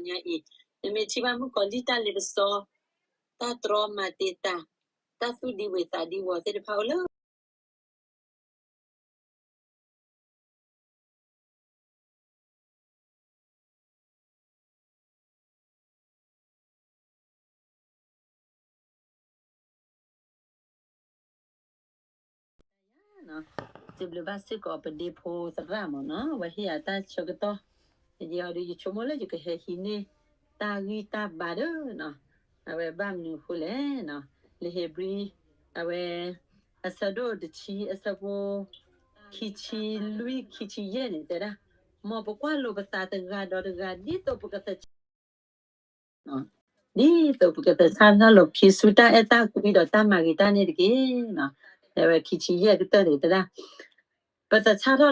ညါအံၤ, နမ့ၢ်ထံၣ်ဘၣ်မုၣ်ကီၤလံၢ်တၢ်လ့ပစီ, တၢ်တြီမၤတ့ၢ်တၢ်, တၢ်သူၣ်ဒံဝ့ၤသးဒံဝီၤသ့ၣ်တဖၣ်အိၣ်လၢ စံးဘျုးဘၣ်စ့ၢ်ကီးပဒ့ဖိသရၣ်မ့ၢ်နီၤ, အဝဲဟ့ၣ်ယၤတၢ်ဆၢကတီၢ်, ယဲအီၤဒီး ယဆိကမိၣ်လၢယကဟဲဟံးန့ၢ် တၢ်ဂံၢ်တၢ်ဘါဒီးနီၤ, အဝဲဘၣ်မနုၤအဃိလဲၣ်နီၤ, လံာ်ဧ့ၤဘြံၤ, အဝဲ အဆၢဒိၣ်တဆံ အဆၢဖိ ခံဆံလွံၢ် ခံဆံယဲၢ်န့ၣ် တဲဒၣ်, မ်ပကွၢ်လိာ်ပသးတဂၤဒီးတဂၤ ဒ်သိးပကသဆၣ် ဒ်သိးပကသဆၣ်ထီၣ်လီၤပခံဆူတၢ်အဲၣ်တၢ်ကွံဒီးတၢ်မၤဂ့ၤတၢ်န့ၣ်တက့ၢ်. အဝဲခံဆံယဲၢ်ကတၢၢ်န့ၣ် တဲဒၣ်, ပသဆၣ်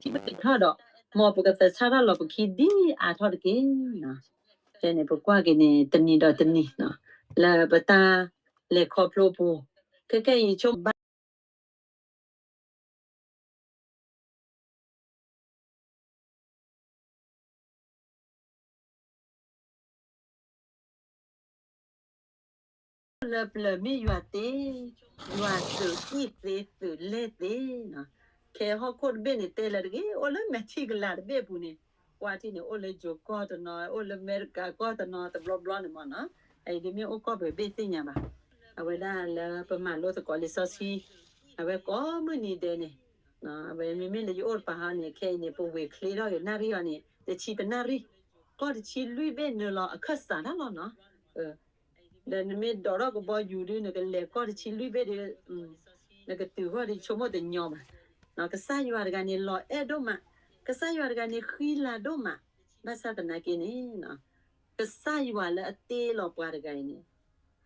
ထီၣ် ထီၣ်ဒီး, မ်ပကသဆၣ်ထီၣ်လီၤပခံဒ်အါထီၣ်တက့ၢ်. ဖဲန့ၣ်ပကွၢ်က့ၤန့ၣ် တနံၤဒီးတနံၤ, လၢပတၢ်လဲၤခီဖျိပူၤ, ခဲကဲအံၤဆိဘၣ် လၢပျၢၤမ့ၢ်ယွၤတ့, ယွၤသုးအံၣ်သ့သုးလဲၢ်သ့, ခဲဟီၣ်ခိၣ်တဘ့ၣ်န့ၣ်တဲလၢတဂ့ၤ, အိၣ်လၢမဲာ်ထံကလၤတဘ့ၣ်အပူၤန့ၣ်, ကွၢ်ထံၣ်န့ၣ် အိၣ်လၢယိၤကီၢ်တနီၤ, အိၣ်လၢအမဲရကၤကီၢ်တနီၤ တဘျီဘျီန့ၣ်မ့ၢ်နီၤ, အအံၤဒ်မ့ၢ်အိၣ်ကီၢ်ပှဲၤဘ့ၣ်သ့ၣ်ညါဘၣ်. အဝဲဒၣ်လၢပမၤလိသကိးလံာ်စီဆှံ, အဝဲကိးမုၢ်နံၤဒဲးန့ၣ်, အဝဲမ့မ့ၢ်လၢယအိၣ်တပၤဟီန့ၣ် ခဲအံၤန့ၣ် ပဝ့ၤချ့ထီၣ်က့ၤနၣ်ရံၣ်အီၤန့ၣ် တဆံတနၣ်ရံၣ်, ကီၢ်တဆံလွံၢ်ဘ့ၣ်နုာ်လီၤအခၢၣ်စးတၢ်လီၤနီၤ. ဒီးနမ့ၢ်ဒိးထီၣ်ကဘီယူၤဒုး နကလဲၤကီၢ်တဆံလွံၢ်ဘ့ၣ်ဒီး, နကတုၤဂီၢ်ဒီးဆိကမိၣ်တညီဘၣ်. ကစၢ်ယွၤတဂၤန့ၣ် လီၤအဲၣ်ဒိၣ်မး, ကစၢ်ယွၤတဂၤန့ၣ် ဃံလၤဒိၣ်မး, ဘၣ်ဆၣ်သနာ်က့န့ၣ်, ကစၢ်ယွၤလၢအတ့လီၤပှၤတဂၤအံၤန့ၣ်,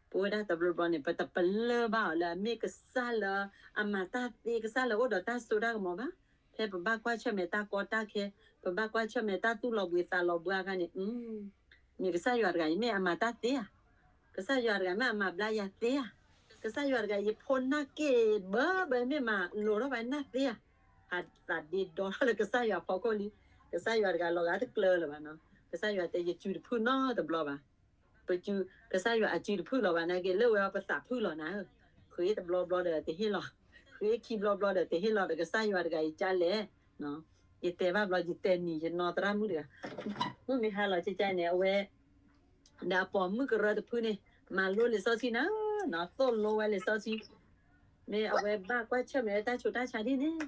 ပဝဲဒၣ်တဘျီဘျီန့ၣ် ပတပလၢၢ်ဘၣ်အီၤလၢအမ့ၢ်ကစၢ်လၢအမၤတၢ်သ့, ကစၢ်လၢအိၣ်ဒီးတၢ်စိတၢ်ကမီၤဘၣ်. ဖဲပဘၣ်ကွၢ်ဆၢၣ်မဲာ်တၢ်ကီတၢ်ခဲ, ပဘၣ်ကွၢ်ဆၢၣ်မဲာ်တၢ်သူၣ်လီၤဘှံးသးလီၤဘှါအခါန့ၣ်, မ့ၢ်ကစၢ်ယွၤတဂၤအံၤမ့ၢ်အမၤတၢ်သ့ဧါ, ကစၢ်ယွၤတဂၤမ့ၢ်အမၤဘျါယၤသ့ဧါ, ကစၢ်ယွၤတဂၤအံၤယဖိနၢ်က့ၢ်ဘၢဘၢမ့ၢ်မၤလိၤထီၣ်ဘၣ်နၢ်သ့ဧါ, ဟးသးဒ့ဒီထီၣ်လၢကစၢ်ယွၤအဖီခိၣ်လံ. ကစၢ်ယွၤတဂၤလီၤဂာ်တကျၢၤလၢၤဘၣ်နီၤ, ကစၢ်ယွၤတဲယစုတဖုၣ်နီတဘျီဘၣ်. ပစု, ကစၢ်ယွၤအစုတဖုၣ်လီၤဘၣ်နာ်က့ လၢဝဲအီၤပသးဖုၣ်လီၤနၤဧၢ, ဃ့တဘျီဘျီဒီးတဟ့ၣ်လီၤ, ဃ့ခံဘျီဘျီဒီးတဟ့ၣ်လီၤဒီး ကစၢ်ယွၤတဂၤအံၤကၢ်လဲၣ်, ယတဲဘၣ်ဘျီ ယတဲနံၤ ယနီၢ်သရၣ်မုၣ်တဂၤ, မုၢ်မ့ၢ်ဟါလီၤကၢ်ကၢ်န့ၣ် အဝဲ ဒီးအပိာ်မုၣ်ကရၢတဖုန့ၣ် မၤလိလံာ်စီဆှံနၤဧၢ, သိၣ်လိဝဲလံာ်စီဆှံ, မ့ၢ်အဝဲဘၣ်ကွၢ်ဆၢၣ်မဲာ်တၢ်ဆူးတၢ်ဆါဒ်န့ၣ်,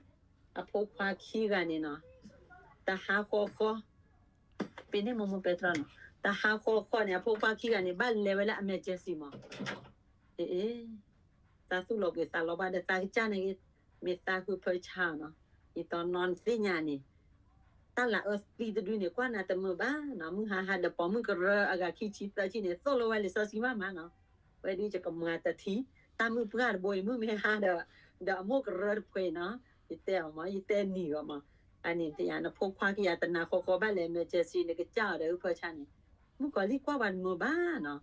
အဖိခွါခံဂၤန့ၣ်နီၤ, တဟါဃီဃီ ပ့ၤန့ၣ်မိၢ်မိၢ်ပဲတြီနီၤ, တဟါဃီဃီန့ၣ် အဖိခွါခံဂၤန့ၣ် ဘၣ်လဲၤဝဲလၢ emergency မး, အ့, တၢ်သူၣ်လီၤဘှံးသးလီၤဘှါဒီးသးကစၢ်န့ၣ်ဂ့ၤ, မ့ၢ်သးဃုဖၢဆါနီၤ, ယတီနီၤသ့ၣ်ညါန့ၣ် တၢ်လၤအၢသံတဒုန့ၣ် ကွၢ်နၤတမုာ်ဘၣ်နီၤ, မုၢ်ဟါဟါဒီးပိာ်မုၣ်ကရၢအဂၤခံဆံသၢဆံန့ၣ် သိၣ်လိဝဲလံာ်စီဆှံမးမးနီၤ, ဝဲဒုးယကမၤတထံၣ်, တၢ်မုၢ်ပှၢ်တဘိအံၤ မုၢ်မ့ၢ်ဟါဒီး, ဒီးအမိၢ်ကရၢတဖုနီၤ, ယတဲအီၤမး ယတဲနံၤအီၤမး, အန့ၣ်တယၤ နဖိခွါခံဂၤတနၤဃီဃီဘၣ်လဲၤ emergency နကစၢ်အီၤဒီးဟုဖၢဆါန့ၣ်, မုၣ်ကီၤလံၢ်ကွၢ်ပှၤတမုာ်ဘၣ်နီၤ,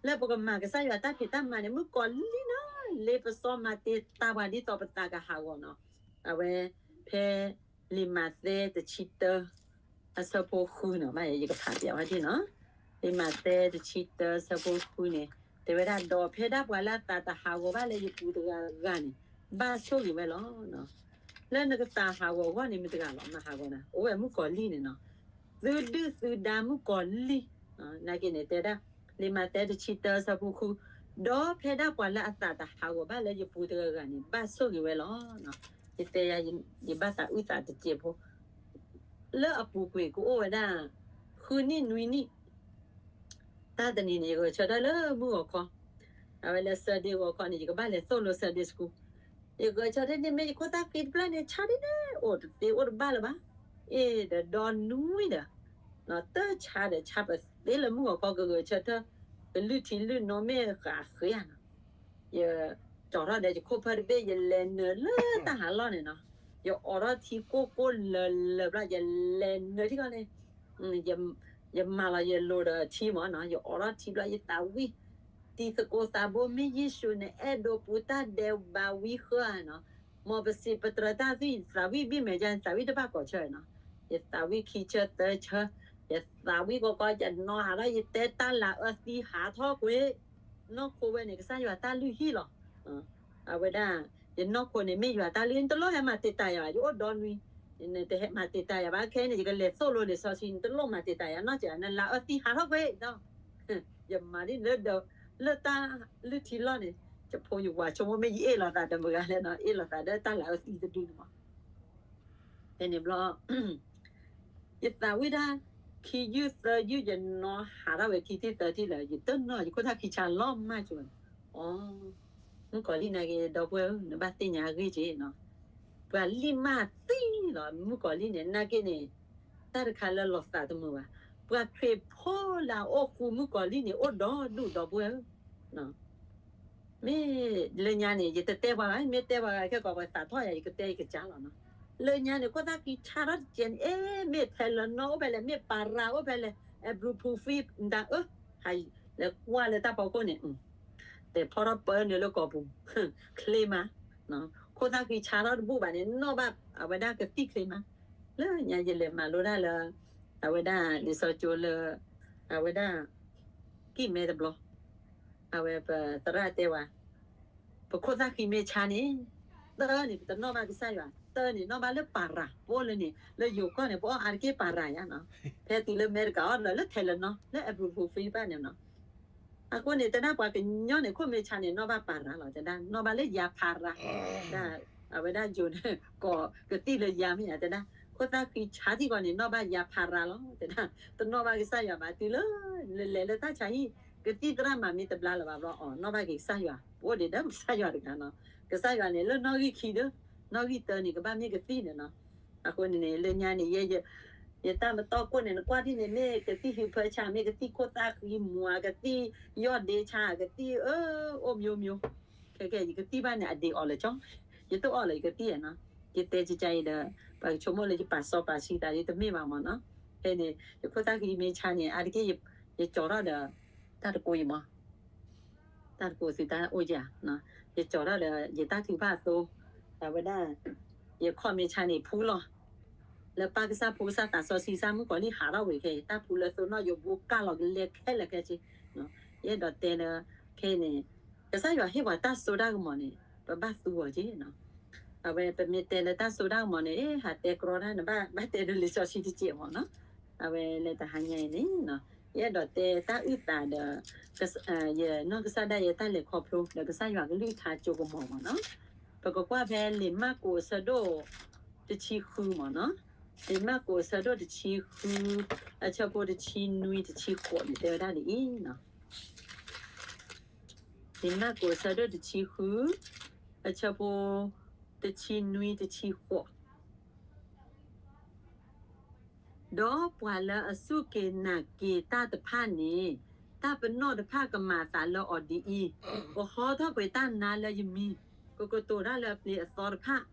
လၢပကမၤကစၢ်ယွၤတၢ်ဖံးတၢ်မၤန့ၣ် မုၣ်ကီၤလံၢ်နီၤ, လ့ပစီမၤတ့ၢ်တၢ်ပှၤဒ်သိးပသးကဟးဂီၤနီၤ, အဝဲ ဖဲ လံာ်မးသဲတဆံတၢ အဆၢဖိဃုနီၤ, ဘၣ်ယကဖးပျးဝဲဒၣ်နီၤ, လံာ်မးသဲတဆံတၢ အဆၢဖိဃုန့ၣ် တဲဝဲဒၣ် ဒီးဖဲဒၣ်ပှၤလၢအသးတဟးဂီၤဘၣ်လၢယပူၤတဂၤဂၤန့ၣ် ဘၣ်ဆိၣ်ဂ့ၤဝဲလီၤ. လၢနကသးဟးဂီၤအဂီၢ်န့ၣ် မတၤတဂၤလီၤ မၤဟးဂီၤနၤ, အိၣ်ဝဲမုၣ်ကီၤလံၢ်န့ၣ်နီၤ, သုဒုၣ်သုဒါမုၣ်ကီၤလံၢ်, နာ်က့န့ၣ်တဲဒၣ်, လံာ်မးသဲတဆံတၢ အဆၢဖိဃု, ဒီးဖဲဒၣ်ပှၤလၢအသးတဟးဂီၤဘၣ်လၢယပူၤတဂၤဂၤန့ၣ် ဘၣ်ဆိၣ်ဂ့ၤဝဲလီၤ. ယတဲယၤ ယဘၣ်သးအုၣ်သးတစဲးဖိ, လၢအပူၤကွံာ်ကအိၣ်ဝဲဒၣ် ဃုနံၣ်နွံနံၣ်, တၢ်တနံၤန့ၣ် ယဂဲၤဆၢထၢၣ်လၢမုၢ်ဂီၤခီ, အဝဲလၢ Sunday ဂီၤခီန့ၣ် ယကဘၣ်လဲၤသိၣ်လိ Sunday School, ယဂဲၤဆၢထၢၣ်န့ၣ် မ့ၢ်ယခိၣ်သၣ်ဃံတဖျၢၣ်န့ၣ် ဆါဒ်န့ၣ် အိၣ်တသ့အိၣ်တဘၣ်လၢၤဘၣ်, အ့ၣ်ဒီးဒီနွံဒီး တၢ်ဆါဒီးဆါပသ့လၢမုၢ်ဂီၤခီ ကဂဲၤဆၢထၢၣ်, ကလုၢ်ထံလုၢ်နိမ့ၢ်ဃးဃ့ဧါနီၤ, ယကၠီထီၣ်ဒီးယခိၣ်ဖၢတဘ့ၣ် ယလဲၤနုာ်လၢတၢ်ဟးလီၢ်န့ၣ်နီၤ, ယအိးထီၣ်ထံကိၢ်ကိၢ်လၢၤလၢၤဘျီ ယလဲၤနုာ်ထံကီၢ်န့ၣ်, ယမၤလီၤယလိၤဒီးထံမးနီၤ, ယအိးထီၣ်ထံဘျီ ယသးဝံၣ်, တံၤသကိးသးဘိ မ့ၢ်ယ့ၣ်ၡူးနအဲၣ်ဒိးပူၤ တၢ်ဒဲးဘးဝံဃၢဧါနီၤ, မ်ပစံးပတြၢၤတၢ်သ့ၣ် ယသးဝံၣ်ဘံၣ်မဲာ်ညါ ယသးဝံၣ်တဘၣ်ကိးဆၢနီၤ, ယသးဝံၣ်ခံဆၢသၢဆၢ, ယသးဝံၣ်ကီကီ ယနီၢ်ဟးထီၣ် ယတဲတၢ်လၤအၢသံဟးထီၣ်ကွံာ်, နီၢ်ခိဝဲန့ၣ် ကစၢ်ယွၤတၢ်လုၢ်ဟံၣ်လီၤ. အဝဲဒၣ် ယနီၢ်ခိန့ၣ် မ့ၢ်ယွၤတၢ်လုၢ် နတလိၣ်ဟဲမၤတံာ်တာ်ယၤဘၣ်, ယအိၣ်ဒီနွံ, နတဟဲမၤတံာ်တာ်ယၤဘၣ်, ခဲအံၤန့ၣ် ယကလဲၤသိၣ်လိလံာ်စီဆှံ နတလိၣ်မၤတံာ်တာ်ယၤနီတစဲး, နလၤအၢသံဟးထီၣ်ကွံာ်ဒီး ယမၤဒ်လၢဒီး လၢတၢ်လုၢ်ထံလီၢ်န့ၣ်, ယဖိယဝၤဆိကမိၣ်မ့ၢ်ယအ့ၣ်လိာ်သးဒီးမတၤဂၤလဲၣ်နီၤ, အ့ၣ်လိာ်သးဒီးတၢ်လၤအၢသံတဒုန့ၣ်မး. ဖဲန့ၣ်ဘျီ ယသးဝံၣ်ဒၣ် ခံယုၢ်သၢယုၢ် ယနီၢ်ဟးထီၣ်ဝဲခံထံၣ်သၢထံၣ်လၢ ယတနီၢ် ယခိၣ်သၣ်ဃံဆါလီၤမၢ်ကၠိ, အိ, မုၣ်ကီၤလံၢ်နာ်က့ ဒီပုၢ်ဝဲၢ်ဧၢ, နဘၣ်သ့ၣ်ညါအဂ့ၢ်က့နီၤ, ပှၤလံၢ်မၢ်သံလီၤ မုၣ်ကီၤလံၢ်န့ၣ် နာ်က့န့ၣ် တၢ်တခါလၢလီၤသးတမုာ်ဘၣ်, ပှၤခရံာ်ဖိလၢအအိၣ်ဃူမုၣ်ကီၤလံၢ်န့ၣ် အိၣ်ဒီဒူၣ် ဒီပုၢ်ဝဲၢ်ဧၢ မ့ၢ်လၢညါန့ၣ် ယတတဲပှၤဘၣ်, မ့ၢ်တဲပှၤဂၤခဲကိးပှၤသးထီၣ်ယၤ ယကတဲယကစၢ်လီၤနီၤ. လၢညါန့ၣ် ခိၣ်သၣ်ဃံဆါထီၣ်တကဲန့ၣ် အဲ မ့ၢ်ထဲလၢနီၢ်အိၣ်ဖဲလဲၣ်, မ့ၢ်ပၤရၤအိၣ်ဖဲလဲၣ်, အဲ ဘြူၤဖူဖံ မတၤအၢ, လဲၤကွၢ်လၢတၢ်ဖီခိၣ်န့ၣ် တဲဖီထီၣ်ပၢနုာ်လၢကိာ်ပူၤ, ချ့မး, ခိၣ်သၣ်ဃံဆါထီၣ်တဘူၣ်ဘၣ်န့ၣ် နီၢ်ဘၣ်အဝဲဒၣ်ကသံၣ်ချ့မး. လၢညါယလဲၤမၤလိတၢ်လၢ အဝဲဒၣ်လံာ်စီကၠိလၢ အဝဲဒၣ် ကံၣ်မဲတဘျီ အဝဲပသရၣ်တဲဝဲ ပခိၣ်သၣ်ဃံမ့ၢ်ဆါန့ၣ်, တၢ်န့ၣ် ပတနီၣ်ဘၣ်ကစၢ်ယွၤ, တၢ်န့ၣ် နီၣ်ဘၣ်လၢပၤရၤ, ပအိၣ်လၢန့ၣ် လၢယိၤကီၢ်န့ၣ် ပအီၣ်အါတက့ၢ်ပၤရၤယါနီၤ, ဖဲတုၤလၢမဲတကးအီၣ်ဒီးလၢထဲလၢနီၢ် လၢအဘြူၤဖူဖံဘၣ်န့ၣ်နီၤ. အဃိန့ၣ် တဲဒၣ်ပှၤကညီန့ၣ် ခိၣ်မ့ၢ်ဆါန့ၣ် နီၣ်ဘၣ်ပၤရၤလီၤ, တဲဒၣ် နီၣ်ဘၣ်လၢယၤဖၤရၤ, အဝဲဒၣ်ယိၤန့ၣ် ကိးကသံၣ်လၢယၤမ့ၢ်ဧါ, တဲဒၣ် ခိၣ်သၣ်ဃံဆါထံၣ်ကီးန့ၣ် နီၣ်ဘၣ်ယၤဖၤရၤလီၤ, တဲဒၣ် တနီၣ်ဘၣ်ကစၢ်ယွၤဘၣ်, တုၤလၢ လဲၤလဲၤလၢတၢ်ဆါဟံၣ် ကသံၣ်သရၣ်မၤမ့ၢ်တဘျါလၢၤဘၣ်ဘျီအီၤ နီၣ်ဘၣ်က့ၤကစၢ်ယွၤ, ပအိၣ်ဒံးဒီးကစၢ်ယွၤတဂၤနီၤ, ကစၢ်ယွၤန့ၣ် လၢနီၣ်ဂံၢ်ခံဒီး နီၣ်ဂံၢ်တၢန့ၣ် ကဘၣ်မ့ၢ်ကသံၣ်န့ၣ်နီၤ. အဃိန့ၣ်န့ၣ် လၢညါန့ၣ် ယ ယတၢ်မတီၢ်ခိၣ်န့ၣ် နကွၢ်ဒ်န့ၣ် မ့ၢ်ကသံၣ်ဟံးဖၢဆါ, မ့ၢ်ကသံၣ်ခိၣ်သၣ်ဃံမူၤ, ကသံၣ်ယီၢ်ဒ့ဆါ, ကသံၣ် အၢ အိၣ်မျိုးမျိုး, ခဲကဲ ယကသံၣ်ဘၣ်န့ၣ် အဒ့အီၤလၢကၠီ, ယတအီၣ်လၢၤ ယကသံၣ်ဧါနီၤ. ယတဲကကါအံၤဒီး ပှၤကဆိကမိၣ်လၢယပာ်စီပာ်ဆှံသး ယတမ့ၢ်ဘၣ်မၢ်နီၤ. ဖဲန့ၣ် ယခိၣ်သၣ်ဃံမ့ၢ်ဆါန့ၣ် အါတက့ၢ် ယကၠီၤထီၣ်ဒီး တၢ်တကိးအံၤမၢ် တၢ်တကိးသုတၢ်အိၣ်ယၤ, ယကၠီၤထီၣ်ဒီး ယတၢ်ထုကဖၣ်အသိး, အဝဲဒၣ် ယခီၣ်မ့ၢ်ဆါန့ၣ် ဖူလီၤ, လၢပၢ်ကစၢ်ဖိကစၢ်သးစီဆှံကစၢ်မုၣ်ကီၤလံၢ်ဟးထီၣ်ဝံၤခဲအံၤ တၢ်ဖူလၢသိနီၣ်ယိၤဘူးကၢ်လီၤကလဲခဲလၢာ်ခဲဆ့, ယအဲၣ်ဒိးတဲလၢ ခဲအံၤန့ၣ် ကစၢ်ယွၤဟ့ၣ်ပှၤတၢ်စိတၢ်ကမီၤန့ၣ် ပဘၣ်သူအီၤက့နီၤ. အဝဲပမ့ၢ်တဲလၢတၢ်စိတၢ်ကမီၤန့ၣ် ဟးတဲကြီတၢ်န့ၣ် ဘၣ်ဘၣ်တဲဒၣ်လံာ်စီဆှံတစဲးမၢ်နီၤ. အဝဲလၢတဟါညါအံၤန့ၣ် ယအဲၣ်ဒိးတဲတၢ်အုၣ်သးဒီး ယနီၢ်ကစၢ်ဒၣ်ယဲတၢ်လဲၤခီဖျိ ဒီးကစၢ်ယွၤကလုၢ်ကထါကၠိကမီၤမၢ်နီၤ. ပကကွၢ်ဖဲလံာ်မၢ်ကူးအဆၢဒိၣ်တဆံဃုမၢ်နီၤ. လံာ်မၢ်ကူးအဆၢဒိၣ်တဆံဃု အဆၢဖိတဆံနွံတဆံဃိးန့ၣ် တဲဝဲဒၣ်ဒ်အံၤနီၤ. လံာ်မၢ်ကူးအဆၢဒိၣ်တဆံဃု အဆၢဖိ တဆံနွံတဆံဃိး ဒီးပှၤလၢအစူၢ်က့ၤနာ်က့ၤတၢ်တဖၣ်န့ၣ် တၢ်ပနီၣ်တဖၣ်ကမၤအသးလၢအီၤဒ်အံၤ, ကဟီထီၣ်ကွံာ်တၢ်နါလၢယမံၤ, ကကတိၤတၢ်လၢအပျ့ၤအသီတဖၣ်,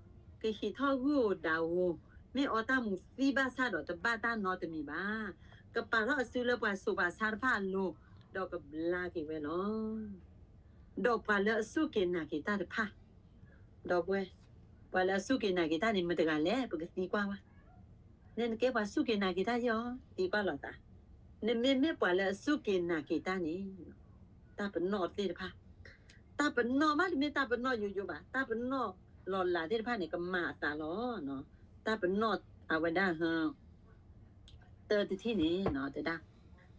ကဟံးထီၣ်ဂုၢ်ဧိၤဒၣ်ဧိၤ, မ့ၢ်အီတၢ်မူသံဘၣ်ဆၣ်ဒီးတဘၣ်တၢ်နီတမံၤဘၣ်. ကပာ်ထီၣ်အစုလၢပှၤဆိးပှၤဆါတဖၣ်အလိၤ, ဒီးကဘျါက့ၤဝဲလီၤ. ဒီးပှၤလၢအစူၢ်က့ၤနာ်က့ၤတၢ်တဖၣ် ဒီပုၢ်ဝဲၢ်, ပှၤလၢအစူၢ်က့ၤနာ်က့ၤတၢ်န့ၣ် မတဂၤလဲၣ် ပကသံကွၢ်ဝဲ, နဲနကဲပှၤစူၢ်က့ၤနာ်က့ၤတၢ်ယီၤ သံကွၢ်လိာ်သး, နမ့မ့ၢ်ပှၤလၢအစူၢ်က့ၤနာ်က့ၤတၢ်န့ၣ် တၢ်ပနီၣ်သ့ၣ်တဖၣ်, တၢ်ပနီၣ်မးတမ့ၢ်တၢ်ပနီၣ်ယိယိဘၣ်, တၢ်ပနီၣ်လီၤလးသ့ၣ်တဖၣ်န့ၣ် ကမၤအသးလီၤ. တၢ်ပနီၣ်အဝဲဒၣ် တၢတထံၣ်န့ၣ် တဲဒၣ်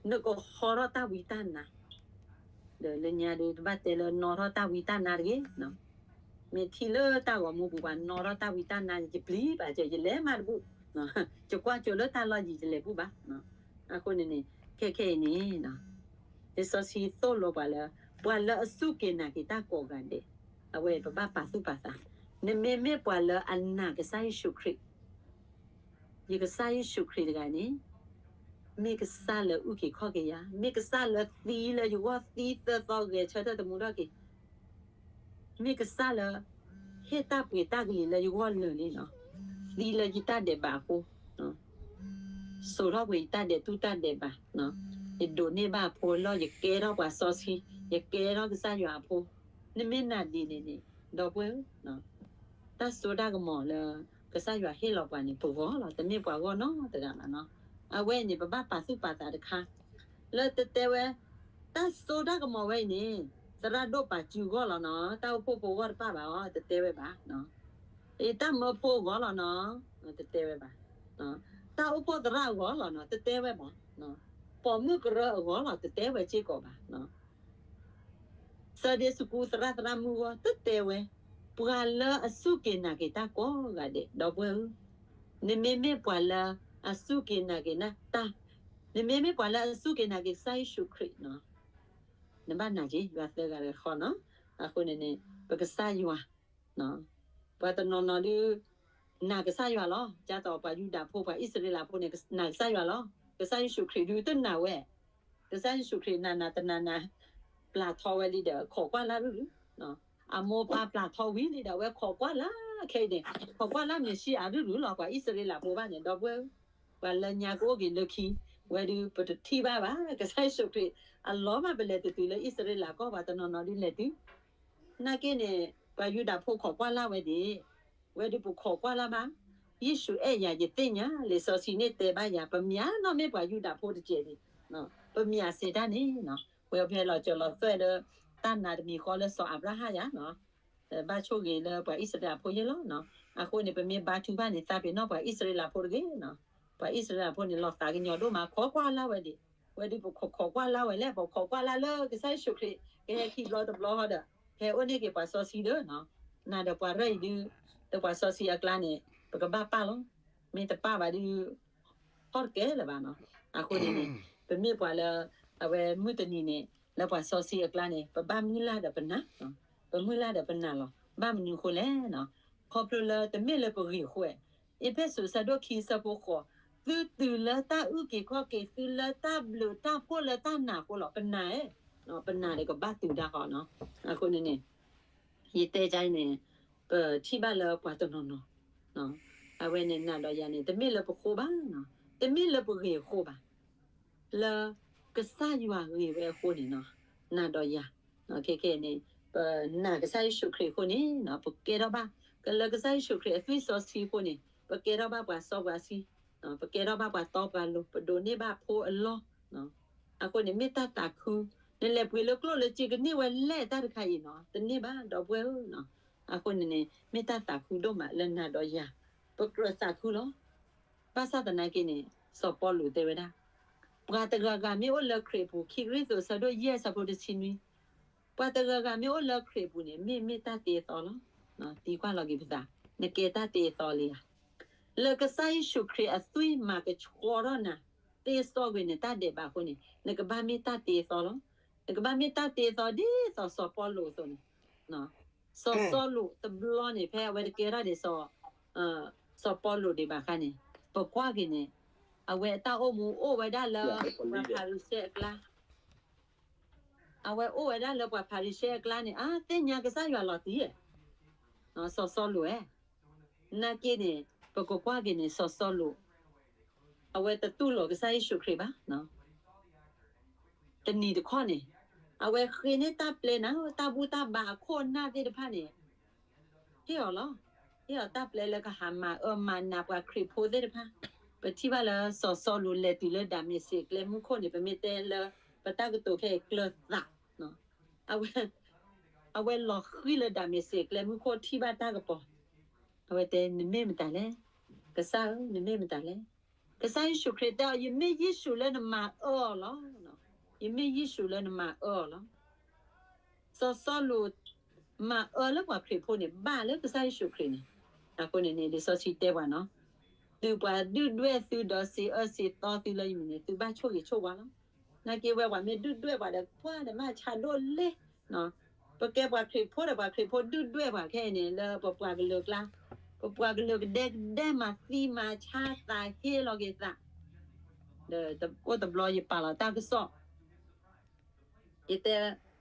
နကဟီထီၣ်တၢ်ဝံတၢ်နါ, ဒီးလၢညါဒီး တဘၣ်တဲလၢနီၣ်ထီၣ်တၢ်ဝံတၢ်နါတဂ့ၤ, မ့ၢ်ထံၣ်လၢတၢ်ဂီၤမူပူၤပှၤနီၣ်ထီၣ်တၢ်ဝံတၢ်နါန့ၣ် ယပျံၤဘၣ်က့ၤ ယလဲၤမးတဘူၣ်, ယကွၢ်ကၠိလၢတၢ်လီၢ်ယံၤ ယလဲၤဘူၣ်ဘၣ်. အဃိန့ၣ်န့ၣ် ခဲခဲအံၤန့ၣ် လံာ်စီဆှံသိၣ်လိပှၤလၢ ပှၤလၢအစူၢ်က့ၤနာ်က့ၤတၢ်ကိးဂၤဒဲး, အဝဲပဘၣ်ပာ်သူၣ်ပာ်သး, နမ့မ့ၢ်ပှၤလၢအနာ်ကစၢ်ယ့ၣ်ၡူးခရံာ် ယကစၢ်ယ့ၣ်ၡူးခရံာ်တဂၤန့ၣ် မ့ၢ်ကစၢ်လၢအအုၣ်က့ၤခီၣ်က့ၤယၤ, မ့ၢ်ကစၢ်လၢသံလၢယဂီၢ်သံသၢသီဂဲၤဆၢထၢၣ်သမူထီၣ်က့ၤ, မ့ၢ်ကစၢ်လၢ ဟ့ၣ်တၢ်ပှ့ၤတၢ်ကလံၤလၢယဂီၢ်လၢာ်န့ၣ်လီၤ. သံလၢယတၢ်ဒဲးဘးအဃိ, စိာ်ထီၣ်ကွံာ်ယတၢ်ဒဲးတူၢ်တၢ်ဒဲးဘး, ယဒိးန့ၢ်ဘၣ်အဖိအလီၢ်, ယကဲထီၣ်ပှၤစီဆှံ, ယကဲထီၣ်ကစၢ်ယွၤအဖိ, နမ့ၢ်နာ်ဒ်န့ၣ်န့ၣ် ဒီပုၢ်ဝဲၢ်ဧၢ, တၢ်စိတၢ်ကမီၤလၢ ကစၢ်ယွၤဟ့ၣ်လီၤပှၤန့ၣ် ပဂီၢ်လီၤ, တမ့ၢ်ပှၤဂီၢ်နီတဂၤဘၣ်နီၤ. အဝဲအံၤန့ၣ် ပဘၣ်ပာ်သူၣ်ပာ်သးတခါ လၢတတဲဝဲ တၢ်စိတၢ်ကမီၤဝဲအံၤန့ၣ် သရၣ်ဒိၣ်ပာ်စုဂီၢ်လီၤနီၤ, တၢ်အိၣ်ဖှိၣ်ဖိဂီၢ်တပၣ်ဘၣ်အီၤ တတဲဝဲဘၣ်. အံၤတၢ်မၢဖိအဂီၢ်လီၤနီၤ, တတဲဝဲဘၣ်. တၢ်အိၣ်ဖှိၣ်သရၣ်အဂီၢ်လီၤနီၤ, တတဲဝဲဘၣ်. ပိာ်မုၣ်ကရၢအဂီၢ်လီၤ, တတဲဝဲစ့ၢ်ကီးဘၣ်. စၢဒ့စကူသရၣ်သရၣ်မုၣ်ဂီၢ် တတဲဝဲ, ပှၤလၢအစူၢ်က့ၤနာ်က့ၤတၢ်ကိးဂၤဒဲး ဒီပုၢ်ဝဲၢ်ဧၢ, နမ့မ့ၢ်ပှၤလၢအစူၢ်က့ၤနာ်က့ၤနတၢ်, နမ့မ့မ့ၢ်ပှၤလၢအစူၢ်က့ၤနာ်က့ၤကစၢ်ယ့ၣ်ၡူးခရံာ်နီၤ, နဘၣ်နာ်က့ၤ ယွၤသၢဂၤတခီနီၤ. အဃိန့ၣ်န့ၣ် ပကစၢ်ယွၤ ပှၤတနီၤနီၤဒုး နာ်ကစၢ်ယွၤလီၤ. ဒ်သိးပှၤယူဒၤဖိ ပှၤအံၣ်စရ့လးဖိန့ၣ် နာ်ကစၢ်ယွၤလီၤ. ကစၢ်ယ့ၣ်ၡူးခရံာ်ဒုးတနာ်ဝဲ, ကစၢ်ယ့ၣ်ၡူးခရံာ်နၤနၤတနၤနၤ ပျၢ်ထီဝဲလံဒီး ခိးကွၢ်လၢ်ရုၢ်ရုၢ်, အမိၢ်ပၢ်ပျၢ်ထီဝံၤလံဒီး အဝဲခိးကွၢ်လၢ်ခဲအံၤန့ၣ် ခိးကွၢ်လၢ်မ့ၢ်ဆံးအါရုၢ်ရုၢ်လီၤ. ပှၤအံၣ်စရ့လးဖိဘၣ်န့ၣ် ဒီပုၢ်ဝဲၢ်ဧၢ, ပှၤလၢညါကအိၣ်က့ၤလၢခံ, ဝဲဒုးပတထံၣ်ဘၣ်ဘၣ် ကစၢ်ယ့ၣ်ၡူးခရံာ်အလီၢ်ဘၣ် ပလဲၤတတုၤလၢအံၣ်စရ့လးကီၢ် ပှၤတနီၤနီၤဒုးလဲၤတုၤ နာ်က့န့ၣ် ပှၤယူဒၤဖိခိးကွၢ်လၢ်ဝဲဒၣ်, ဝဲဒုးပခိးကွၢ်လၢ်ဘၣ်, ယ့ၣ်ၡူးအဲၣ်ယၤ ယသ့ၣ်ညါ, လံာ်စီဆှံန့ၣ်တဲဘၣ်ယၤ, ပမၠးနီၣ်မ့ၢ်ပှၤယူဒၤဖိတကဲးဒံး, ပမၠးစံးတၢ်န့ၣ်, ဝဲဖဲလီၤစၢၤလီၤသွဲၣ်လၢ တၢ်နးတမံၤဃီလၢစီၤအၤဘြၤဟၣ်ယၤ, ဘၣ်ဆိၣ်ဂ့ၤလၢပှၤအံၣ်စရ့လးဖိယဲၢ်လီၤ. အဃိန့ၣ် ပမ့ၢ်ဘါထုကဖၣ်န့ၣ် သးပ့ၤနီၣ်ပှၤအံၣ်စရ့လးဖိတဂ့ၤ, ပှၤအံၣ်စရ့လးဖိန့ၣ် လီၤသးကညီၤဒိၣ်မး ခိးကွၢ်လၢ်ဝဲဒၣ်, ဝဲဒုးပခိးကွၢ်လၢ်ဝဲလဲၣ်, ပခိးကွၢ်လၢ်လၢကစၢ်ယ့ၣ်ၡူးခရံာ် ကဟဲခံဘျီတဘျီဃီဒီး ဟဲအိၣ်န့ၢ်က့ၤပှၤစီဆှံဒီး, နၤဒီးပှၤရဲၣ်အံၤဒုး လၢပှၤစီဆှံအကျါန့ၣ် ပကဘၣ်ပာ်လီၤ, မ့ၢ်တပာ်ဘၣ်ဒုး ထီၣ်တကဲလၢၤဘၣ်နီၤ. အဃိန့ၣ်န့ၣ် ပမ့ၢ်ပှၤလၢ အဝဲမုၢ်တနံၤန့ၣ် လၢပှၤစီဆှံအကျါန့ၣ် ပဘၣ်မုၢ်လၢ်ဒီးပနာ်, ပမုၢ်လၢ်ဒီးပနာ်လီၤ. ဘၣ်မနုၤအဃိလဲၣ်, ခီဖျိလၢတမ့ၢ်လၢပဂ့ၤအဃိ, အ့းဖ့းစူးအဆၢဒိၣ်ခံအဆၢဖိဃိး, သုတုၤလၢတၢ်အုၣ်က့ၤခီၣ်က့ၤ, သုလၢတၢ်ဘျုးတၢ်ဖှိၣ်လၢတၢ်နာ်အဃိလီၤ. ပနာ်, ပနာ်ဒီးကဘၣ်တုၤတၢ်ဃီနီၤ. အဃိန့ၣ်န့ၣ် ယတဲဒ်အံၤန့ၣ် ပထံၣ်ဘၣ်လၢပှၤတနီၤနီၤ အဝဲန့ၣ်နာ်ဒီးယၤန့ၣ် တမ့ၢ်လၢပဃိဘၣ်, တမ့ၢ်လၢပဂ့ၤအဃိဘၣ်, လၢကစၢ်ယွၤဂ့ၤဝဲအဃိန့ၣ်နီၤ, နာ်ဒီးယၤ, ခဲခဲန့ၣ် ပနာ်ကစၢ်ယ့ၣ်ၡူးခရံာ်အဃိန့ၣ် ပကဲထီၣ်ဘၣ်, လၢကစၢ်ယ့ၣ်ၡူးခရံာ်အသွံၣ်စီဆှံအဃိန့ၣ် ပကဲထီၣ်ဘၣ်ပှၤစီပှၤဆှံ, ပကဲထီၣ်ဘၣ်ပှၤတီပှၤလိၤ, ပဒိးန့ၢ်ဘၣ်ဖိအလီၢ် အဃိန့ၣ် မ့ၢ်တၢ်သးခု, နလဲၤပှ့ၤလၢကျိၣ်လၢစ့ကန့ၢ်ဝဲလဲၣ်တၢ်တခါအံၤနီၤ, တန့ၢ်ဘၣ် ဒီပုၢ်ဝဲၢ်ဧၢ. အဃိန့ၣ်န့ၣ် မ့ၢ်တၢ်သးခုဒိၣ်မးလၢနၤဒီးယၤ, ပကြၢးသးခုလီၤ. ဘၣ်ဆၣ်သနာ်က့န့ၣ် စီၤပီလူးတဲဝဲဒၣ်, ပှၤတဂၤဂၤမ့ၢ်အိၣ်လၢခရံာ်အပူၤ, ခံကရံၣ်သူးအဆၢဒိၣ်ယဲၢ်အဆၢဖိတဆံနွံ, ပှၤတဂၤဂၤမ့ၢ်အိၣ်လၢခရံာ်အပူၤန့ၣ် မ့ၢ်မ့ၢ်တၢ်တ့အသီလီၤ. သံကွၢ်လီၤက့ၤပသး, နကဲတၢ်တ့အသီလံဧါ. လၢကစၢ်ယ့ၣ်ၡူးခရံာ်အသွံၣ်မၤကဆှီထီၣ်နၤ, တ့စီကွံာ်နတၢ်ဒဲးဘးအဃိန့ၣ် နကဘၣ်မ့ၢ်တၢ်တ့အသီလီၤ. နကဘၣ်မ့ၢ်တၢ်တ့အသီဒ်သိးစီၤပီလူးအသိးန့ၣ် စီၤစီလူးတဘျီန့ၣ် ဖဲအဝဲတကဲထီၣ်ဒ်စီၤ, စီၤပီလူးဒံးဘၣ်အခါန့ၣ်, ပကွၢ်က့ၤန့ၣ်, အဝဲအတၢ်အိၣ်မူအိၣ်ဝဲဒၣ်လၢ ပှၤဖၤရံၤၡဲအကျါ, အဝဲအိၣ်ဝဲဒၣ်လၢပှၤဖၤရံၤၡဲအကျါန့ၣ် အါသ့ၣ်ညါကစၢ်ယွၤလီၤတံၢ်ဧါ, စီၤစီလူးဧၢ, နာ်က့န့ၣ် ပကကွၢ်က့ၤန့ၣ် စီၤစီလူး အဝဲတတူၢ်လိာ်ကစၢ်ယ့ၣ်ၡူးခရံာ်ဘၣ် တနံၤတခီန့ၣ်, အဝဲဃ့န့ၢ်တၢ်ပျဲနၤ တၢ်ဘူၣ်တၢ်ဘါအခိၣ်အနၢ်သ့ၣ်တဖၣ်န့ၣ်, ဟ့ၣ်အီၤလီၤ. ဟ့ၣ်အီၤတၢ်ပျဲလၢကဟးမၤအၢမၤနးပှၤခရံာ်ဖိသ့ၣ်တဖၣ်. ပထံၣ်ဘၣ်လၢစီၤစီလူးလဲၤတုၤလၢဒၤမ့းစ့းကျဲမုၢ်ခိၣ်န့ၣ် ပမ့ၢ်တဲလၢ ပတၢ်ကတိၤခဲအံၤကျၢၤသး, အဝဲ, အဝဲလီၤဃံၤလၢဒၤမ့းစ့းကျဲမုၢ်ခိၣ်ထံၣ်ဘၣ်တၢ်ကပီၤ, အဝဲတဲ နမ့ၢ်မတၤလဲၣ်, ကစၢ်ဧၢ နမ့ၢ်မတၤလဲၣ်. ကစၢ်ယ့ၣ်ၡူးခရံာ်တဲအီၤ ယမ့ၢ်ယ့ၣ်ၡူးလၢနမၤအၢအီၤလီၤ. ယမ့ၢ်ယ့ၣ်ၡူးလၢနမၤအၢအီၤလီၤ. စီၤစီလူး မၤအၢလၢပှၤခရံာ်ဖိန့ၣ် ဘၣ်လၢကစၢ်ယ့ၣ်ၡူးခရံာ်န့ၣ်, အဃိန့ၣ်န့ၣ် လံာ်စီဆှံတဲပှၤနီၤ, သုပှၤဒုၣ်ဒွဲၣ်သုဒီးစံးအၢစံးသီသုလၢယမံၤန့ၣ် သုဘၣ်ဆိၣ်ဂ့ၤဆိၣ်ဝါလီၤ. နာ်က့ဝဲပှၤမ့ၢ်ဒုၣ်ဒွဲၣ်ပှၤဒီး ပှၤဒီးမၤဆါဒိၣ်လ့, ပကဲပှၤခရံာ်ဖိဒီးပှၤခရံာ်ဖိဒုၣ်ဒွဲၣ်ပှၤခဲအံၤန့ၣ် လၢပပှၤကလုာ်အကျါ, ပပှၤကလုာ်ကဒဲကဒဲမၤသံမၤဆါသးဟ့လီၤက့ၤသး ဒီးအိၣ်တဘျီယပာ်လီၤတၢ်ကစီၣ် ယတဲ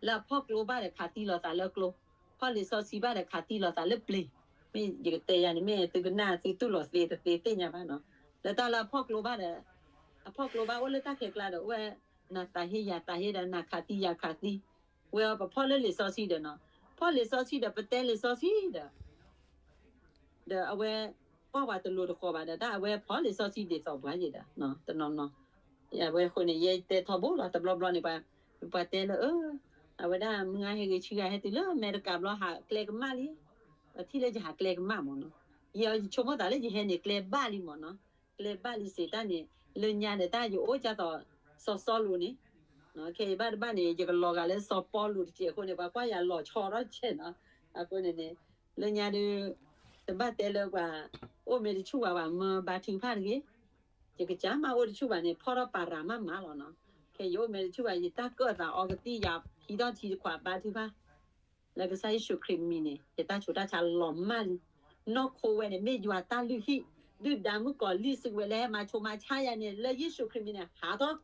လၢအဖီၣ်ကျိဘၣ်ဒီးခးသံလိာ်သးလၢကျိ, ဖီၣ်လံာ်စီဆှံဘၣ်ဒီးခးသံလိာ်သးလၢပျ့ၤ, မ့ၢ်ယကတဲယၤန့ၣ် မ့ၢ်သုကနၣ်သုတူၢ်လိာ်သ့တသ့သ့ၣ်ညါဘၣ်နီၤ, လၢတၢ်လၢအဖီၣ်ကျိဘၣ်ဒီး, အဖီၣ်ကျိဘၣ်အိၣ်လၢတၢ်ခဲကျါဒီး အိၣ်ဝဲ, နၤသးဟ့ယၤသးဟ့ဒီးနၤခးသံယၤခးသံ, ဝဲအီၤပဖီၣ်လၢလံာ်စီဆှံဒီးနီၤ, ဖီၣ်လံာ်စီဆှံဒီးပတဲလံာ်စီဆှံဒီး, ဒီးအဝဲ ပှၤတလိၤတဃီၤဘၣ်ဒီး တၢ်အဝဲဖီလံာ်စီဆှံဒ်သိးပှၤယဲဒီး တနီၤနီၤ အဝဲအဃိန့ၣ် ယဲတဲထီဘိလီၤ တဘျီဘျီန့ၣ် ပှၤတဲလၢ အဝဲဒၣ် မုၢ်ဂၤဟဲဂ့ၤဆံဂၤဟဲတုၤလၢအမဲရကၤဘျီ ဟးကျဲကမၣ်လံ, ပထံၣ်လၢယဟးကျဲကမၣ်မ့ၢ်နီၤ, ယဆိကမိၣ်သးလၢယဟဲန့ၣ် ကျဲဘၣ်လံမ့ၢ်နီၤ, ကျဲဘၣ်လံစ့ၢ်တၢ်န့ၣ် လၢညါဒီးတၢ်ယအိၣ်ကၢ်သိး စီၤစီလူးန့ၣ် ခဲအံၤဘၣ်တဘၣ်န့ၣ် ယကလီၤဂာ်လၢစီၤပီလူးတက့ၢ်အဃိန့ၣ် ပှၤကွၢ်ယၤလီၤဆီထီၣ်တက့ၢ်နီၤ, အဃိန့ၣ်န့ၣ် လၢညါဒုး တဘၣ်တဲလၢပှၤ အိၣ်မ့ၢ်တဆူၣ်ဘၣ်ဘၣ် မၢဘါထုကဖၣ်တဂ့ၤ, ယကစၢ်မးအိၣ်တဆူၣ်ဘၣ်န့ၣ် ဖီၣ်ထီၣ်ပၤရၤမးမးလီၤနီၤ, ခဲယအိၣ်မ့ၢ်တဆူၣ်ဘၣ် ယတၢ်ကၢၣ်သးအီကသံၣ်ယၤ ဟံးထီၣ်ထံတခွးဘါထုကဖၣ် လၢကစၢ်ယ့ၣ်ၡူးခရံာ်မံၤန့ၣ် ယတၢ်ဆူးတၢ်ဆါလီၤမၢ်လံ, နီၢ်ခိဝဲန့ၣ် မ့ၢ်ယွၤတၢ်လုၢ်ဟံၣ် ဒုၣ်ဒါမုၣ်ကီၤလံၢ်စုကဝဲၤလၢဟဲမၤဆိမၤဆါယၤန့ၣ် လၢယ့ၣ်ၡူးခရံာ်မံၤန့ၣ် ဟးထီၣ်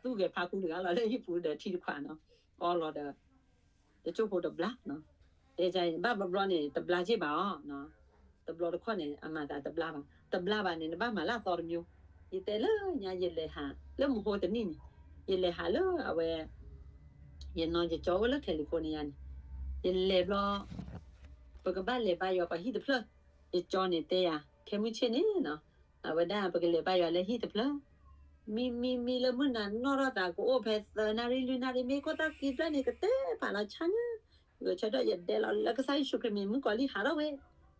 သူၣ်ဂဲၤဖးခူတဂၤလီၤ လၢဟံၣ်ပူၤဒီးထံတခွးနီၤ, အီလီၤဒီး တကၠိၢ်ဖိတဘျါ, ဘၣ်ဘျီဘျီန့ၣ် တဘျါက့ၢ်ဘၣ်အီၤ, တဘျီတခီၣ်န့ၣ် အမၤသးတဘျါဘၣ်, တဘျါဘၣ်န့ၣ် နဘၣ်မၤလၢအသီတမျိုး, ယတဲလၢညါယလဲၤဟး လၢမဟိတနံၣ်န့ၣ်, ယလဲၤဟးလၢအဝဲ ယနီၢ်ယကၠီအိၣ်လၢ California န့ၣ်, ယလဲၤဘျီ ပကဘၣ်လဲၤဘါယွၤပှၤဟံၣ်တဖျၢၣ်, ယကၠီန့ၣ်တဲယၤ ခဲမုၢ်ဆ့ၣ်န့ၣ်နီၤ, အဝဲဒၣ်ပကလဲၤဘါယွၤလၢဟံၣ်တဖျၢၣ်, မံမံမံလၢမုၢ်နၤနီၣ်ထီၣ်သးကအိၣ်ဖဲသၢနၣ်ရံၣ်လွံၢ်နၣ်ရံၣ် မ့ၢ်ခိၣ်သၣ်ဃံဖျၢၣ်န့ၣ် ကတဲပာ်လီၤဆါညါ, ဂဲၤဆၢထၢၣ်ယဒဲလီၤ လၢကစၢ်ယ့ၣ်ၡူးခရံာ်မံၤ မုၣ်ကီၤလံၢ်ဟးထီၣ်ဝဲ,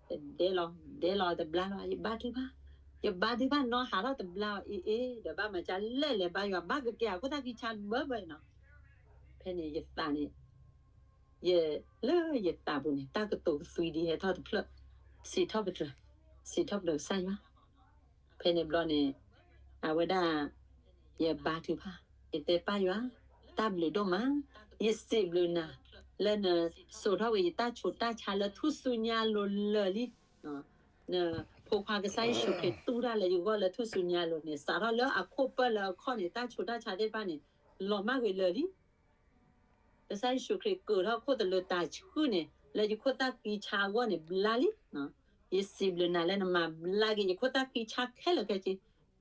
ယဒဲလီၤ ဒဲလီၤတဘျါလီၤ ယဘါထုကဖၣ်, ယဘါထုကဖၣ်နီၢ်ဟးထီၣ်တဘျါအီၤ အ့ၣ်အ့ၣ် ဒီးဘၣ်မၤကၢ်လဲၣ်လဲၤဘါယွၤဘၣ်ကကဲအခိၣ်သၣ်ဃံဆါဘၢဘၢနီၤ, ဖဲန့ၣ်ယသးန့ၣ် ယ လၢယသးပူၤန့ၣ် တၢ်ကတိၤကသွံဒ်ဟဲထီၣ်တဖျၢၣ်, စံးထီၣ်ပတြၢၤ, စံးထီၣ်ပတြၢၤကစၢ်ယွၤ, ဖဲန့ၣ်ဘျီန့ၣ် အဝဲဒၣ် ယဘါထုကဖၣ်, ယတဲပၢ်ယွၤ, တၢ်ဘျုးဒိၣ်မး, ယစံးဘျုးနၤ လၢနစိာ်ထီၣ်ဝဲယတၢ်ဆူးတၢ်ဆါလၢထူၣ်စုညါအလိၤလၢာ်လံ, နဖိခွါကစၢ်ယ့ၣ်ၡူးခရံာ်တူၢ်တၢ်လၢယဂီၢ်လၢထူၣ်စုညါအလိၤန့ၣ် စးထီၣ်လၢအခိၣ်ပၢၢ်လၢအခီၣ်န့ၣ် တၢ်ဆူးတၢ်ဆါသ့ၣ်တဖၣ်န့ၣ် လီၤမၢ်ကွံာ်လၢာ်လံ ကစၢ်ယ့ၣ်ၡူးခရံာ်ကၢၤထီၣ်ခိၣ်သလုးတၤဆှုၣ်န့ၣ် လၢယခိၣ်သၣ်ဃံဆါအဂီၢ်န့ၣ် ဘျါလံ. ယစံးဘျုးနၤလၢနမၤဘျါက့ၤယခိၣ်သၣ်ဃံဆါခဲလၢာ်ခဲဆ့,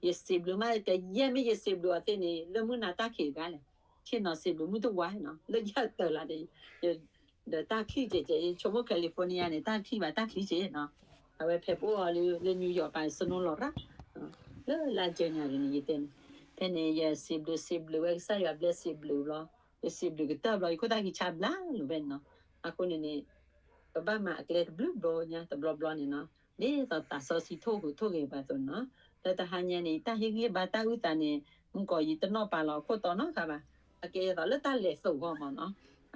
ယစံးဘျုးမးတယဲၢ်မ့ၢ်ယစံးဘျုးအီၤသ့ၣ်န့ၣ် လၢမုၢ်နၤတၢ်ခံးတဂၤလဲၣ်, ဆ့ၣ်နီၤစံးဘျုးမုၢ်တဝါနီၤ လၢယတၢ်လၢ်ဒီး ဒီးတၢ်ချံၣ်ကဲးကဲး ယဆိကမိၣ် California န့ၣ် တၢ်ထံၣ်ဘၣ်တၢ်ချံၣ်ကဲးနီၤ, အဝဲဖဲပအိၣ်အီၤလၢ New York ပၤ snow လီၤရၣ် လၢလါ January န့ၣ် ယတဲန့ၣ်, ဖဲန့ၣ် ယစံးဘျုးစံးဘျုးဝဲကစၢ်ယွၤဘျဲစံးဘျုးဘျီ, ယစံးဘျုးကတၢၢ်ဘျီ ယခိၣ်သၣ်ဃံဆါဘျါလီၤဖဲန့ၣ်နီၤ, အဃိန့ၣ်န့ၣ် ပဘၣ်မၤအကျဲတဘျုးဘျီညါ တဘျီဘျီန့ၣ်နီၤ, ဒ်သိးသးစီဆှံထိၣ်ဟူးထိၣ်ဂဲၤပှၤအသိးနီၤ, လၢတဟါညါန့ၣ် ယတၢ်ဟ့ၣ်ဂံၢ်ဘါတၢ်အုၣ်သးန့ၣ် မုၢ်ကီးယတနီၣ်ပာ်လီၤအခိၣ်တီနီတခါဘၣ်, အကဲသိးလၢတၢ်လဲၤသိးဂီၢ်မးနီၤ,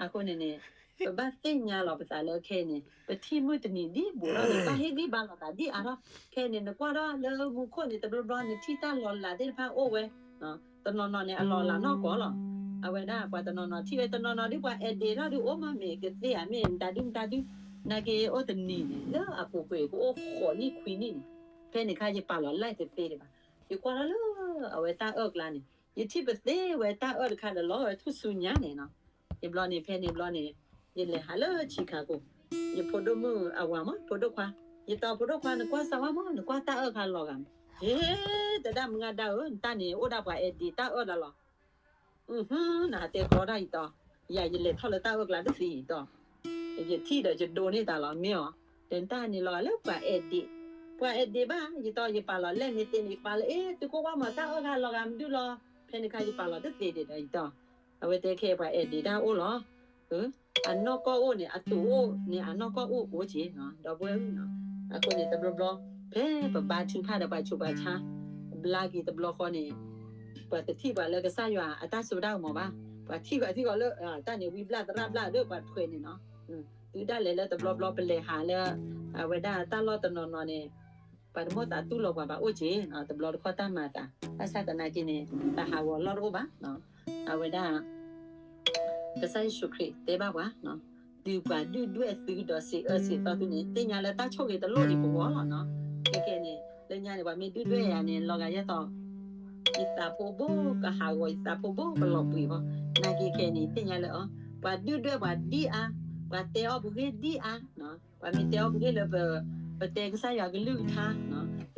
အဃိန့ၣ်န့ၣ် ပဘၣ်သ့ၣ်ညါလီၤပသးလၢခဲအံၤန့ၣ် ပထံၣ်မုၢ်တနံၤဒ်ဘူးထီၣ်န့ၣ် ဘၣ်ဟ့ၣ်ဂံၢ်ဘါလီၤသးဒ်အါထီၣ်, ခဲအံၤန့ၣ် နကွၢ်ထီၣ်လၢမူခိၣ်န့ၣ် တဘျီဘျီနထံၣ်တၢ်လီၤလးသ့ၣ်တဖၣ်အိၣ်ဝဲ, တနီၤနီၤန့ၣ် အလီၤလးနီၢ်ကီၢ်လီၤ, အဝဲဒၣ်ပှၤတနီၤနီၤထံၣ်ဝဲ တနီၤနီၤဒ်ပှၤ edit ထီၣ်ဒုးအိၣ်မးမ့ၢ်ကသ့ဧါ မ့ၢ်မတၤဒုမတၤဒု, နာ်က့အိၣ်တနံၤန့ၣ် လၢအပူၤကွံာ်ကအိၣ်ဃိးနံၣ်ခွံနံၣ်န့ၣ်, ဖဲန့ၣ်ခါယပာ်လီၤ live တသ့ဒံးဘၣ်, ယကွၢ်ထီၣ်လၢ အဝဲတၢ်အၢၣ်ကျါန့ၣ် ယထံၣ်ပသ့ဝဲတၢ်အၢၣ်တခါဒီးလီၤဝဲထူၣ်စုညါန့ၣ်နီၤ, ယဘျီန့ၣ် ဖဲန့ၣ်ဘျီန့ၣ် ယလဲၤဟးလၢ Chicago, ယဖိဒိၣ်မုၣ်အဝၤမး ဖိဒိၣ်ခွါ, ယတီၤဖိဒိၣ်ခွါ နကွၢ်စၢၤဝဲမး နကွၢ်တၢ်အၢၣ်ခါလီၤဂာ်မး, ဟ့ တဒၣ်မုၢ်ဂၤဒၣ်ဧၢ နတၢ်န့ၣ်အိၣ်ဒၣ်ပှၤ edit တၢ်အၢၣ်လီၤလီၤ, နဟးတဲကျီတၢ်ယတီၤ, ယၤယလဲၤထီၣ်လၢတၢ်အၢၣ်ကျါတသ့ယတီၤ, ယထံၣ်ဒီးယဒိးန့ၢ်တၢ်လီၤ မ့ၢ်အီၤ, ဒီးနတၢ်န့ၣ်လီၤဂာ်လၢပှၤ edit, ပှၤ edit ဘၣ် ယတီၤ ယပာ်လီၤလဲၣ်မ့ၢ်သ့န့ၣ် ယပာ်လီၤ အ့ သုးခိၣ်ဝါမး တၢ်အၢၣ်ခါလီၤဂာ်မဒုလီၤ, ဖဲန့ၣ်ခါယပာ်လီၤတသ့ဒံးဒီးယတီၤ, အဝဲတဲခဲပှၤ edit တၢ်အိၣ်လီၤ အနီၢ်ကီၢ်အိၣ်န့ၣ် အတိာ်အိၣ်န့ၣ် အနီၢ်ကီၢ်အိၣ်အိၣ်က့ၤနီၤ ဒီပုၢ်ဝဲၢ်, အဃိန့ၣ် တဘျီဘျီ ဖဲပဘါထုကဖၣ်ဒီးပှၤဆူးပှၤဆါ ဘျါက့ၤတဘျီဃီန့ၣ် ပှၤတထံၣ်ပှၤလၢကစၢ်ယွၤအတၢ်စိတၢ်ကမီၤဘၣ်, ပှၤထံၣ်ပှၤထံၣ်ဃီလၢ တၢ်န့ၣ်ဝံဘျၣ်သရၣ်ဘျၣ်ဒီးပှၤထွဲန့ၣ်နီၤ, တုၤဒၣ်လဲာ်လၢတဘျီဘျီပလဲၤဟးလၢ အဝဲဒၣ်တၢ်လီၢ်တနီၤနီၤန့ၣ် ပှၤတမိၣ်သးတူၢ်လိာ်ပှၤဘၣ်အိၣ်က့ၤ တဘျီတခီၣ်တၢ်မၤသး ဘၣ်ဆၣ်သနာ်က့န့ၣ် တၢ်ဟးဂီၤလီၢ်တအိၣ်ဘၣ်, အဝဲဒၣ် ကစၢ်ယ့ၣ်ၡူးခရံာ်တဲဘၣ်ပှၤ, တုၤပှၤဒုၣ်ဒွဲၣ်သုဒီးစံးအၢစံးသီသုန့ၣ် သ့ၣ်ညါလၢတၢ်ဆိၣ်ဂ့ၤတလိၣ်ဒံးပဂီၢ်လီၤနီၤ, ခဲကဲန့ၣ် လၢညါန့ၣ် ပှၤမ့ၢ်ဒုၣ်ဒွဲၣ်ယၤန့ၣ် လီၤဂာ်ယဲသိး ယသးဖိဘိကဟးဂီၤ ယသးဖိဘိကလီၤပှံၤဃီ, နာ်က့ခဲအံၤန့ၣ် သ့ၣ်ညါလၢအီၤ ပှၤဒုၣ်ဒွဲၣ်ပှၤဒ်အါ, ပှၤတဲအီၣ်ပဂ့ၢ်ဒ်အါ, ပှၤမ့ၢ်တဲအီၣ်ပဂ့ၢ်လၢ ပတဲကစၢ်ယွၤကလုၢ်ကထါ,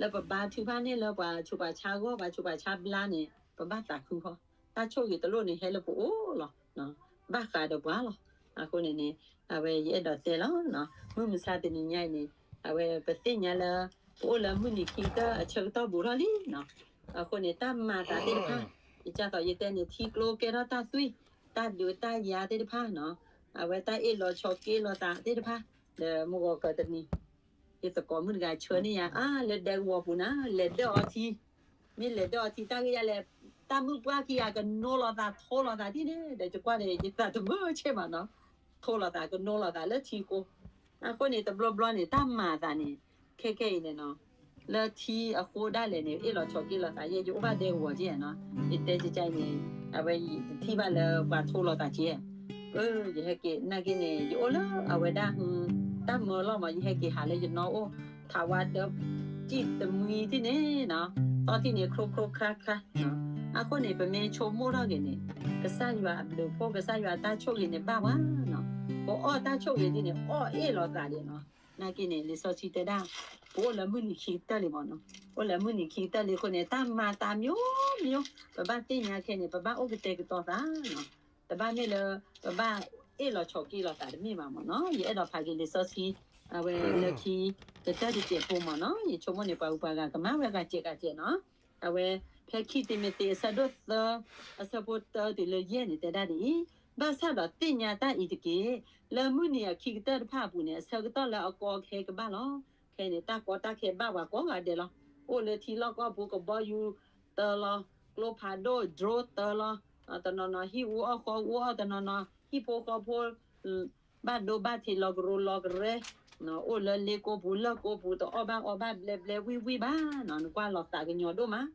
လၢပဘါထုကဖၣ်န့ၢ်လၢပှၤဆူးပှၤဆါအဂီၢ် ပှၤဆူးပှၤဆါဘျါန့ၣ် ပဘၣ်သးခုဃီ, တၢ်ဆိၣ်ဂ့ၤတလိၣ်န့ၣ် ဟဲလၢပအိၣ်လီၤ, ဘၣ်ဃးဒီးပှၤလီၤ. အဃိန့ၣ်န့ၣ် အဝဲယအဲၣ်ဒိးတဲလီၤ, မုၢ်မဆါတနံၤညါအံၤန့ၣ် အဝဲပသ့ၣ်ညါလၢ ပအိၣ်လၢမုၢ်နံၤခံကတၢၢ်အဆၢကတီၢ်ဘူးထီၣ်လံနီၤ. အဃိန့ၣ် တၢ်မၤသးသ့ၣ်တဖၣ် ယကၢ်သိးယတဲန့ၣ် ထံကျိကဲထီၣ်တၢ်သွံၣ်, တၢ်ဒုးတၢ်ယၤသ့ၣ်တဖၣ်နီၤ, အဝဲတၢ်အ့ၣ်လိာ်ဆိးက့လိာ်သးသ့ၣ်တဖၣ်, ဒီးမုၢ်ဂီၤကတနံၤ ယသကိးမုၣ်တဂၤဆှၢန့ၢ်ယၤ အါ လၢဒဲကဝီၤပူၤနၤ လဲၤဒၢၣ်အီထံ, မ့ၢ်လဲၤဒၢၣ်အီထံတၢ်ဂ့ၢ်ယါလဲၣ်, တၢ်မုၣ်ပှၢ်ခံဂၤကနိလိာ်သးထိလိာ်သးဒ်န့ၣ် ဒီးယကွၢ်န့ၣ် ယသးတမုာ်ဆ့ၣ်ဘၣ်နီၤ, ထိလိာ်သးကနိလိာ်သးလၢထံကိၢ်. အဃိန့ၣ် တဘျီဘျီန့ၣ် တၢ်မၤသးန့ၣ် ခဲခဲအံၤန့ၣ်နီၤ လၢထံအဃိဒၣ်လဲာ်န့ၣ် အ့ၣ်လိာ်ဆိးက့လိာ်သးယဲ ယအိၣ်ဘၣ်ဒဲကဝီၤက့နီၤ, ယတဲကကဲအံၤန့ၣ် အဝဲယတထံၣ်ဘၣ်လၢပှၤထိလိာ်သးက့, ယဟဲက့ၤနာ်က့န့ၣ် ယအိၣ်လၢအဝဲဒၣ် တၢ်မၢလီၢ်မး ယဟဲက့ၤဟးလၢယနီၢ်အိၣ် ထးဝါတၢ် ကံၣ်တမှံထံၣ်န့ၣ်နီၤ, သီထံၣ်န့ၣ် ချိချိခါခါ, အဃိန့ၣ် ပမ့ၢ်ဆိကမိၣ်ထီၣ်က့ၤန့ၣ် ကစၢ်ယွၤအဘျုးအဖှိၣ် ကစၢ်ယွၤအတၢ်ဆိၣ်ဂ့ၤန့ၣ်ဘၣ်ဝဲနီၤ, ပအီၣ်တၢ်ဆိၣ်ဂ့ၤဒ်န့ၣ် အီၣ်အ့ၣ်လိာ်သးဒံးနီၤ, နာ်က့န့ၣ် လံာ်စီဆှံတဲဒၣ် ပအိၣ်လၢမုၢ်နံၤခံကတၢၢ်လံမးနီၤ, အိၣ်လၢမုၢ်နံၤခံကတၢၢ်လံအဃိန့ၣ် တၢ်မၤသးမျိုးမျိုး ပဘၣ်သ့ၣ်ညါခဲန့ၣ် ပဘၣ်အိၣ်ကတဲာ်ကတီၤသးနီၤ, တဘၣ်မ့ၢ်လၢ ပဘၣ်အ့ၣ်လိာ်ဆိးက့လိာ်သးတမ့ၢ်ဘၣ်မးနီၤ, ယအဲၣ်ဒိးဖးက့ၤလံာ်စီဆှံ အဝဲလၢခံ ကတၢၢ်တစဲးဖိမးနီၤ, ယဆိကမိၣ်န့ၣ် ပှၤဂုၤပှၤဂၤကမၤဝဲဂၤစဲးဂၤစဲးနီၤ, အဝဲဖဲခံတံၤမသ့းအဆၢဒိၣ်သၢ အဆၢဖိတၢတုၤလၢယဲၢ်န့ၣ် တဲဒၣ်ဒ်အံၤ, ဘၣ်ဆၣ်ဒီးသ့ၣ်ညါတၢ်အံၤတက့ၢ်, လၢမုၢ်နံၤအခံကတၢၢ်တဖၣ်အပူၤန့ၣ် အဆၢကတီၢ်လၢအကီအခဲကဘၣ်လီၤ. ခဲအံၤန့ၣ် တၢ်ကီတၢ်ခဲဘၣ်ပှၤကိးဂၤဒဲးလီၤ. အိၣ်လၢထံလီၢ်ကီၢ်ပူၤ ကဘီယူၤတၢလီၤ, ကျိဖးဒိၣ် drone တၢလီၤ, တနီၤနီၤဟံၣ်အူအီၣ်ဃီအူအီၣ်, တနီၤနီၤဟံၣ်ဖိဃီဖိ ဘၣ်ဒိဘၣ်ထံးလီၤကရိလီၤကရဲ, အိၣ်လၢလ့ကိပူၤလၢကိပူၤ တအီၣ်ဘၣ်အီဘၣ်ဘျဲဘျဲဝံၣ်ဝံၣ်ဘၣ်နီၤ, နကွၢ်လီၤသးကညီၤဒိၣ်မး,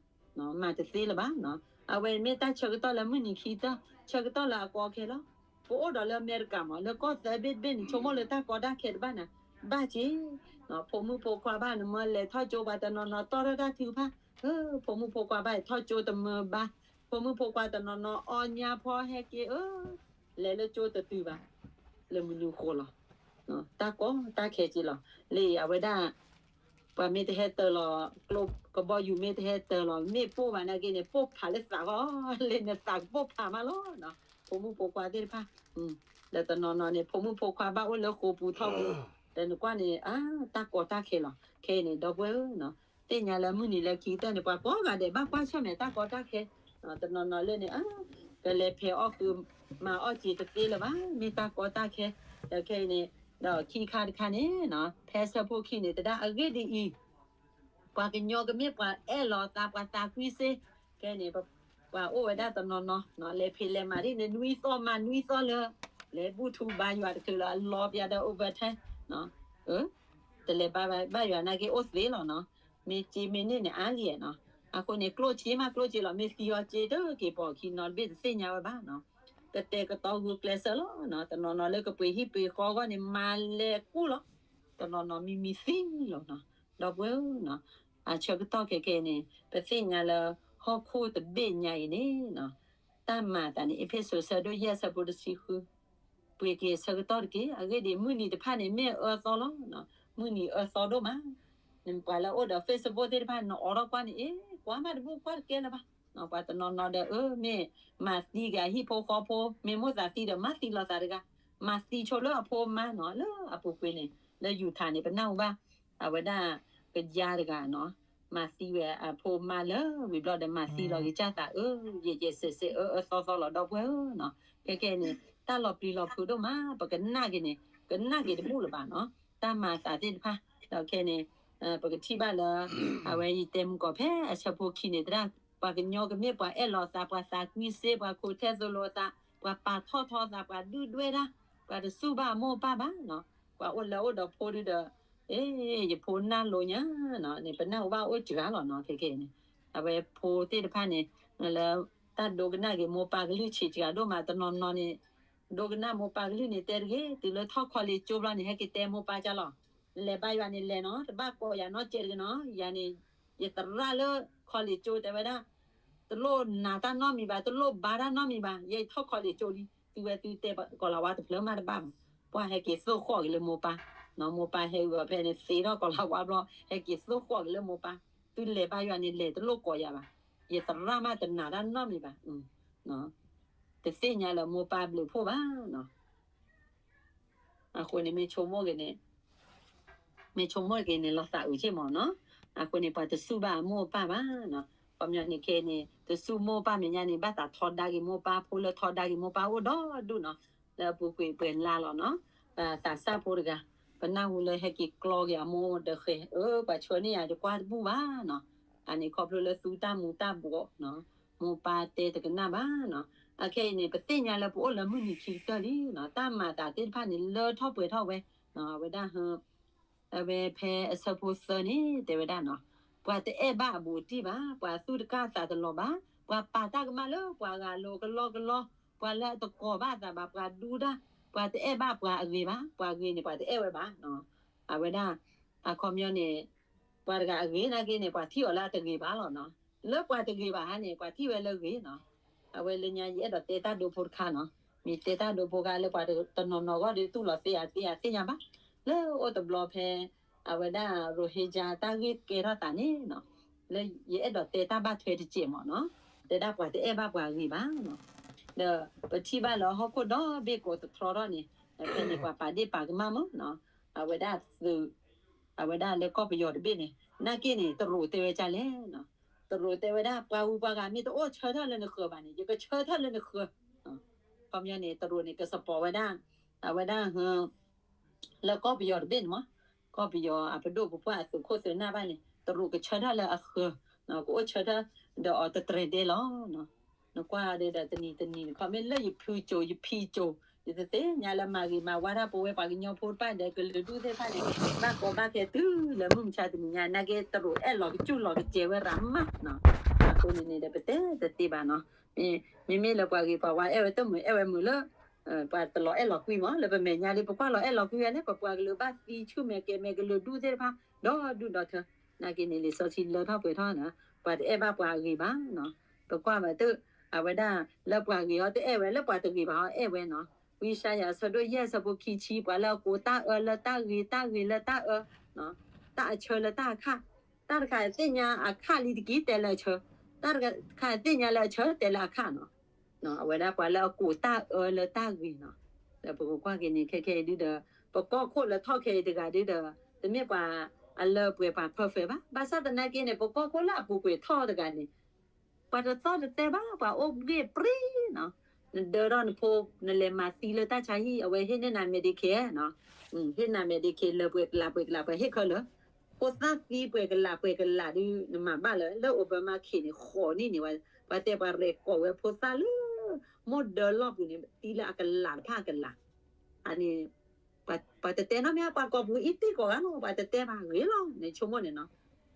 မၤတသ့လၢၤဘၣ်နီၤ. အဝဲမ့ၢ်တၢ်ဆၢကတီၢ်လၢမုၢ်နံၤခံကတၢၢ်, ဆၢကတီၢ်လၢအကီအခဲလီၤ. ပအိၣ်ဒီးလၢအမဲရကၤမး လၢကီၢ်သၢဘ့ၣ်တဘ့ၣ်န့ၣ် ဆိကမိၣ်လၢတၢ်ကီတၢ်ခဲတဘၣ်နၤ, ဘၣ်က့ၤ ဖိမုၣ်ဖိခွါဘၣ်နမၢလဲၤထီၣ်ကၠိပှၤတနီၤနီၤတီၢ်ထီၣ်တၢ်ထုကဖၣ်, ဖိမုၣ်ဖိခွါဘၣ်ထီၣ်ကၠိတမၢဘၣ်, ဖိမုၣ်ဖိခွါတနီၤနီၤအီညါဖီဟဲက့ၤအၢ လဲၤလၢကၠိတတုၤဘၣ်, လၢမနုၤဃိလီၤ. တၢ်ကီတၢ်ခဲက့ၤလီၤ. လၢအဝဲဒၣ် ပှၤမ့ၢ်တဟဲတၢၤလီၤ, ကျိကဘီယူၤမ့ၢ်တဟဲတၢၤလီၤ, မ့ၢ်ပိၢ်ဘၣ်နာ်က့န့ၣ် ပိၢ်ဖးလၢသးဃီ, လၢနသးကပိၢ်ဖးမးလီၤ. ဖိမုၣ်ဖိခွါသ့ၣ်တဖၣ်, ဒီးတနီၤနီၤန့ၣ် ဖိမုၣ်ဖိခွါဘၣ်အိၣ်လၢဃိာ်ပူၤထီပူၤ, ဒီးနကွၢ်န့ၣ် အါ တၢ်ကီတၢ်ခဲလီၤ. ခဲအံၤန့ၣ် ဒီပုၢ်ဝဲၢ်ဧၢ, သ့ၣ်ညါလၢမုၢ်နံၤလၢခံကတၢၢ်န့ၣ် ပှၤကိးဂၤဒဲးဘၣ်ကွၢ်ဆၢၣ်မဲာ်တၢ်ကီတၢ်ခဲ, တနီၤနီၤလၢန့ၣ် အါ ကလဲၤဖဲးအီၣ်ဃုာ် မၤအီၣ်က့ၤတသ့လၢၤဘၣ်, မ့ၢ်တၢ်ကီတၢ်ခဲ, ဒီးခဲအံၤန့ၣ် ဒီးခံခါတခါန့ၣ် ဖဲဆၢဖိခံန့ၣ် တဒၣ်အဂ့ၢ်ဒ်အံၤ, ပှၤကညီကမ့ၢ်ပှၤအဲၣ်လီၤသး ပှၤသးကွံစ့, ခဲန့ၣ် ပှၤအိၣ်ဝဲဒၣ်တနီၤနီၤ လဲၤဖံးလဲၤမၤဒ်န့ၣ် နွံသီမၤနွံသီလၢ လဲၤဘူၣ်ထူဘါယွၤတချုးလၢအလီၤပျးဒီး overtime, တလဲၤဘါယွၤနာ်က့အိၣ်သ့လီၤနီၤ, မ့ၢ်စ့မ့ၢ်န့ၢ်န့ၣ်အါလံနီၤ, အဃိန့ၣ် ကျိၣ်စ့မးကျိၣ်စ့လီၤ, မ့ၢ်သံအီၤစ့တက့ၤပိာ်ခံနီတဘ့ၣ်တသ့ၣ်ညါဝဲဘၣ်နီၤ, ကတဲာ်ကတီၤဂုာ်ကျဲးစၢးလီၤ, တနီၤနီၤလၢကပှ့ၤဟံၣ်ပှ့ၤဃီအဂီၢ်န့ၣ် မၤလဲၤကူၣ်လီၤ, တနီၤနီၤမံမံသံလီၤနီၤ, ဒီပုၢ်ဝဲၢ်ဧၢ, အဆၢကတီၢ်ခဲကဲန့ၣ် ပသ့ၣ်ညါလၢ ဟီၣ်ခိၣ်တဘ့ၣ်ညါအံၤန့ၣ် တၢ်မၤအသးန့ၣ် အ့းဖ့းစူးဆၢဒိၣ်ယဲၢ်ဆၢဖိတဆံဃု, ပှ့ၤက့ၤဆၢကတီၢ်တက့ၢ်, အဂ့ၢ်ဒ်အံၤ မုၢ်နံၤတဖၣ်န့ၣ် မ့ၢ်အအၢသီလီၤ, မုၢ်နံၤအၢသီဒိၣ်မး, ပှၤလၢအိၣ်ဒီး Facebook သ့ၣ်တဖၣ် နအိးထီၣ်ကွၢ်န့ၣ် အ့ ကွၢ်မးတဘူၣ်ကွၢ်တကဲလၢၤဘၣ်, ပှၤတနီၤနီၤဒီး အၢ မ့ၢ်မၤသံက့ၤဟံၣ်ဖိဃီဖိ, မ့ၢ်မိၣ်သးသံဒီး မၤသံလီၤသးတဂၤ, မၤသံဆိလၢအဖိမါနီၤ, လၢအပူၤကွံာ်န့ၣ် လၢယူၤထၣ်န့ၣ် ပနၢ်ဟူဘၣ် အဝဲဒၣ်ကယါတဂၤနီၤ, မၤသံဝဲအဖိမါလၢဝံၤဘျီဒီး မၤသံလီၤက့ၤကၢ်သး အၢ ယဲၢ်ယဲၢ်စဲးစဲး အၢအၢသီသီလီၤ ဒီပုၢ်ဝဲၢ်ဧၢနီၤ, ခဲကဲန့ၣ် တၢ်လီၤပျံၤလီၤဖုးဒိၣ်မး, ပကနၣ်က့ၤန့ၣ် ကနၣ်က့ၤတဘူၣ်လၢၤဘၣ်နီၤ, တၢ်မၤအသးသ့ၣ်တဖၣ်, ဒီးခဲန့ၣ် ပကထံၣ်ဘၣ်လၢ အဝဲယတဲမုၢ်ကီၢ်ဖဲအဆၢဖိခံန့ၣ် သရၣ် ပှၤကညီကမ့ၢ်ပှၤအဲၣ်လီၤသး, ပှၤသးကွံစ့, ပှၤခိၣ်ထဲသိလိာ်သး, ပှၤပာ်ထီၣ်ထီသး, ပှၤဒုၣ်ဒွဲၣ်တၢ်, ပှၤတစူၢ်ဘၣ်အမိၢ်အပၢ်ဘၣ်နီၤ, ပှၤအိၣ်လၢအိၣ်ဒီးဖိဒုဒီး အ့ ယဖိနၢ်လိၤညါနီၤ, န့ၣ် ပနၢ်ဟူဘၣ်အိၣ်စှၤလီၤနီၤ, ခဲကဲန့ၣ် အဝဲဖိသ့ၣ်တဖၣ်န့ၣ် လၢ တၢ်ဒိကနၣ်က့ၤမိၢ်ပၢ်ကလုၢ်ဆံးစှၤဒိၣ်မး, တနီၤနီၤန့ၣ် ဒိကနၣ်မိၢ်ပၢ်ကလုၢ်န့ၣ် တဲတဂ့ၤ, တုၤလၢထီၣ်ခီလ့ၣ်ကၠိဘျီန့ၣ် ဟဲက့ၤတဲမိၢ်ပၢ်ကၢ်လီၤ, နလဲၤဘါယွၤန့ၣ်လဲၤနီၤ, တဘၣ်ကိးယၤနီတစဲးတဂ့ၤနီၤ, ယၤန့ၣ် ယသရၣ်လၢခီလ့ၣ်ကၠိတဲဝဲဒၣ် တလိၣ်နာ်တၢ်နီတမံၤဘၣ်, တလိၣ်ဘါတၢ်နီတမံၤဘၣ်, ယဲယထီၣ်ခီလ့ၣ်ကၠိလံ, သုဝဲသုတဲကီၤလၤဝါတဖျၢၣ်မးတဘၣ်ဘၣ်, ပှၤဟဲက့ၤသိၣ်ဃီၣ်က့ၤလၢမိၢ်ပၢ်, မိၢ်ပၢ်ဟဲဂုာ်အီၤဖဲန့ၣ် သ့ထီၣ်ကီၤလၤဝါဘျီ ဟဲက့ၤသိၣ်ဃီၣ်က့ၤလၢမိၢ်ပၢ်, သုလဲၤဘါယွၤန့ၣ်လဲၤ တလိၣ်ကိးယၤဘၣ်, ယသရၣ်မးတနာ်တၢ်နီတမံၤဘၣ်, တသ့ၣ်ညါလၢမိၢ်ပၢ်ဘျုးဖှိၣ်ဘၣ်နီၤ. အဃိန့ၣ်မ့ၢ်ဆိကမိၣ်ဂ့ၤန့ၣ် မ့ၢ်ဆိကမိၣ်က့ၤန့ၣ် လီၤသးအုးက့ၢ်မ့ၢ်နီၤ. အဃိန့ၣ် ပှၤတစူၢ်ဘၣ်အမိၢ်အပၢ်ဘၣ်နီၤ. ခီပညီန့ၣ်ခဲအံၤန့ၣ် တစူၢ်မိၢ်ပၢ်မဲာ်ညါန့ၣ် ဘၣ်သးထီဒါက့ၤမိၢ်ပၢ်, ဖိလၢထီဒါက့ၤမိၢ်ပၢ်အိၣ်ဒီဒူၣ်နီၤ. လၢအပူၤကွံာ်ပှဲၤလါလီၤနီၤ. ပသးစၢ်ဖိတဂၤ ပနၢ်ဟူလၢဟဲက့ၤကျီက့ၤအမိၢ်ဒီးဃဲၤ, အၢ ပှၤဆှၢန့ၢ်ယၤ ယကွၢ်တဘူၣ်ဘၣ်နီၤ. အန့ၣ်ခီဖျိလၢသူတၢ်မူၤတၢ်ဘှီးနီၤ, မိၢ်ပၢ်တဲတကနၣ်ဘၣ်နီၤ. အခဲအံၤန့ၣ် ပသ့ၣ်ညါလၢပအိၣ်လၢမုၢ်နံၤခံကတၢၢ်လံနီၤ. တၢ်မၤသးသ့ၣ်တဖၣ်န့ၣ် လၢထီၣ်ပှဲၤထီၣ်ဝဲနီၤ. အဝဲဒၣ် အဝဲဖဲအဆၢဖိသၢန့ၣ် တဲဝဲဒၣ်နီၤ, ပှၤတအဲၣ်ဘၣ်အဘူးအတံၢ်ဘၣ်, ပှၤသူၣ်တကၢ်သးတလီၤဘၣ်, ပှၤပာ်တၢ်ကမၣ်လၢပှၤဂၤလိၤကလီကလီ, ပှၤလၢအတကိးဘၣ်အသးဘၣ်, ပှၤဒူတၢ်, ပှၤတအဲၣ်ဘၣ်ပှၤအဂ့ၤဘၣ်, ပှၤဂ့ၤန့ၣ် ပှၤတအဲၣ်ဝဲဘၣ်နီၤ. အဝဲဒၣ် အခီပညီန့ၣ် ပှၤတဂၤအဂ့ၤနာ်က့န့ၣ် ပှၤထံၣ်အီၤလၢအတဂ့ၤဘၣ်လီၤနီၤ. လၢပှၤတဂ့ၤဘၣ်ဧါန့ၣ် ပှၤထံၣ်ဝဲလၢဂ့ၤနီၤ. အဝဲလၢညါယအဲၣ်ဒိးတဲတၢ်ဒိဖိတခါနီၤ. မ့ၢ်တဲတၢ်ဒိဖိခါလၢပှၤတနီၤနီၤဂီၢ်ဒီး တူၢ်လိာ်သ့ဧါသ့ဧါသ့ၣ်ညါဘၣ်. လၢအိၣ်တဘျီဖဲ အဝဲဒၣ် ရိဟ့ကၠါ တၢ်ဂ့ၢ်ကဲထီၣ်သးန့ၣ်နီၤ, လၢယအဲၣ်ဒိးတဲတၢ်ဘၣ်ထွဲတစဲးမ့ၢ်နီၤ, တဲဒၣ်ပှၤတအဲၣ်ဘၣ်ပှၤဂ့ၤဘၣ်နီၤ. ဒီးပထံၣ်ဘၣ်လၢဟီၣ်ခိၣ်ဒီဘ့ၣ်ကိးသတြီထီၣ်န့ၣ်, ဖဲန့ၣ်ပှၤပာ်ဒ့ၣ်ပာ်ကမၣ်မ့ၢ်နီၤ, အဝဲဒၣ်သုး အဝဲဒၣ်လၢကီၢ်ပယီၤတဘ့ၣ်န့ၣ် နာ်က့န့ၣ် တရူးတဲဝဲဒ်လဲၣ်နီၤ. တရူးတဲဝဲဒၣ် ပှၤဂုၤပှၤဂၤမ့ၢ်တအိၣ်ဆၢထၢၣ်လၢနဃၢၤဘၣ်န့ၣ် ယကဆၢထၢၣ်လၢနဃၢၤ. ခီပညီန့ၣ် တရူးန့ၣ် က support ဝဲဒၣ် အဝဲဒၣ် လၢကီၢ်ပယီၤတဘ့ၣ်န့ၣ်မ့ၢ်, ကီၢ်ပယီၤအပဒိၣ်ပပှၢ်အသုးခိၣ်သုးနၢ်ဘၣ်န့ၣ် တရူးကဆၢထၢၣ်လၢအဃၢၤ, ကအိၣ်ဆၢထၢၣ်ဒီးအီၤတတြဲၤဒဲလီၤ. နကွၢ်ဒီးတနံၤတနံၤန့ၣ် ခီမ့ၢ်လၢယဖုကၠိ ယဖံကၠိ ယတသ့ၣ်ညါလၢမၤဂ့ၤမၤဝါတၢ်ပဝဲပှၤကညီဖိတဖၣ်ဒီးကလုာ်ဒူၣ်သ့ၣ်တဖၣ်န့ၣ် ဘၣ်ကီဘၣ်ခဲတုၤလၢမုၢ်မဆါတနံၤညါ နာ်က့တရူးအဲၣ်လီၤကစူၢ်လီၤကစဲးဝဲရၤမးနီၤ. အဃိန့ၣ်န့ၣ်ဒီး ပတဲတသ့ဘၣ်နီၤ. မ့မ့ၢ်လၢပှၤဂ့ၤပှၤဝါအဲၣ်ဝဲတမုာ်အဲၣ်ဝဲမုာ်လၢ ပှၤတလီၤအဲၣ်လီၤကွံမ့ၢ် လၢပမဲာ်ညါဒီး ပကွၢ်လီၤအဲၣ်လီၤကွံဝဲလဲၣ် ပပှၤကလုာ်ဘၣ်သံဆူၣ်မဲာ်ကဲမဲာ်ကလုာ်ဒူၣ်သ့ၣ်တဖၣ် ဒီဒူၣ်ဒီထၢ. နာ်က့န့ၣ် လံာ်စီဆှံလၢထီၣ်ပှဲၤထီၣ်နီၤ ပှၤတအဲၣ်ဘၣ်ပှၤအဂ့ၤဘၣ်နီၤ. ပကွၢ်ဘၣ်တၢ် အဝဲဒၣ် လၢပှၤဂ့ၤအီၤတအဲၣ်ဝဲ လၢပှၤတဂ့ၤဘၣ်အီၤအဲၣ်ဝဲနီၤ. ဝံယၡါယၤအဆၢဒိၣ်ယဲၢ်အဆၢဖိခံဆံ ပှၤလၢအကိးတၢ်အၢလၢတၢ်ဂ့ၤ တၢ်ဂ့ၤလၢတၢ်အၢ တၢ်အဆၢလၢတၢ်အခၣ်, တၢ်တခါသ့ၣ်ညါအခၣ်လံတက့ၢ် တဲလၢအဆၢ, တၢ်တခါသ့ၣ်ညါလၢအဆၢ တဲလၢအခၣ်နီၤ. အဝဲဒၣ်ပှၤလၢအကိးတၢ်အၢလၢတၢ်ဂ့ၤနီၤ. ဒီးပကကွၢ်က့ၤန့ၣ် ခဲခဲအံၤဒုဒီး ပကီၢ်ခိၣ်လၢထီၣ်ခဲအံၤတဂၤဒုဒီး တမ့ၢ်ပှၤအလၢပှဲၤပှၤ perfect ဘၣ်. ဘၣ်ဆၣ်သနာ်က့န့ၣ် ပကီၢ်ခိၣ်လၢအပူၤကွံာ်ထီၣ်တဂၤန့ၣ် ပှၤတသီၣ်တသဲဘၣ် ပှၤအိၣ်ဘှ့ၣ်ပြံနီၤ. နဒၢထီၣ်နဖိ နလဲၤမၤသံလၢတၢ်ဆါဟံၣ် အဝဲဟ့ၣ်န့ၢ်နၤ Medicare နီၤ. ဟ့ၣ်နၤ Medicare လၢပှဲၤကလးပှဲၤကလး ပှၤဟ့ၣ်ခဲလၢာ်. ဖိသၣ်သံပှဲၤကလးပှဲၤကလးဒု နမၤဘၣ်လၢ လၢ Obamacare န့ၣ် ဃိးနံၣ်န့ၣ် ပှၤတဲပှၤရဲၣ်ကိးဝဲဖိသၣ်လၢ မိၢ်ဒၢလီၢ်ပူၤန့ၣ် သံလၢအကလးတဖၣ်အကလး. အန့ၣ် ပှၤတတဲနီတမံၤ ပှၤကိးပူၤအံၤတ့ၢ်ကိးဂၤလီၤ ပှၤတတဲဘၣ် ဂ့ၤလီၤ နဆိကမိၣ်န့ၣ်နီၤ.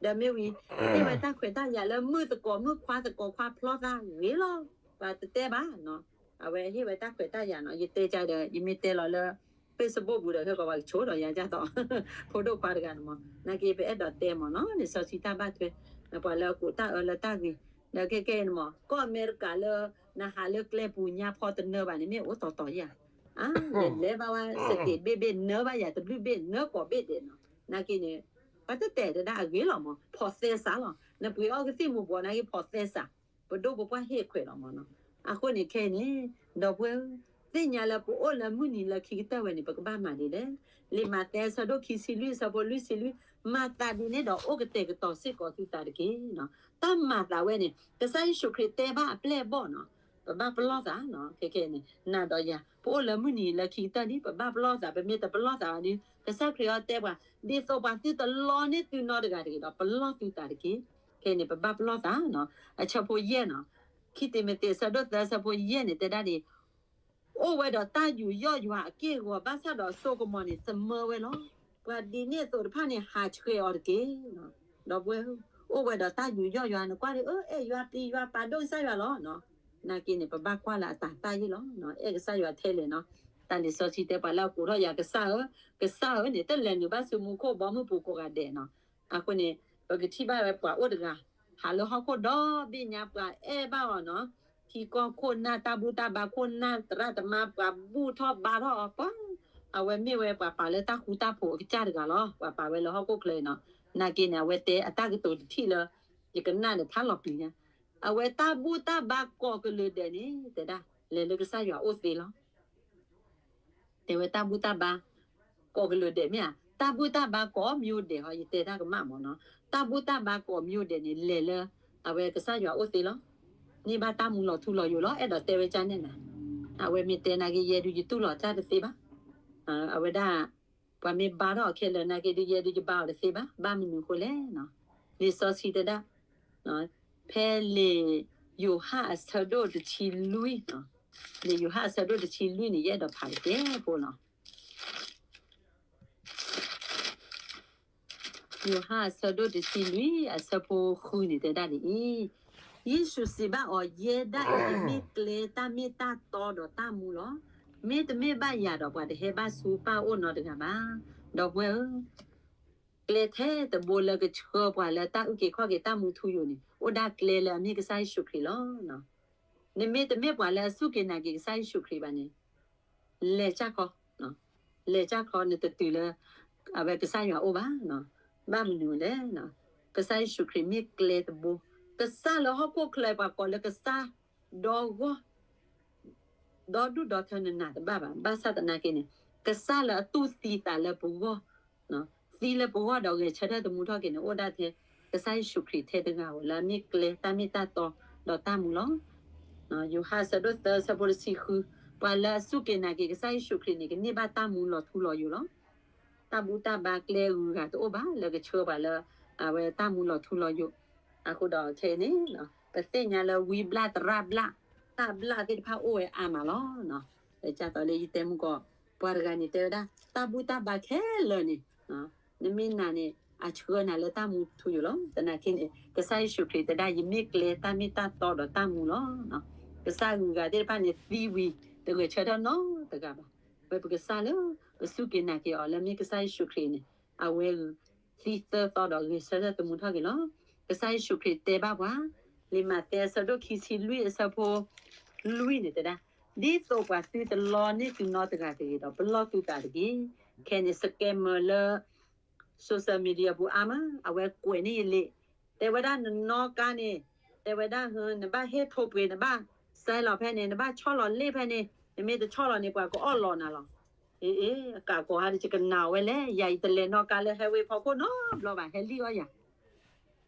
ဒီးမ့ၢ်ဝံၤ ဟ့ၣ်ဝဲတၢ်ခွဲးတၢ်ယာ်လၢမုၣ်သကိးမုၣ်ခွါသကိးခွါဖျီသး ဂ့ၤလီၤ ပှၤတတဲဘၣ်နီၤ. အဝဲဟ့ၣ်ဝဲတၢ်ခွဲးတၢ်ယာ်နီၤ ယတဲကဒီး ယမ့ၢ်တဲလီၤလၢ Facebook ပူၤဒီး ဟဲကီးပှၤကဆိးဒီးယၤကၢ်သိး ဖိဒိၣ်ခွါတဂၤန့ၣ်မး နာ်က့ပအဲၣ်ဒိးတဲမးနီၤ လံာ်စီဆှံတၢ်ဘၣ်ထွဲ ပှၤလၢအကိးတၢ်အၢလၢတၢ်ဂ့ၤ ဒီးခဲကဲန့ၣ်မး ကီၢ်အမဲရကၤလၢ နဟးလၢကျဲပူၤညါဖီတနၢဘၣ်န့ၣ် မ့ၢ်အိၣ်တီတီယၤ အါ ယလဲၤဘၣ်ဝဲ state ဘ့ၣ်ဘ့ၣ် နၢဘၣ်ယၤတဘျုးဘ့ၣ် နၢကိးဘ့ၣ်ဒဲးနီၤ နာ်က့န့ၣ် ပှၤတတဲတဒၣ်အဂ့ၤလီၤမး ဖီၣ်သဲစးလီၤ နပှ့ၤအီကသံၣ်မူၤဘှီးနာ်က့ဖီၣ်သဲစး ပဒိၣ်ပပှၢ်ဟ့ၣ်ခွဲးလီၤမးနီၤ. အဃိန့ၣ်ခဲအံၤန့ၣ် ဒီပုၢ်ဝဲၢ်ဧၢ သ့ၣ်ညါလၢပအိၣ်လၢမုၢ်နံၤလၢခံကတၢၢ်ဝဲန့ၣ် ပကဘၣ်မၤဒ်လဲၣ်. လံာ်မးသဲအဆၢဒိၣ်ခံဆံလွံၢ်အဆၢဖိလွံၢ်ဆံလွံၢ် မၤသးဒ်န့ၣ်ဒီးအိၣ်ကတဲာ်ကတီၤစ့ၢ်ကီးသုသးတက့ၢ်. တၢ်မၤသးဝဲန့ၣ် ကစၢ်ယ့ၣ်ၡူးခရံာ်တဲဘၣ်အပျဲၢ်အဘီၣ်နီၤ ပဘၣ်ပလီၢ်သးနီၤ ခဲခဲန့ၣ် နၤဒီးယၤ ပအိၣ်လၢမုၢ်နံၤလၢခံကတၢၢ်ဒ် ပဘၣ်ပလီၢ်သး ပမ့ၢ်တပလီၢ်သးဘၣ်ဒီး ကစၢ်ခရံာ်အီၤတဲပှၤ ဒ်သိးပှၤသုတလီန့ၢ်သုနီတဂၤတဂ့ၤဒီး ပလီၢ်သုသးတက့ၢ်. ခဲန့ၣ် ပဘၣ်ပလီၢ်သးနီၤ အဆၢဖိယဲၢ်နီၤ ခံတံၤမသ့းအဆၢဒိၣ်သၢအဆၢဖိယဲၢ်န့ၣ် တဲဒၣ်ဒ် အိၣ်ဝဲဒီးတၢ်ယူးယီၣ်ယွၤအက့ၢ်အဂီၤ ဘၣ်ဆၣ်ဒီးစိကမီၤန့ၣ် သမၢဝဲလီၤ. ပှၤဒ်န့ၣ်အသိးတဖၣ်န့ၣ် ဟးဆှဲးအီၤတက့ၢ်. ဒီပုၢ်ဝဲၢ် အိၣ်ဝဲဒီးတၢ်ယူးယီၣ်ယွၤ နကွၢ်ဒ်အၢ အဲၣ်ယွၤပျံၤယွၤပာ်ဒိၣ်ကစၢ်ယွၤလီၤ. နာ်က့န့ၣ် ပဘၣ်ကွၢ်လၢအတၤတၢ်ယ့ၣ်လီၤ. အဲၣ်ကစၢ်ယွၤထဲလဲၣ်နီၤ. တၢ်လံာ်စီဆှံတဲပှၤလၢအကိးထီၣ်ယၤကစၢ်ဧၢ, ကစၢ်ဧၢန့ၣ် တလဲၤနုာ်ဘၣ်ဆူမူခိၣ်ဘီမုၢ်ပူၤကိးဂၤဒဲးနီၤ. အဃိန့ၣ် ပကထံၣ်ဘၣ်ဝဲပှၤအိၣ်တဂၤ ဟးလၢဟီၣ်ခိၣ်ဒီဘ့ၣ်ညါ ပှၤအဲၣ်ဘၣ်အီၤနီၤ, ထံကီၢ်ခိၣ်နၢ် တၢ်ဘူၣ်တၢ်ဘါခိၣ်နၢ် သရၣ်သမါ ပှၤဘူၣ်ထီၣ်ဘါထီၣ်အီၤ ပှၤ, အဝဲမ့ၢ်ဝဲပှၤပာ်လၢတၢ်ဃူတၢ်ဖိးအကစၢ်တဂၤလီၤ. ပှၤပာ်ဝဲလၢဟီၣ်ခိၣ်ချၢအံၤနီၤ. နာ်က့န့ၣ် အဝဲတဲအတၢ်ကတိၤတထံၣ်လၢ ယကနၣ်ဒီးဖးလီၤပျံၤညါ, အဝဲတၢ်ဘူၣ်တၢ်ဘါကိးကလုာ်ဒဲးန့ၣ် တဲဒၣ် လဲၤလၢကစၢ်ယွၤအိၣ်သ့လီၤ. တဲဝဲတၢ်ဘူၣ်တၢ်ဘါ ကိးကလုာ်ဒဲးမ့ၢ်ဧါ, တၢ်ဘူၣ်တၢ်ဘါကိးမံၤဒဲးဟီ ယတဲတၢ်ကမၣ်မးနီၤ, တၢ်ဘူၣ်တၢ်ဘါကိးမံၤဒဲးန့ၣ် လဲၤလၢ အဝဲကစၢ်ယွၤအိၣ်သ့လီၤ. န့ၢ်ဘၣ်တၢ်မူလီၤထူလီၤယိာ်လီၤ အဲၣ်ဒိးတဲဝဲကၢ်န့ၣ်နၤ, အဝဲမ့ၢ်တဲနာ်က့ ယဲဒုးယတူၢ်လိာ်တၢ်တသ့ဘၣ်. အဝဲဒၣ် ပှၤမ့ၢ်ဘါထီၣ်အီၤခဲလၢာ်နာ်က့ဒုး ယဲဒုးယဘါအီၤတသ့ဘၣ်. ဘၣ်မနုၤအဃိလဲၣ်နီၤ, လံာ်စီဆှံတဲဒၣ် ဖဲလံာ်ယိၤဟၣ်အဆၢဒိၣ်တဆံလွံၢ်, လံာ်ယိၤဟၣ်အဆၢဒိၣ်တဆံလွံၢ်န့ၣ် ယအဲၣ်ဒိးဖးတကဲဖိလီၤ. ယိၤဟၣ်အဆၢဒိၣ်တဆံလွံၢ် အဆၢဖိဃုန့ၣ်တဲဒၣ်ဒ်အံၤ, ယ့ၣ်ၡူးစံးဘၣ်အီၤ, ယဲဒၣ်အံၤ ယမ့ၢ်ကျဲတၢ်မ့ၢ်တၢ်တီဒီးတၢ်မူလီၤ. မ့တမ့ၢ်ဘၣ်ယၤဒီး ပှၤတဟဲဘၣ်ဆူပၢ်အအိၣ်နီတဂၤဘၣ်. ဒီပုၢ်ဝဲၢ်ဧၢ, ကျဲထဲတဘိလၢကဆှၢပှၤလၢတၢ်အုၣ်က့ၤခီၣ်က့ၤတၢ်မူထူယိာ်န့ၣ် အိၣ်ဒၣ်ကျဲလၢအမ့ၢ်ကစၢ်ယ့ၣ်ၡူးခရံာ်လီၤ. နမ့တမ့ၢ်ပှၤလၢအစူၢ်က့ၤနာ်က့ၤကစၢ်ယ့ၣ်ၡူးခရံာ်ဘၣ်န့ၣ် လဲၤကၢ်ခီ, လဲၤကၢ်ခီ နတတုၤလၢ အဝဲကစၢ်ယွၤအိၣ်ဘၣ်. ဘၣ်မနုၤလဲၣ်, ကစၢ်ယ့ၣ်ၡူးခရံာ်မ့ၢ်ကျဲတဘိ, ကစၢ်လၢဟီၣ်ခိၣ်ချၢပှၤကိးလၢကစၢ်ဒီဂီၢ် ဒီဒူၣ်ဒီထၢနနၤတဘၣ်ဘၣ်. ဘၣ်ဆၣ်သနာ်က့န့ၣ် ကစၢ်လၢအသူၣ်သံသးလၢပဂီၢ်, သံလၢပဂီၢ်ဒီးဂဲၤဆၢထၢၣ်သမူထီၣ်က့ၤန့ၣ် အိၣ်ဒၣ်ထဲ ကစၢ်ယ့ၣ်ၡူးခရံာ်ထဲတဂၤဧိၤ လၢအမ့ၢ်ကျဲတၢ်မ့ၢ်တၢ်တီဒီးတၢ်မူလီၤ. ယိၤဟၣ်အဆၢဒိၣ်သၢ အဆၢဖိတဆံဃု, ပှၤလၢအစူၢ်က့ၤနာ်က့ၤကစၢ်ယ့ၣ်ၡူးခရံာ်န့ၣ် ကန့ၢ်ဘၣ်တၢ်မူလီၤထူလီၤယိာ်လီၤ. တၢ်ဘူၣ်တၢ်ဘါကျဲဂုၤဂၤတအိၣ်ဘၣ် လၢကဆှၢပှၤလၢ အဝဲတၢ်မူလီၤထူလီၤယိာ်. အဃိဒီးခဲအံၤန့ၣ် ပသ့ၣ်ညါလၢဝံဘျၣ်သရၣ်ဘျၣ် တၢ်ဘျၣ်သ့ၣ်တဖၣ်အိၣ်ဝဲအါမးလီၤ. ဒ်သိးလၢယတဲမုၢ်ကီး ပှၤတဂၤန့ၣ်တဲဝဲဒၣ် တၢ်ဘူၣ်တၢ်ဘါခဲလၢာ်န့ၣ် နမ့ၢ်နာ်န့ၣ် အဆှၢနၤလၢတၢ်မူထူယိာ်လီၤ. သနာ်က့န့ၣ် ကစၢ်ယ့ၣ်ၡူးခရံာ်တဲဒၣ် ယမ့ၢ်ကျဲတၢ်မ့ၢ်တၢ်တီဒီးတၢ်မူလီၤ. ကစၢ်ဂုၤဂၤသ့ၣ်တဖၣ်န့ၣ်သံဝံၤ တဂဲၤဆၢထၢၣ်နီတဂၤဘၣ်. ဝဲပကစၢ်လၢ ပစူၢ်က့ၤနာ်က့ၤအီၤလၢမ့ၢ်ကစၢ်ယ့ၣ်ၡူးခရံာ်န့ၣ် အဝဲဂုၤသံသၢသီဒီးဂဲၤဆၢထၢၣ်သမူထီၣ်က့ၤလီၤ. ကစၢ်ယ့ၣ်ၡူးခရံာ်တဲဘၣ်ပှၤ လံာ်မးသဲအဆၢဒိၣ်ခံဆံလွံၢ်အဆၢဖိ လွံၢ်န့ၣ်တဲဒၣ်, ဒ်သိးပှၤသုတလီန့ၢ်သုနီတဂၤတဂ့ၤဒီး ပလီၢ်သုသးတက့ၢ်. ခဲန့ၣ် scammer လၢ social media ပူၤအါမး အဝဲကွဲးန့ၢ်ယလံာ်, တဲဝဲဒၣ်နနီၣ်ကါန့ၣ်, တဲဝဲဒၣ် နဘၣ်ဟ့ၣ်ထိးပှ့ၤ နဘၣ်စဲလီၤဖဲန့ၣ် နဘၣ်ဆီၣ်လီၤလ့ၣ်ဖဲန့ၣ်, နမ့ၢ်တဆီၣ်လီၤန့ၣ် ပှၤကအီၣ်လီၤနၤလီၤ. အ့ အ့ အကးကီးဟါဒီး ယကနာ်ဝဲလဲၣ်, ယၤအံၤတလဲၤနီၣ်ကါလၢ highway ဖီခိၣ်နီတဘျီဘၣ် ဟဲလံၣ်အီၣ်ယၤ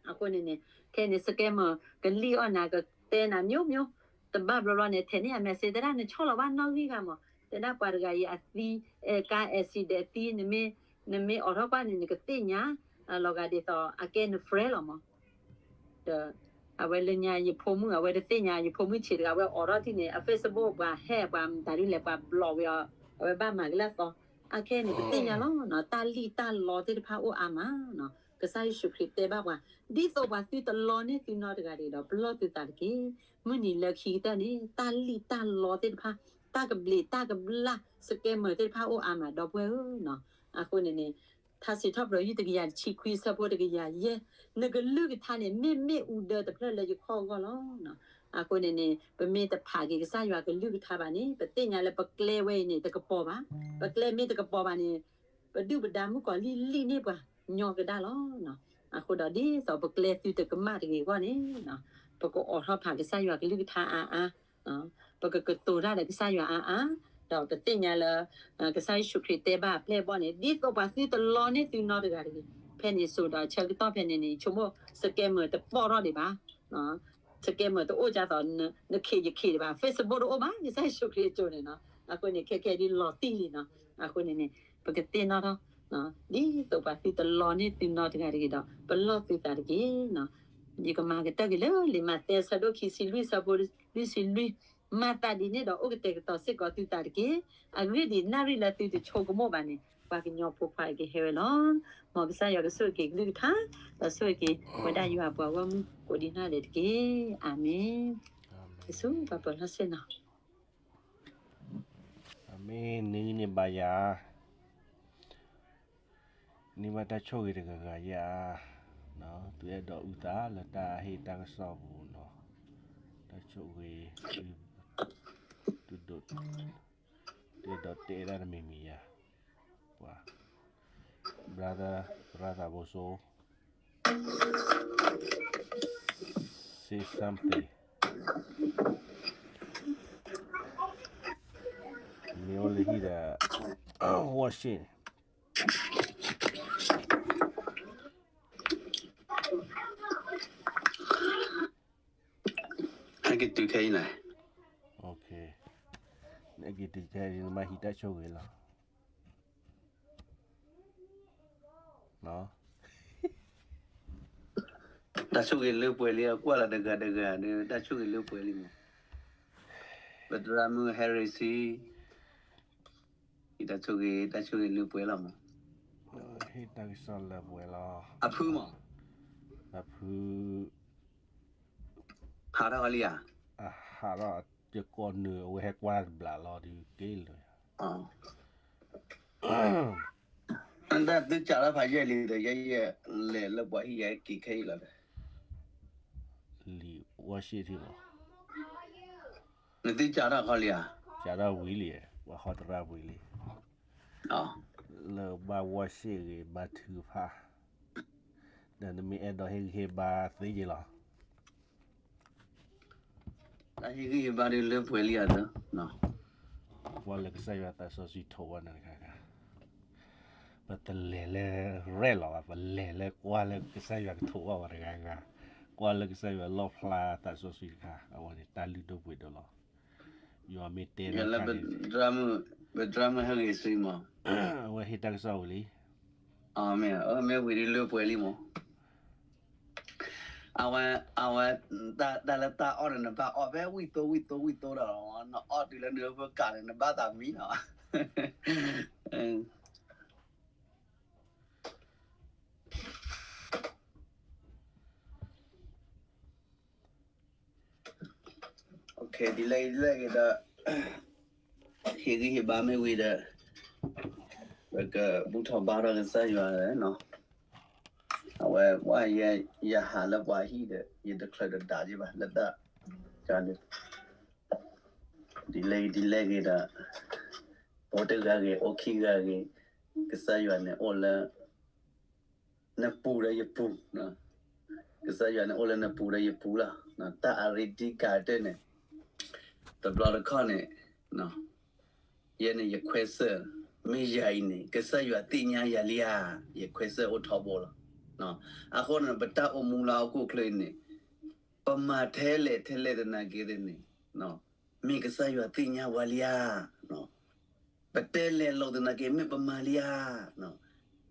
အဃိန့ၣ်န့ၣ် ခဲန့ၣ် scammer ကလံၣ်အီၣ်နၤ ကတဲနၤ မျိုးမျိုး, တဘၣ်ဘျီဘျီန့ၣ် ထဲန့ၣ်အ message တဲဒၣ် နဆီၣ်လီၤဘၣ်နီၣ်ဂံၢ်ဂၤမး, တဲဒၣ်ပှၤတဂၤအံၤအသံ, ကါ accident အသံ, နမ့ၢ်အိးထီၣ်ကွၢ်န့ၣ် နကသ့ၣ်ညါ, လီၤဂာ်ဒ်သိး အကဲန friend လီၤမး. ဒီး အဝဲလၢညါယဖိမုၣ် အဝဲတသ့ၣ်ညါ ယဖိမုၣ်ဆံးတဂၤ အဝဲအိးထီၣ်ထံၣ်န့ၣ် အ Facebook ပှၤဟဲ ပှၤမတၤဒ်လဲၣ် ပှၤ block ဝဲအီၤ, အဝဲဘၣ်မၤကလၢအသီ, အခဲန့ၣ် ပသ့ၣ်ညါလီၤနီၤ တၢ်လံၣ်တၢ်လီသ့ၣ်တဖၣ်အိၣ်အါမးနီၤ. ကစၢ်ယ့ၣ်ၡူးခရံာ်တဲဘၣ်ပှၤ, ဒ်သိးပှၤသုတလီန့ၢ်သုနီတဂၤတဂ့ၤဒီး ပလီၢ်သုသးတက့ၢ်. မုၢ်နံၤလၢခံကတၢၢ်န့ၣ် တၢ်လံၣ်တၢ်လီသ့ၣ်တဖၣ်, တၢ်ကဘျံးတၢ်ကဘျၣ် scammer သ့ၣ်တဖၣ်အိၣ်အါမး ဒီပုၢ်ဝဲၢ်ဧၢနီၤ. အဃိန့ၣ်န့ၣ် ထါစံးထီၣ်ပတြၢၤ ယုၢ်တကယၤတဆံခွံ အဆၢဖိတကယၤယဲၢ်, နကလုၢ်ကထါန့ၣ် မ့မ့ၢ်အူဒၢတဖျၢၣ်လၢယခီၣ်အဂီၢ်လီၤ. အဃိန့ၣ်န့ၣ် ပမ့ၢ်တဖးက့ၤကစၢ်ယွၤကလုၢ်ကထါဘၣ်န့ၣ် ပသ့ၣ်ညါလၢပကျဲဝဲအံၤန့ၣ် တကပီၤဘၣ်. ပကျဲမ့ၢ်တကပီၤဘၣ်န့ၣ် ပဒုၣ်ပဒါမုၣ်ကီၤလံၢ်လံၣ်န့ၢ်ပှၤညီကဒၣ်လီၤ. အဃိဒီးဒ်သိးပကျဲသုတကမၣ်တဂ့ၤအဂီၢ်န့ၣ် ပကအိးထီၣ်ဖးကစၢ်ယွၤကလုၢ်ကထါအါအါ, ပကကတိၤတၢ်ဒီးကစၢ်ယွၤအါအါ, ဒီးပသ့ၣ်ညါလၢ ကစၢ်ယ့ၣ်ၡူးခရံာ်တဲဘၣ်အပျဲၢ်အဘီၣ်န့ၣ် ဒ်သိးပှၤသုတလီန့ၢ်သုနီတဂၤတဂ့ၤ. ဖဲန့ၣ်စိၤဒီးဆၢကတီၢ်ဖဲန့ၣ်န့ၣ် ဆိကမိၣ် scammer တပီၢ်ထီၣ်ဒံးဘၣ် scammer တအိၣ်ဒ်သိး နခ့ယခ့ဒံးဘၣ်, Facebook တအိၣ်ဘၣ် ကစၢ်ယ့ၣ်ၡူးခရံာ်အစိၤန့ၣ်နီၤ. အဃိန့ၣ် ခဲခဲဒ်လီၤတံၢ်လံနီၤ. အဃိန့ၣ်န့ၣ် ပကသ့ၣ်နီၣ်ထီၣ် ဒ်သိးပှၤသုတလီန့ၢ်သုနီတဂၤတဂ့ၤဒီး ပလီၢ်သုသးတက့ၢ်နီၤ. ယကမၤကတၢၢ်က့ၤလၢ လံာ်မးသဲအဆၢဒိၣ်ခံဆံလွံၢ် အဆၢဖိလွံၢ်ဆံလွံၢ်, မၤသးဒ်န့ၣ်ဒီးအိၣ်ကတဲာ်ကတီၤစ့ၢ်ကီးသုသးတက့ၢ်. အဂ့ၢ်ဒ်အံၤ, နၣ်ရံၣ်လၢသုတဆိကမိၣ်ဘၣ်န့ၣ် ပှၤကညီဖိခွါအံၤကဟဲဝဲလီၤ. မ်ကစၢ်ယွၤကဆိၣ်ဂ့ၤက့ၤကလုၢ်ကထါ, ဒီးဆိၣ်ဂ့ၤက့ၤပဝဲဒၣ်ယွၤပှၤဂီၢ်မုၢ်ကိးဒံးနီၢ်ဒဲးတက့ၢ်. အၤမ့ၣ်. ယ့ၣ်ၡူးပှၤပၢၤလီၢ်ဆ့ၣ်နီၤ. အၤမ့ၣ်, နဂ့ၤန့ၢ်ဘါယွၤ, န့ၢ်ဘၣ်တၢ်ဆိၣ်ဂ့ၤတဂၤဂၤယၤ, သုအဲၣ်ဒိးအုၣ်သးလၢတၢ်ဟ့ၣ်တၢ်ကစီၣ်ပူၤနီၤ, တၢ်ဆိၣ်ဂ့ၤ, သုဒိး, သုအဲၣ်ဒိးတဲဒၣ်တမံၤမံၤယၤ, ပှၤ, brother, brother ဘိစိ say something. မ့ၢ်အိၣ်လၢဟံၣ်ဒီး ဝီၢ်ရှ့ၣ်န့ၣ် ကဲလဲၣ်, နက့ၤတကဲနမၤဟံးတၢ်ဆိၣ်ဂ့ၤလီၤ. တၢ်ဆိၣ်ဂ့ၤလၢပှဲၤလံ အကွၢ်လီၤတဂၤတဂၤဒီး တၢ်ဆိၣ်ဂ့ၤလၢပှဲၤလံမး, ပသရၣ်မုၣ် Harry စံ ဟံးတၢ်ဆိၣ်ဂ့ၤ တၢ်ဆိၣ်ဂ့ၤလၢပှဲၤလီၤမး, ဟံးတၢ်ကစီၣ်လၢပှဲၤလီၤ, အဖုမး, အဖု ဟးထီၣ်လံဧါ, အဟးထီၣ်ယကိးနုာ် အဝဲဟဲကွၢ်တဘျီလီၤဒုးက့ၤလၢ တၢ်သုကးထီၣ်ဖးယဲၢ်လံဒီး ယဲယဲလဲၤလၢပှၤဟံၣ်ယဲက့ၤခဲအံၤလီၤဒီး လံာ်ဝါရှ့ၣ်ထံလီၤ, နသုကးထီၣ်ခီလံဧါ, ကးထီၣ်ဝံၤလံ, ပှၤဟီတရၣ်ဝံၤလံ, လၢဘၣ်ဝါရှ့ၣ်ဂ့ၤ ဘၣ်ထုကဖၣ်, ဒီးနမ့ၢ်အဲၣ်ဒိးဟ့ၣ်ဂံၢ်ဟ့ၣ်ဘါသ့က့ၤလီၤ. တၢ်ဟ့ၣ်ဂံၢ်ဟ့ၣ်ဘါဒုးလၢပှဲၤလံအသး, ကွၢ်လၢကစၢ်ယွၤသးစီဆှံထိးဝဲန့ၣ်တခါခါ, ပတလဲၤလၢရဲၣ်လီၤဘၣ်, ပလဲၤလၢကွၢ်လၢကစၢ်ယွၤကထိးဝဲတဂၤဂၤ, ကွၢ်လၢကစၢ်ယွၤလီၣ်ဖျါသးစီဆှံတခါ, အဝဲန့ၣ်တၢ်လုၢ်ဒိၣ်ပှ့ၤဒိၣ်လီၤ. ယွၤမ့ၢ်တဲလၢ ပသရၣ်မုၣ်ဟဲဂ့ၤဆူမး, အဝဲဟ့ၣ်တၢ်ကစီၣ်ဝံၤလံ, မ့ၢ်ဝံၤဒုးလၢပှဲၤလံမး အဝဲ အဝဲ တၢ်လၢတၢ်အီၣ်န့ၣ် နဘၣ်အီၣ်ဖဲဝံၣ်သိဝံၣ်သိဝံၣ်သိဒီး နအီၣ်တုၤလၢနၢ်ပၢၢ်ကးန့ၣ် နဘၣ်သးမံလီၤ. ဒ်လဲၣ်ဒ်လဲၣ်ဂ့ၤဒီး ဟ့ၣ်ဂံၢ်ဟ့ၣ်ဘါမ့ၢ်ဝံၤဒီး ပကဘူၣ်ထီၣ်ဘါထီၣ်ကစၢ်ယွၤလီၤ. အဝဲ ယဟးလၢပှၤဟံၣ်ဒီး ယတချုးတဒးက့ဘၣ် လၢတၢ် ဒ်လဲၣ်ဒ်လဲၣ်ဂ့ၤဒီး အိၣ်တဂၤဂ့ၤ အိၣ်ခံဂၤဂ့ၤ ကစၢ်ယွၤန့ၣ်အိၣ်လၢ နပူၤဒီးယပူၤ, ကစၢ်ယွၤန့ၣ်အိၣ်လၢနပူၤဒီးယပူၤလီၤ. တၢ်အရ့ဒံးကးတၢၢ်န့ၣ် တဘျီတခီၣ်န့ၣ် ယဲန့ၣ်ယခွဲးစၢၢ်, မ့ၢ်ယၤအံၤန့ၣ် ကစၢ်ယွၤသ့ၣ်ညါယၤလံဧါ, ယခွဲးစၢၢ်အိၣ်ထီဘိလီၤ. အဃိန့ၣ် ပတၢ်အိၣ်မူလၢဟီၣ်ခိၣ်ချၢအံၤန့ၣ် ပမၤထဲလဲၣ်ထဲလဲၣ်သနာ်က့န့ၣ် မ့ၢ်ကစၢ်ယွၤသ့ၣ်ညါဝဲလံဧါ. ပတဲလဲၤလိာ်သနာ်က့ မ့ၢ်ပမၤလံဧါ.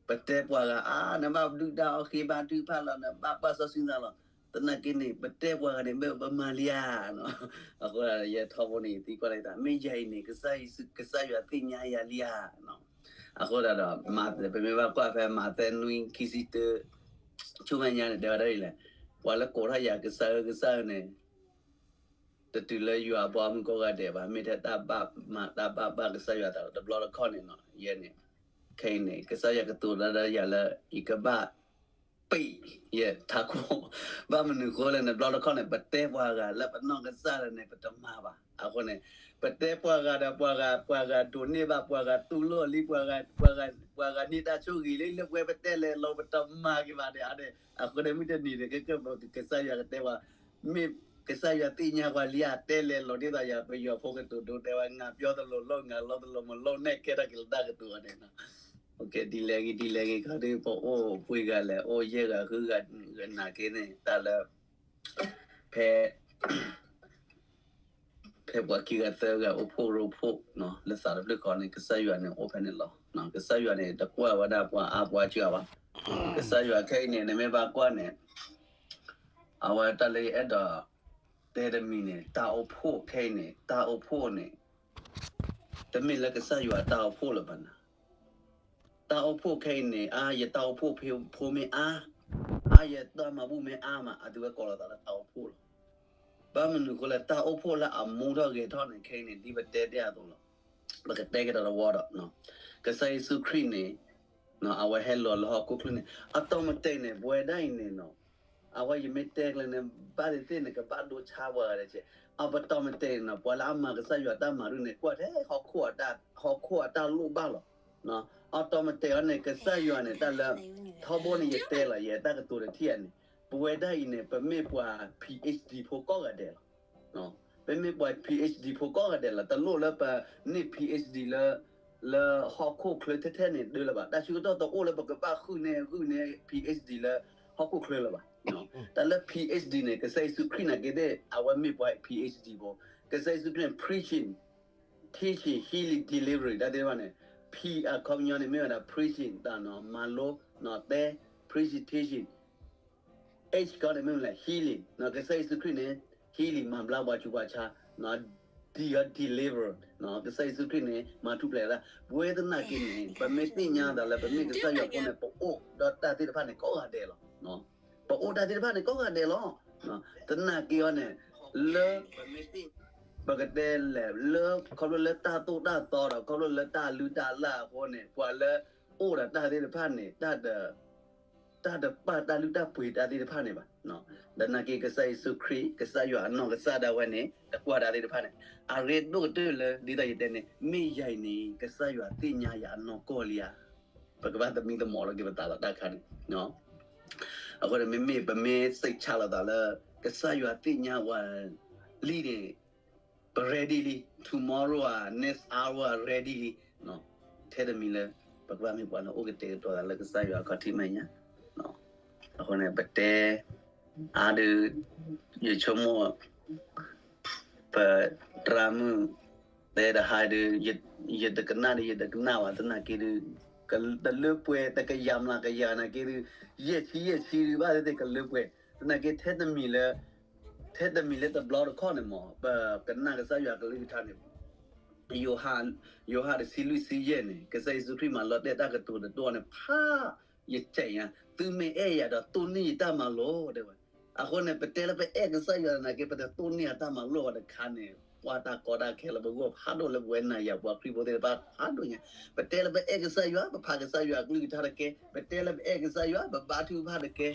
ပတဲပှၤဂၤ အါ နဘၣ်ဒုၣ်တၢ်အီၣ်ဃ့ဘါထုကဖၣ်လီၤ နဘၣ်ပာ်စီဆှံသးလီၤ. သနာ်က့န့ၣ် ပတဲပှၤဂၤန့ၣ် မ့ၢ်ပမၤလံဧါ. အဃိယဲထီဘိန့ၣ် ယသံကွၢ်လၢယသး မ့ၢ်ယၤအံၤန့ၣ် ကစၢ်ယွၤသ့ၣ်ညါယၤလံဧါ. အဃိသတးဒီး ပမ့ၢ်ဘၣ်ကွၢ်ဖဲမးသဲနွံခံဆံတၢ ဆူမဲာ်ညါန့ၣ် တဲဝဲဒၣ်ဒ်လဲၣ်, ပှၤလၢကိးထီၣ်ယၤကစၢ်ဧၢ ကစၢ်ဧၢန့ၣ် တတုၤလၢယွၤအဘီအမုၢ်ကိးဂၤဒဲးဘၣ်, မ့ၢ်ထဲတၢ်ဘၣ်မၤတၢ်ဘၣ်ဘၣ်ကစၢ်ယွၤအသးလီၤ. တဘျီတခီၣ်န့ၣ်နီၤ ယဲန့ၣ် ခဲအံၤန့ၣ် ကစၢ်ယွၤကတိၤတၢ်ဒီးယၤလၢ ယကဘၣ်ပ့ၢ်ယထးခိၣ်, ဘၣ်မနုၤဃိလဲၣ်န့ၣ် တဘျီတခီၣ်န့ၣ် ပတဲပှၤဂၤလၢပနီၢ်ကစၢ်လၢန့ၣ် ပတမၤဘၣ်. အဃိန့ၣ် ပတဲပှၤဂၤဒီးပှၤဂၤ ပှၤဂၤဒိးန့ၢ်ဘၣ် ပှၤဂၤတူၢ်လိာ်လံ ပှၤဂၤ ပှၤဂၤန့ၢ်တၢ်ဆိၣ်ဂ့ၤလံ လၢပဝဲပတဲလဲၤလိာ် ပတမၤက့ၤဘၣ်န့ၣ် အဃိန့ၣ် မုၢ်တနံၤန့ၣ် ကက ကစၢ်ယွၤကတဲပှၤ မ့ၢ်ကစၢ်ယွၤသ့ၣ်ညါပှၤလံဧါ တဲလဲၤလိာ်ဒ်သိးယၤ ပယီၤဖိကတိၤဒိတဲဝဲ ငါပြောသလိုလုပ် ငါလုပ်သလိုမလုပ် နဲၣ်ကဲထီၣ်က့ၤလၢတၢ်ကတိၤအီၤန့ၣ်နီၤ. ဒ်လဲၣ်ဂ့ၤ ဒ်လဲၣ်ဂ့ၤ ခီဒုး ပအိၣ်ပှဲၤဂၤလဲၣ် အိၣ်ယဲၢ်ဂၤဃုဂၤ နာ်က့န့ၣ် တၢ်လၢ ဖဲ ဖဲပှၤခံဂၤသၢဂၤအိၣ်ဖှိၣ်ရိဖှိၣ် လၢသးတဖျၢၣ်ဃီန့ၣ် ကစၢ်ယွၤန့ၣ်အိၣ်ဖဲန့ၣ်လီၤ. ကစၢ်ယွၤန့ၣ် တကွၢ်ဝဲဒၣ်ပှၤအါပှၤစှၤဘၣ်. ကစၢ်ယွၤခဲအံၤန့ၣ် နမ့ၢ်ဘၣ်ကွၢ်န့ၣ် အဝဲတၢ်လၢယအဲၣ်ဒိး တဲတမံၤန့ၣ် တၢ်အိၣ်ဖှိၣ်ခဲအံၤန့ၣ် တၢ်အိၣ်ဖှိၣ်န့ၣ် တမ့ၢ်လၢကစၢ်ယွၤတၢ်အိၣ်ဖှိၣ်လၢၤဘၣ်နၤ. တၢ်အိၣ်ဖှိၣ်ခဲအံၤန့ၣ် အါ ယတၢ်အိၣ်ဖှိၣ်ဖိမ့ၢ်အါ, အါ ယတၢ်မၤဘူၣ်မ့ၢ်အါမး အသုဝဲကိးလီၤသးလၢတၢ်အိၣ်ဖှိၣ်လီၤ. ဘၣ်မနုၤဃိလဲၣ် တၢ်အိၣ်ဖှိၣ်လၢအမူထီၣ်ဂဲၤထီၣ်န့ၣ် ခဲအံၤန့ၣ် ဒ်ပတဲတ့ၢ်အသိးလီၤ. ပကတဲကဒီးတဝီဒီး ကစၢ်ယ့ၣ်ၡူးခရံာ်န့ၣ် အဝဲဟဲလီၤလၢဟီၣ်ခိၣ်ချၢန့ၣ် အတီၢ်မတ့ၢ်န့ၣ် ပဝဲဒၣ်အံၤန့ၣ်နီၤ အဝဲယမ့ၢ်တဲကျဲန့ၣ် ဘၣ်သ့ၣ်သ့ၣ်န့ၣ် ကဘၣ်ဒိဆါပှၤဂၤဒီးကဲး, အပတီၢ်မတ့ၢ်န့ၣ်နီၤ ပှၤလၢအမၤကစၢ်ယွၤတၢ်မၤဒ်န့ၣ် ကွၢ်ထဲ ဟီၣ်ခိၣ်အတၢ်လိၣ်ဘၣ်လီၤ. အတီၢ်မတ့ၢ်အီၤန့ၣ် ကစၢ်ယွၤန့ၣ် တၢ်လၢ ထီဘိန့ၣ်ယတဲလီၤ ယတၢ်ကတိၤတထံၣ်အန့ၣ် ပဝဲဒၣ်အံၤန့ၣ် ပမ့ၢ်ပှၤ PhD ဖိကိးဂၤဒဲးလီၤ. ပမ့ၢ်ပှၤ PhD ဖိကိးဂၤဒဲးလီၤ. တလိၣ်လၢပန့ၢ် PhD လၢ လၢဟီၣ်ခိၣ်ချၢထဲထဲန့ၣ်ဒၢလၢၤဘၣ်. တၢ်ဆၢကတီၢ်တအိၣ်လၢပကဘၣ်ဃုန့ၢ် ဃုန့ၢ် PhD လၢဟီၣ်ခိၣ်ချၢလၢၤဘၣ်. တၢ်လၢ P H D န့ၣ် ကစၢ်ယ့ၣ်ၡူးခရံာ်န့ၣ်က့ဒၣ် အဝဲမ့ၢ်ပှၤ P H D ဖိ, ကစၢ်ယ့ၣ်ၡူးခရံာ်န့ၣ် preaching, teaching, healing, delivery တၢ်သ့ၣ်တဖၣ်န့ၣ်, P အခီပညီန့ၣ် မ့ၢ်ဝဲဒၣ် preaching တၢ်နီၤ မၤလိ, နီၤတဲ, preaching, teaching, H ခီန့ၣ်မ့ၢ်ဝဲဒၣ် healing နီၤ ကစၢ်ယ့ၣ်ၡူးခရံာ်န့ၣ် healing မၤဘျါပှၤဆူးပှၤဆါ, D ခီ deliver နီၤ ကစၢ်ယ့ၣ်ၡူးခရံာ်န့ၣ် မၤထူၣ်ဖျဲးတၢ်, ပဝဲသနာ်က့န့ၣ် ပမ့ၢ်သ့ၣ်ညါသးလၢပမ့ၢ်ကစၢ်ယွၤအဖိန့ၣ် ပအိၣ်ဒီးတၢ်သ့ၣ်တဖၣ်န့ၣ်ကိးဂၤဒဲးလီၤ. ပအိၣ်တၢ်သ့ၣ်တဖၣ်န့ၣ်ကိးဂၤဒဲးလီၤ. သနာ်က့အီၤန့ၣ် လၢ ပကတဲလဲၣ် လၢ ခီဖျိလၢတၢ်သိၣ်တၢ်သီဒီး ခီဖျိလၢတၢ်လုၢ်တၢ်လၢ်အဃိန့ၣ် ပှၤလၢ အိၣ်ဒီးတၢ်သ့ၣ်တဖၣ်န့ၣ် တၢ်တပာ်တၢ်လုၢ်တၢ်ပှ့ၤတၢ်သ့ၣ်တဖၣ်န့ၣ်ဘၣ်. သနာ်က့ကစၢ်ယ့ၣ်ၡူးခရံာ် ကစၢ်ယွၤအနီၢ်ကစၢ်ဒၣ်ဝဲန့ၣ် တကွၢ်တၢ်သ့ၣ်တဖၣ်န့ၣ် အရ့ဒိၣ်ကတၢၢ်လၢ ဒ်သိးယတဲန့ၣ် မ့ၢ်ယၤအံၤန့ၣ် ကစၢ်ယွၤသ့ၣ်ညါယၤအနီၢ်ကီၢ်လံဧါ. ပကဘၣ်သမံသမိးလီၤက့ၤပသးလီၤတၢ်ခါန့ၣ် အဃိန့ၣ် မ့မ့ၢ်ပမ့ၢ်စိတ်ချလိာ်သးလၢ ကစၢ်ယွၤသ့ၣ်ညါဝဲလံန့ၣ် ပ ready လံ tomorrow ဧါ next hour ဧါ ready လံ ထဲတမံၤလၢ ပကဘၣ်မ့ၢ်ပှၤလၢအိၣ်ကတဲာ်ကတီၤသးလၢကစၢ်ယွၤအခီၣ်ထံးမဲာ်ညါ အဃိန့ၣ် ပတဲ အါဒုး ယဆိကမိၣ် ပသရၣ်မုၣ် တဲတဟါဒုး ယတကနၣ်ဒုး ယတကနၣ်ဘၣ်သနာ်က့ဒုး တလၢပှဲၤ တကယၤမျးကယၤနာ်က့ဒုး ယဲၢ်ဆံယဲၢ်ဆံဒုး ဘၣ်သ့ၣ်သ့ၣ်ကလၢပှဲၤ သနာ်က့ထဲတမံၤလၢ ထဲတမံၤလၢတဘျီတခီၣ်န့ၣ်မ့ၢ် ပကနၣ်ကစၢ်ယွၤကလုၢ်ကထါန့ၣ် ယိၤဟၣ်တဆံလွံၢ်ဆံယဲၢ်န့ၣ် ကစၢ်ယ့ၣ်ၡူးခရံာ်မၤလီၤတဲာ်တၢ်ကတိၤတတီၤန့ၣ် ဖးယကဲးညါ သုမ့ၢ်အဲၣ်ယၤဒီးတိၢ်နီၣ်ယတၢ်မၤလိာ် တဲဝဲ. အဃိန့ၣ် ပတဲလၢပအဲၣ်ကစၢ်ယွၤသနာ်က့ ပတတိၢ်နီၣ်အတၢ်မၤလိာ်ဘၣ်တခါန့ၣ် ပှၤတၢ်ကီတၢ်ခဲလၢပဂီၢ်ဖးဒိၣ်လၢပဝဲနၤယၤပှၤခရံာ်ဖိသ့ၣ်တဖၣ်ဖးဒိၣ်ညါ ပတဲလၢပအဲၣ်ကစၢ်ယွၤ ပဖးကစၢ်ယွၤအကလုၢ်ကထါတကဲ ပတဲလၢပအဲၣ်ကစၢ်ယွၤ ပဘါထုကဖၣ်တကဲ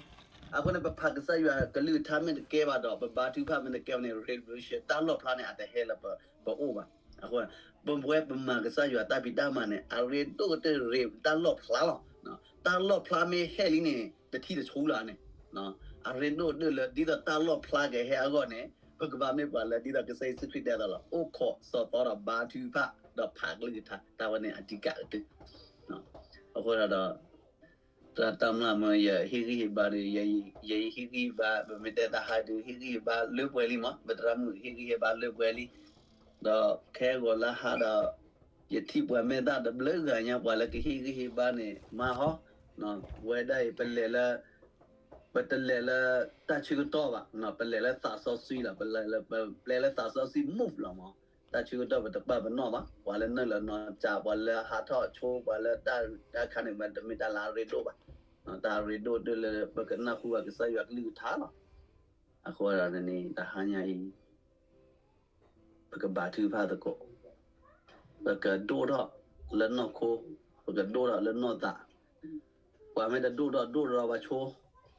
အဃိန့ၣ် ပဖးကစၢ်ယွၤကလုၢ်ကထါမ့ၢ်တကဲဘၣ်ဒီး ပဘါထုကဖၣ်မ့ၢ်တကဲဘၣ်န့ၣ် revolution တၢ်လီၣ်ဖျါန့ၣ် အတဟဲလၢပအိၣ်ဘၣ်. အဃိ ပဝဲပမၤကစၢ်ယွၤတၢ်ဖံးတၢ်မၤန့ၣ် အရ့ဒိၣ်ကတၢၢ်ရ့တၢ်လီၣ်ဖျါလီၤ. တၢ်လီၣ်ဖျါမ့ၢ်ဟဲလံန့ၣ် တထံၣ်တဆူလၢန့ၣ် အရ့ဒိၣ်ကတၢၢ်လၢ ဒ်သိးတၢ်လီၣ်ဖျါကဟဲအဂီၢ်န့ၣ် ပကဘၣ်မ့ၢ်ပှၤလၢဒ်သိးကစၢ်ယ့ၣ်ၡူးခရံာ်တဲသိးလီၤ အိၣ်ခိးစီၤသီဒီးဘါထုကဖၣ် ဒီးဖးကလုၢ်ကထါ တၢ်ဝဲန့ၣ်အဓိကကတၢၢ် အဃိဒီး တၢ်တၢ်မျၢ်မ့ၢ်ယဟ့ၣ်ဂံၢ်ဟ့ၣ်ဘါဒီး ယဟ့ၣ်ဂံၢ်ဟ့ၣ်ဘါ ပမ့ၢ်တဲတဟါဒုး ဟ့ၣ်ဂံၢ်ဟ့ၣ်ဘါလၢပှဲၤလံမး ပသရၣ်မုၣ်ဟ့ၣ်ဂံၢ်ဟ့ၣ်ဘါလၢပှဲၤလံ ဒီးခဲဂီၤလၢဟါဒီး ယထံၣ်ပှၤမဲာ်သၣ်တဘျုးဂၤညါ ပှၤလၢကဟ့ၣ်ဂံၢ်ဟ့ၣ်ဘါန့ၣ် မၤဟီ ဝဲဒၣ်အံၤ ပလဲၤလၢ ပတလဲၤလၢတၢ်ဆၢကတီၢ်ဘၣ် ပလဲၤလၢသးစီဆှံလီၤ ပလဲၤလၢ ပလဲၤလၢသးစီဆှံ move လီၤမး တၢ်ဆၢကတီၢ်ပတပာ်ပနီၣ်ဘၣ် ပှၤလၢနုာ်လီၤနီၢ်ကစၢ် ပှၤလၢဟးထီၣ်ဆိ ပှၤလၢတၢ်တၢ်ခါန့ၣ် မ့တမ့ၢ်တၢ်လၢအရ့ဒိၣ်ဘၣ် တၢ်ရ့ဒိၣ်တၢၢ်လၢပကနၢ်ဟူဘၣ်ကစၢ်ယွၤကလုၢ်ကထါလီၤ. အဃိဒီးန့ၣ် တဟါညါအံၤ ပကဘါထုကဖၣ်သကိး ပကဒိၣ်ထီၣ်လၢနီၢ်ခိ ပကဒိၣ်ထီၣ်လၢနီၢ်သး ပှၤမ့ၢ်တဒိၣ်ထီၣ်ဒိၣ်ထီၣ်ဘၣ်ဆိ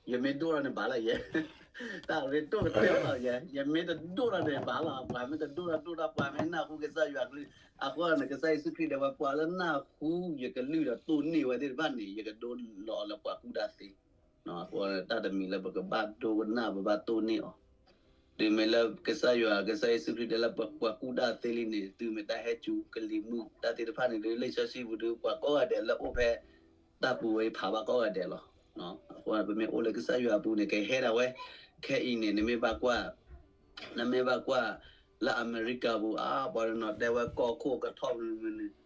ယမ့ၢ်ဒိၣ်ထီၣ်န့ၣ်ဘၣ်လီၤယဲ တၢ်ရ့ဒိၣ်ကတၢၢ်လီၤယဲ ယမ့ၢ်တဒိၣ်ထီၣ်န့ၣ်ဘၣ်လီၤ ပှၤမ့ၢ်တဒိၣ်ထီၣ်ဒိၣ်ထီၣ် ပှၤမ့ၢ်နၢ်ဟူကစၢ်ယွၤကလုၢ် အဃိန့ၣ် ကစၢ်ယ့ၣ်ၡူးခရံာ်တဲဝဲ ပှၤလၢနၢ်ဟူယကလုၢ်ဒီးတိၢ်နီၣ်ဝဲသ့ၣ်တဖၣ်န့ၣ် ယကဒိလီၤအီၤလၢပှၤကူၣ်တၢ်သ့ အဃိတၢ်တမံၤလၢပကဘၣ်ဒိကနၣ် ပဘၣ်တိၢ်နီၣ်အီၤ တုၤမ့ၢ်လၢကစၢ်ယွၤ ကစၢ်ယ့ၣ်ၡူးခရံာ်တဲလၢပှၤကူၣ်တၢ်သ့လံန့ၣ် တုၤမ့ၢ်တၢ်ဟဲစူၤကလံၤမုၢ်တၢ်သ့ၣ်တဖၣ်န့ၣ်ဒီး လံာ်စီဆှံပူၤဒီး ပှၤကိးဂၤဒဲးလၢအိၣ်ဖဲ တၢ်ပူၤဝဲအံၤဖးဘၣ်ကိးဂၤဒဲးလီၤ. အဃိပမ့ၢ်အိၣ်လၢကစၢ်ယွၤအပူၤန့ၣ် ကဟဲဒၣ်ဝဲ ခဲအံၤန့ၣ် နမ့ၢ်ဘၣ်ကွၢ် နမ့ၢ်ဘၣ်ကွၢ် လၢအမဲရကၤပူၤ အါ ပှၤတနီၤတဲဝဲကီၢ်ခိၣ်ကထီၣ်မနုၤမနုၤ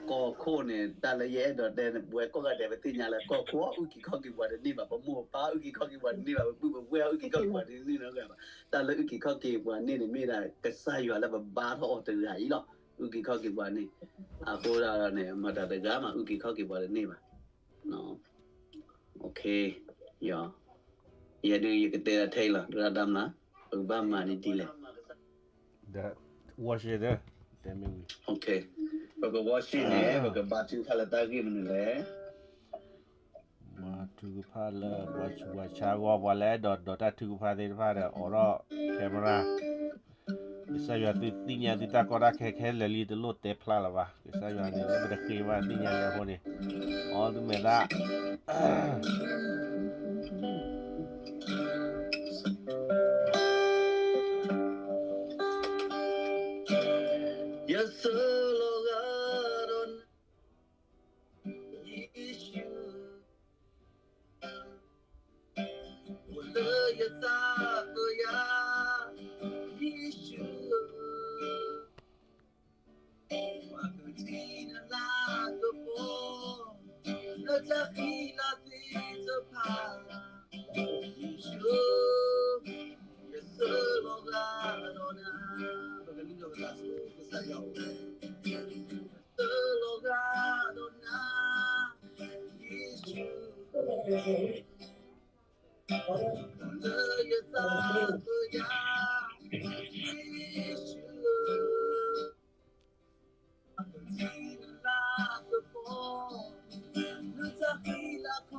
ကီၢ်ခိၣ်န့ၣ် တၢ်လၢယအဲၣ်ဒိးတဲန့ၣ် ပဝဲကိးဂၤဒဲး ပသ့ၣ်ညါလၢကီၢ်ခိၣ် အုၣ်က့ၤခီၣ်က့ၤပှၤတန့ၢ်ဘၣ်, ပမိၢ်ပပၢ် အုၣ်က့ၤခီၣ်က့ၤပှၤတန့ၢ်ဘၣ်, ပပုၢ်ပဝဲၢ် အုၣ်က့ၤခီၣ်က့ၤပှၤတန့ၢ်ဘၣ်. တၢ်လၢအုၣ်က့ၤခီၣ်က့ၤပှၤန့ၢ်န့ၣ် မ့ၢ်ဒၣ်ကစၢ်ယွၤလၢပဘါထီၣ်အီၤတဂၤအံၤလီၤ. အုၣ်က့ၤခီၣ်က့ၤပှၤန့ၢ် အဃိဒၣ်န့ၣ် မတၤတဂၤမး အုၣ်က့ၤခီၣ်က့ၤပှၤတန့ၢ်ဘၣ်. ယဲဒုးယကတဲဒၣ်ထဲအံၤလီၤ ဒုၣ်ဒါတၢ်မျၢ် ပကဘၣ်မၤန့ၣ်ဒ်လဲၣ် ဒီး worship ဒီး တဲမ့ၢ်ဝံၤ ပက worship န့ၣ် ပကဘါထုကဖၣ်လၢတၢ်ဂ့ၢ်မနုၤလဲၣ်. ဘါထုကဖၣ်လၢပှၤဆူးပှၤဆါအဂီၢ် ပှၤလၢအဲၣ်ဒိးဒိးတၢ်ထုကဖၣ်သ့ၣ်တဖၣ်ဒီး အိးထီၣ် camera ကစၢ်ယွၤသုသ့ၣ်ညါသုတၢ်ကီတၢ်ခဲခဲလၢာ်လံ တလိၣ်တဲဖျါလၢၤဘၣ်. ကစၢ်ယွၤန့ၣ် လၢပတဃ့ဘၣ်သ့ၣ်ညါလံအဃိန့ၣ် အီသုမဲာ်သၣ် ထံနလၤကပီၤ, နတၢ်ဃံလၤသ့ၣ်တဖၣ်, ယ့ၣ်ၡူး, ယဆၢလီၤဂာ်ဒီးနၤ, ပကနုာ်လီၤကစၢ်ယွၤ, ယဆၢလီၤဂာ်ဒီးနၤ, ယ့ၣ်ၡူး, လၢယသးပယၤ, ယ့ၣ်ၡူး ထံနလၤကပီၤ, နတၢ်ဃံလၤခီ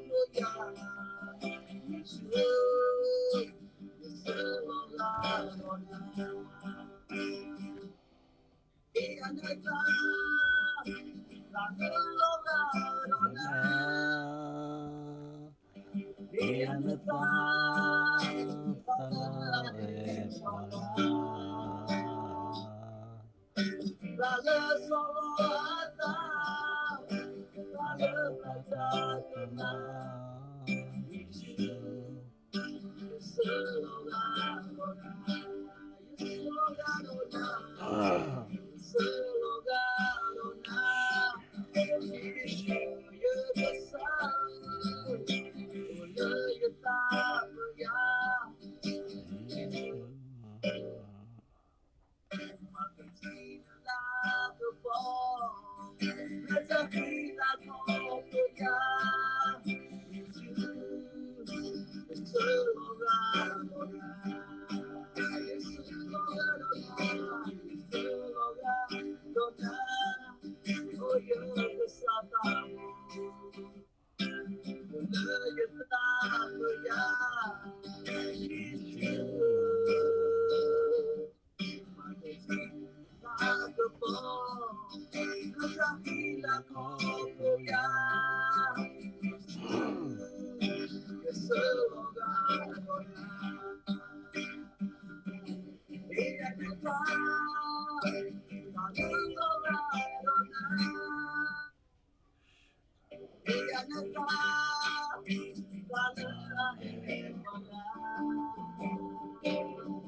ဖျိယၤ, ယ့ၣ်ၡူး, ယဆၢလီၤဂာ်ဒီးနၤ, ယနသး, သးလၢလီၤဂာ်ဒီးနၤ, ယနသး, သးလၢအအဲၣ်ပှၤလၢ သးလၢစီၤလီၤအသး, သးလၢပတၢ်ကမၣ်, ယ့ၣ်ၡူး, ယဆၢလီၤဂာ်ဒီးနၤ, ယဆၢလီၤဂာ်ဒီးနၤ, ယဆၢလီၤဂာ်ဒီးနၤ, ယ့ၣ်ၡူး, ယကစၢ်, အိၣ်လၢယသးပယၤ, ယ့ၣ်ၡူး နတၢ်ဃံလၤခီဖျိယၤ, ယ့ၣ်ၡူး, ယဆၢလီၤဂာ်ဒီးနၤ, ယဆၢလီၤဂာ်ဒီးနၤ, ယဆၢလီၤဂာ်ဒီးနၤ, အိၣ်ယကစၢ်သးဘိ, လၢယသးပယၤ, ယ့ၣ်ၡူး နတၢ်ဃံလၤခီဖျိယၤ, ယ့ၣ်ၡူး, ယဆၢလီၤဂာ်ဒီးနၤ, ယဆၢလီၤဂာ်ဒီးနၤ, အိၣ်ယကစၢ်သးဘိ, လၢယသးပယၤ, ယ့ၣ်ၡူး, နတၢ်ဃံလၤခီဖျိယၤ, ယ့ၣ်ၡူး, န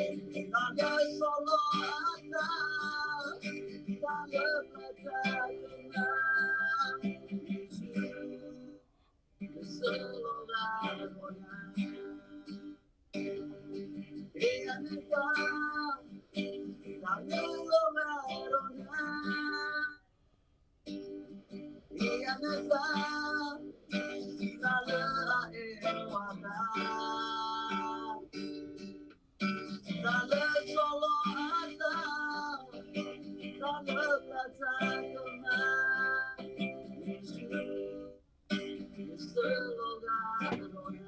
တၢ်ဃံလၤခီဖျိယၤ, ယ့ၣ်ၡူး, ယဆၢလီၤဂာ်ဒီးနၤ, ယနသး, သးလၢလီၤဂာ်ဒီးနၤ, ယနသး, သးလၢအအဲၣ်ပှၤလၢ သးလၢစီၤလီၤအသး, သးလၢပတၢ်ကမၣ်, ယ့ၣ်ၡူး, ယဆၢလီၤဂာ်ဒီးန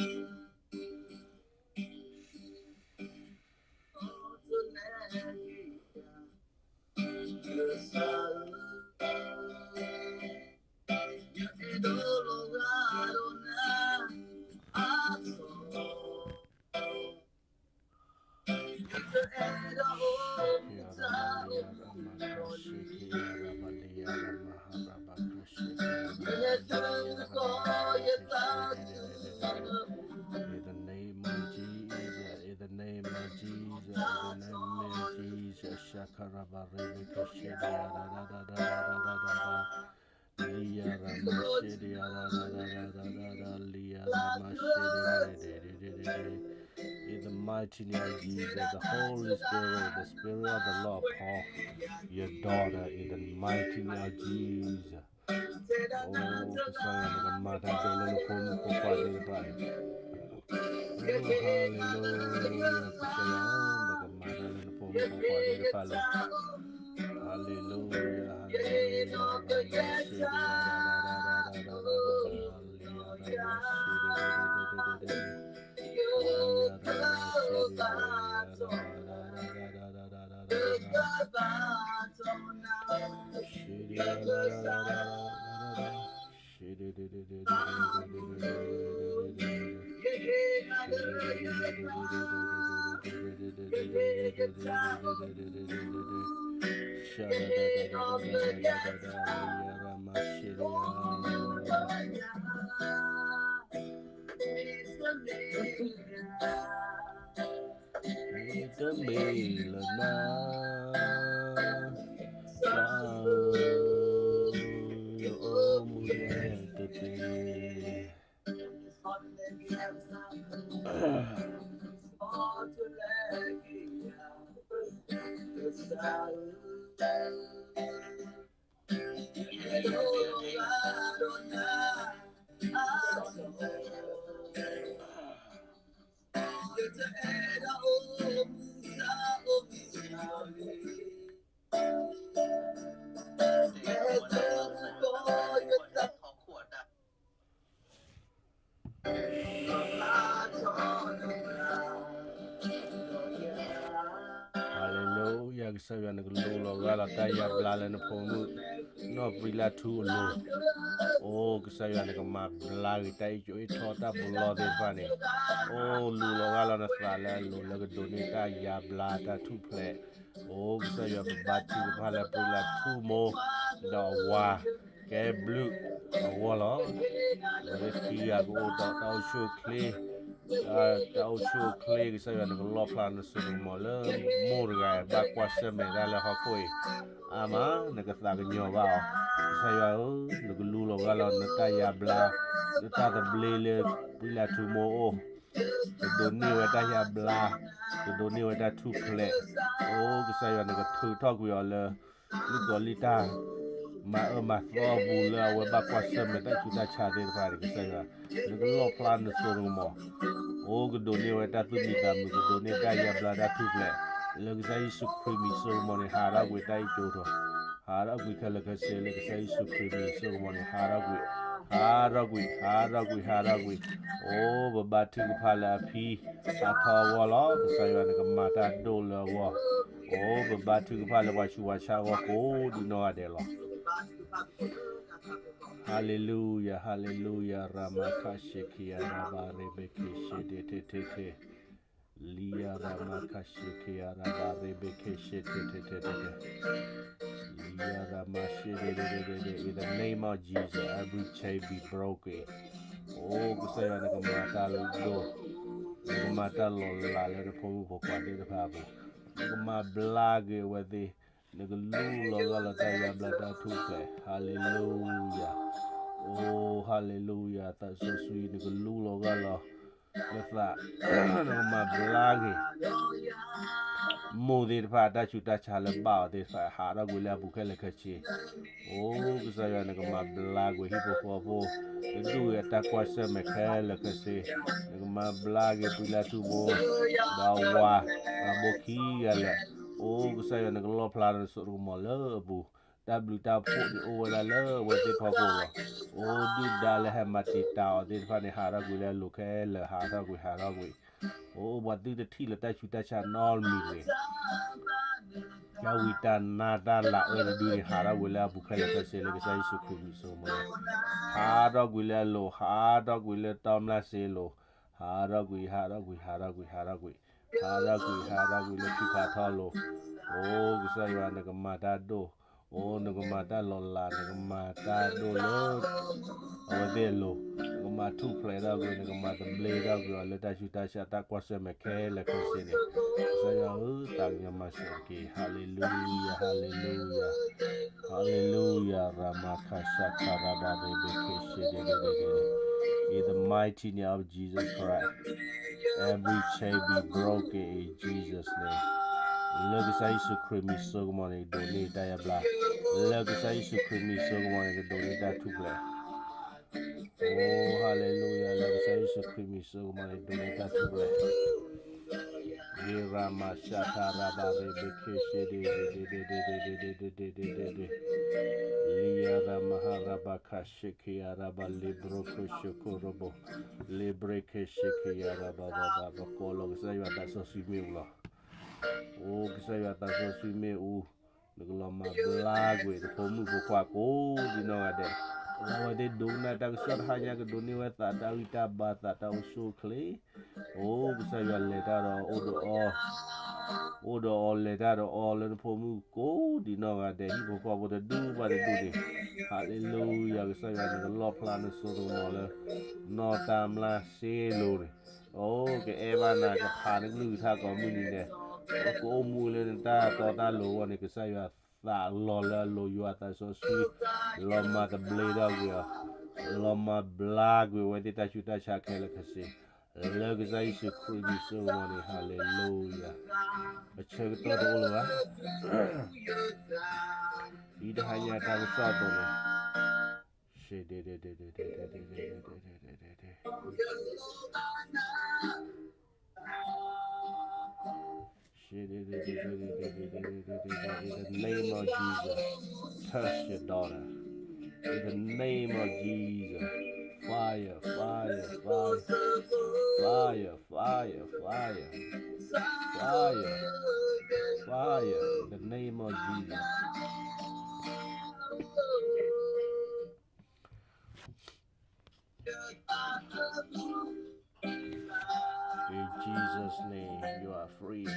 ၤ, ယနသး, သးလၢလီၤဂာ်ဒီးနၤ, ယနသး, သးလၢအအဲၣ်ပှၤသး, သးလၢစီၤလီၤအသး, သးလၢပတၢ်ကမၣ်, ယ့ၣ်ၡူး, ယဆၢလီၤဂာ်ဒီးနၤ, တလဲၤ ကစၢ်ဧၢ, ယအဲၣ်ဒိးလီၤဂာ်ဒီးနၤအါထီၣ်, ယတအဲၣ်ဒိးအိၣ်မူတၢ်အိၣ်မူ, ယလဲၤတၢ်ကီယသး In the name of Jesus, in the name of Jesus, in the name of Jesus, Shakarabari, Shediara, Liara, Shediara, Liara, Shediara. In the mighty name of Jesus, the Holy Spirit, the Spirit of the Lord, pour your daughter in the mighty name of Jesus. အိ ကစၢ်ယွၤ နကမၤတၢ်ဒိၣ်လၢနဖိမုၣ်ဖိခွါသ့ၣ်တဖၣ်အံၤ, အိ hallelujah, ကစၢ်ယွၤ နကမၤတၢ်လၢနဖိမုၣ်ဖိခွါသ့ၣ်တဖၣ်လီၤ, hallelujah, hallelujah, တမ့ၢ်လၢနၤ ယအိၣ်မူဒဲတက့ၢ်. Hallelujah, ကစၢ်ယွၤနကလူလီၤဂၢ်လီၤတၢ်ယါဘျါလၢနဖိမုၣ် နီၢ်ပြံလၢထူအလိၤ. အိ ကစၢ်ယွၤနကမၤဘျါက့ၤတၢ်အ့ၣ်ကၠိအ့ၣ်ထီၣ်တၢ်ပူၤလီၢ်သ့ၣ်တဖၣ်န့ၣ်, အိ လူလီၤဂၢ်လီၤနသးလၢအလိၤလၢကဒိးန့ၢ်တၢ်ယါဘျါတၢ်ထူၣ်ဖျဲး. အိ ကစၢ်ယွၤ ပဘါထုကဖၣ်လၢပြံလၢထူမိၢ် ဒီးအဝၤ ကဲဘျုးအဂီၢ်လီၤ. အဝဲသ့ၣ်ခံဂၤကအိၣ်ဒီးတၢ်အိၣ်ဆူၣ်အိၣ်ချ့, တၢ်အိၣ်ဆူၣ်အိၣ်ချ့ ကစၢ်ယွၤနကလီၣ်ဖျါနစိနကမီၤလၢမိၢ်တဂၤအံၤ ဘၣ်ကွၢ်ဆၢၣ်မဲာ်တၢ်လၢဟီၣ်ခိၣ်အံၤ, အါမး နကသးကညီၤဘၣ်အီၤ. ကစၢ်ယွၤဧၢ, နကလူလီၤဂၢ်လီၤနတၢ်ယါဘျါ နတၢ်သဘျ့လၢပြံလၢထူမိၢ်အအိၣ်, ကဒိးန့ၢ်ဝဲတၢ်ယါဘျါ, ကဒိးန့ၢ်ဝဲတၢ်ထူၣ်ဖျဲး. အိ ကစၢ်ယွၤနကထုးထီၣ်ကွံာ်အီၤလၢ လုၢ်ကီၤလံၢ်တၢ်မၤအၢမၤသီအပူၤလၢအဝဲဘၣ်ကွၢ်ဆၢၣ်မဲာ်တၢ်ဆူးတၢ်ဆါသ့ၣ်တဖၣ်န့ၣ် ကစၢ်ယွၤ နကလီၣ်ဖျါနစိနကမီၤ. အိ ကဒိးန့ၢ်ဝဲတၢ်သူၣ်မံသးမုာ် ကဒိးန့ၢ်တၢ်ယါဘျါတၢ်ထူၣ်ဖျဲး, လၢကစၢ်ယ့ၣ်ၡူးခရံာ်မံၤစိကမီၤန့ၣ် ဟးထီၣ်ကွံာ်တၢ်အ့ၣ်ကၠိထီၣ်, ဟးထီၣ်ကွံာ်ခဲလၢာ်ခဲဆ့လၢကစၢ်ယ့ၣ်ၡူးခရံာ်မံၤစိကမီၤန့ၣ် ဟးထီၣ်ကွံာ်, ဟးထီၣ်ကွံာ်, ဟးထီၣ်ကွံာ်, ဟးထီၣ်ကွံာ်. အိ ပဘါထုကဖၣ်လၢအဖံအဖီအဂီၢ်လီၤ. ကစၢ်ယွၤနကမၤတၢ်ဒိၣ်လၢအဂီၢ်. အိ ပဘါထုကဖၣ်လၢပှၤဆူးပှၤဆါအဂီၢ်ကိးဒံနီၢ်ဂၤဒဲးလီၤ. Hallelujah, hallelujah, Ramaka Shekia Raba Rebeke Shete Tete Te. Lia Ramaka Shekia Raba Rebeke Shete Tete Te. Lia Rama Shete Tete Te. In the name of Jesus, every chain be broken. အိ ကစၢ်ယွၤနကမၤတၢ်ဒိၣ်, နကမၤတၢ်လီၤလးလၢနဖိမုၣ်ဖိခွါသ့ၣ်တဖၣ်အပူၤ, နကမၤဘျါက့ၤအဝဲသ့ၣ်, နကလူလီၤဂၢ်လီၤတၢ်ယါဘျါတၢ်ထူၣ်ဖျဲး. Hallelujah. အိ hallelujah, သးစီဆှံ နကလူလီၤဂၢ်လီၤနသး, နကမၤဘျါက့ၤ မိၢ်သ့ၣ်တဖၣ် တၢ်ဆူးတၢ်ဆါလၢဘၣ်အီၤသ့ၣ်တဖၣ် ဟးထီၣ်ကွံာ်လၢအပူၤခဲလၢာ်ခဲဆ့. အိ ကစၢ်ယွၤ နကမၤဘျါကွံာ်ဟံၣ်ဖိဃီဖိ, တဒူၣ်ဝဲအတၢ်ကွၢ်ဆၢၣ်မဲာ်ခဲလၢာ်ခဲဆ့, နကမၤဘျါက့ၤ ပှၤလၢထူဘိ, ဒီးဝၤ, ဒီးဘိခံဂၤလၢာ်. အိ ကစၢ်ယွၤ နကလီၣ်ဖျါနစိတၢ်ကမီၤလၢအပူၤ, တၢ်ဘျုးတၢ်ဖှိၣ်န့ၣ်အိၣ်ဝဲဒၣ်လၢအဝဲသ့ၣ်ဖီခိၣ်လီၤ. အိ ဒုၣ်ဒါလၢဟဲမၤတံာ်တာ်အီၤသ့ၣ်တဖၣ်န့ၣ် ဟးထီၣ်ကွံာ်လၢအလိၤခဲလၢာ်, ဟးထီၣ်ကွံာ်, ဟးထီၣ်ကွံာ်. အိ ပှၤသုတထံၣ်လၢတၢ်ဆူးတၢ်ဆါနီတမံၤတဂ့ၤ. တၢ်ဝံတၢ်နါတၢ်လၤအၢတဒုန့ၣ် ဟးထီၣ်ကွံာ်လၢအပူၤခဲလၢာ်ခဲဆ့လၢကစၢ်ယ့ၣ်ၡူးခရံာ်မံၤစိကမီၤန့ၣ်, ဟးထီၣ်ကွံာ်လၢအလိၤ, ဟးထီၣ်ကွံာ်လၢတၢ်မျၢ်စ့အလိၤ, ဟးထီၣ်ကွံာ်, ဟးထီၣ်ကွံာ်, ဟးထီၣ်ကွံာ်, ဟးထီၣ်ကွံာ်, ဟးထီၣ်ကွံာ်လၢထံဖးထီလိၤ. အိ ကစၢ်ယွၤ နကမၤတၢ်ဒိၣ်, အိ နကမၤတၢ်လီၤလး, နကမၤတၢ်ဒိၣ်လၢ အဝဲသ့ၣ်အလိၤ, နကမၤထူၣ်ဖျဲးထီၣ်ကွံာ်, နကမၤသဘျ့ထီၣ်ကွံာ်အီၤလၢတၢ်ဆူးတၢ်ဆါ တၢ်ကွၢ်ဆၢၣ်မဲာ်ခဲလၢာ်ခဲဆ့န့ၣ်, ကစၢ်ယွၤဧၢ, သးကညီၤမၤစၢၤတက့ၢ်. Hallelujah, hallelujah, hallelujah, Ramaka Shakaraba Rebeke Shedededede. In the mighty name of Jesus Christ, every chain be broken in Jesus' name. လၢကစၢ်ယ့ၣ်ၡူးခရံာ်မံၤစိကမီၤန့ၣ် ကဒိးန့ၢ်တၢ်ယါဘျါ, လၢကစၢ်ယ့ၣ်ၡူးခရံာ်မံၤစိကမီၤန့ၣ် ကဒိးန့ၢ်တၢ်ထူၣ်ဖျဲး. အိ hallelujah, လၢကစၢ်ယ့ၣ်ၡူးခရံာ်မံၤစိကမီၤန့ၣ် ဒိးန့ၢ်တၢ်ထူၣ်ဖျဲး. Irama Shakaraba Rebeke Shedededede, Liya Rama Haraba Kashiki Araba Libro Koshokorobo, Libre Keshiki Araba Baba, ပကိးလီၤကစၢ်ယွၤသးစီဆှံမ့ၣ်အူလီၤ. အိ ကစၢ်ယွၤသးစီဆှံမ့ၣ်အူ, နကလီၤမၤဘျါကွံာ် နဖိမုၣ်ဖိခွါကိးဒံနီၢ်ဂၤဒဲး, လၢအဝဲသ့ၣ်ဒိကနၣ်တၢ်ကစီၣ်တဟါညါ ကဒိးန့ၢ်ဝဲသးတၢ်ဂံၢ်တၢ်ဘါ သးတၢ်အိၣ်ဆူၣ်အိၣ်ချ့. အိ ကစၢ်ယွၤ လဲၤတၢ်ဒီးအိၣ်ဒီးအီၤ, အိၣ်ဒီးအီၤ လဲၤတၢ်ဒီးအီၤ လၢနဖိမုၣ်ကိးဒံနီၢ်ဂၤဒဲး ဟံၣ်ဖိဃီဖိတဒူၣ်ဘၣ်တဒူၣ်န့ၣ်, hallelujah, ကစၢ်ယွၤ နကလီၣ်ဖျါနစိတၢ်ကမီၤလၢ နီၢ်တၢ်မျၢ်စ့လိၤန့ၣ်. အိ ကအဲၣ်ဘၣ်နၤ ကဖးနကလုၢ်ကထါကိးမုၢ်နံၤဒဲး, ကအိၣ်မူလၢနတၢ်တီတၢ်လိၤအဂီၢ်န့ၣ် ကစၢ်ယွၤ သးလီၤလၢအလိၤ ယွၤသးစီဆှံ လီၤမၤသဘျ့ထီၣ်ကွံာ်အီၤ, လီၤမၤဘျါကွံာ်အဝဲသ့ၣ်တၢ်ဆူးတၢ်ဆါခဲလၢာ်ခဲဆ့ လၢကစၢ်ယ့ၣ်ၡူးခရံာ်အမံၤစိကမီၤန့ၣ် ဟၤလ့လူယၤ, ပဆၢကတီၢ်တအိၣ်လၢၤဘၣ်, ဒ်တဟါညါတၢ်ကစီၣ်အသိးန့ၣ်, ရှ့ဒ့ဒ့ဒ့ဒ့ဒ့ဒ့ဒ့ဒ့ဒ့ဒ့ဒ့ In the name of Jesus, touch your daughter. In the name of Jesus, fire, fire, fire, fire, fire, fire, fire, fire. In the name of Jesus. In Jesus' name, you are free.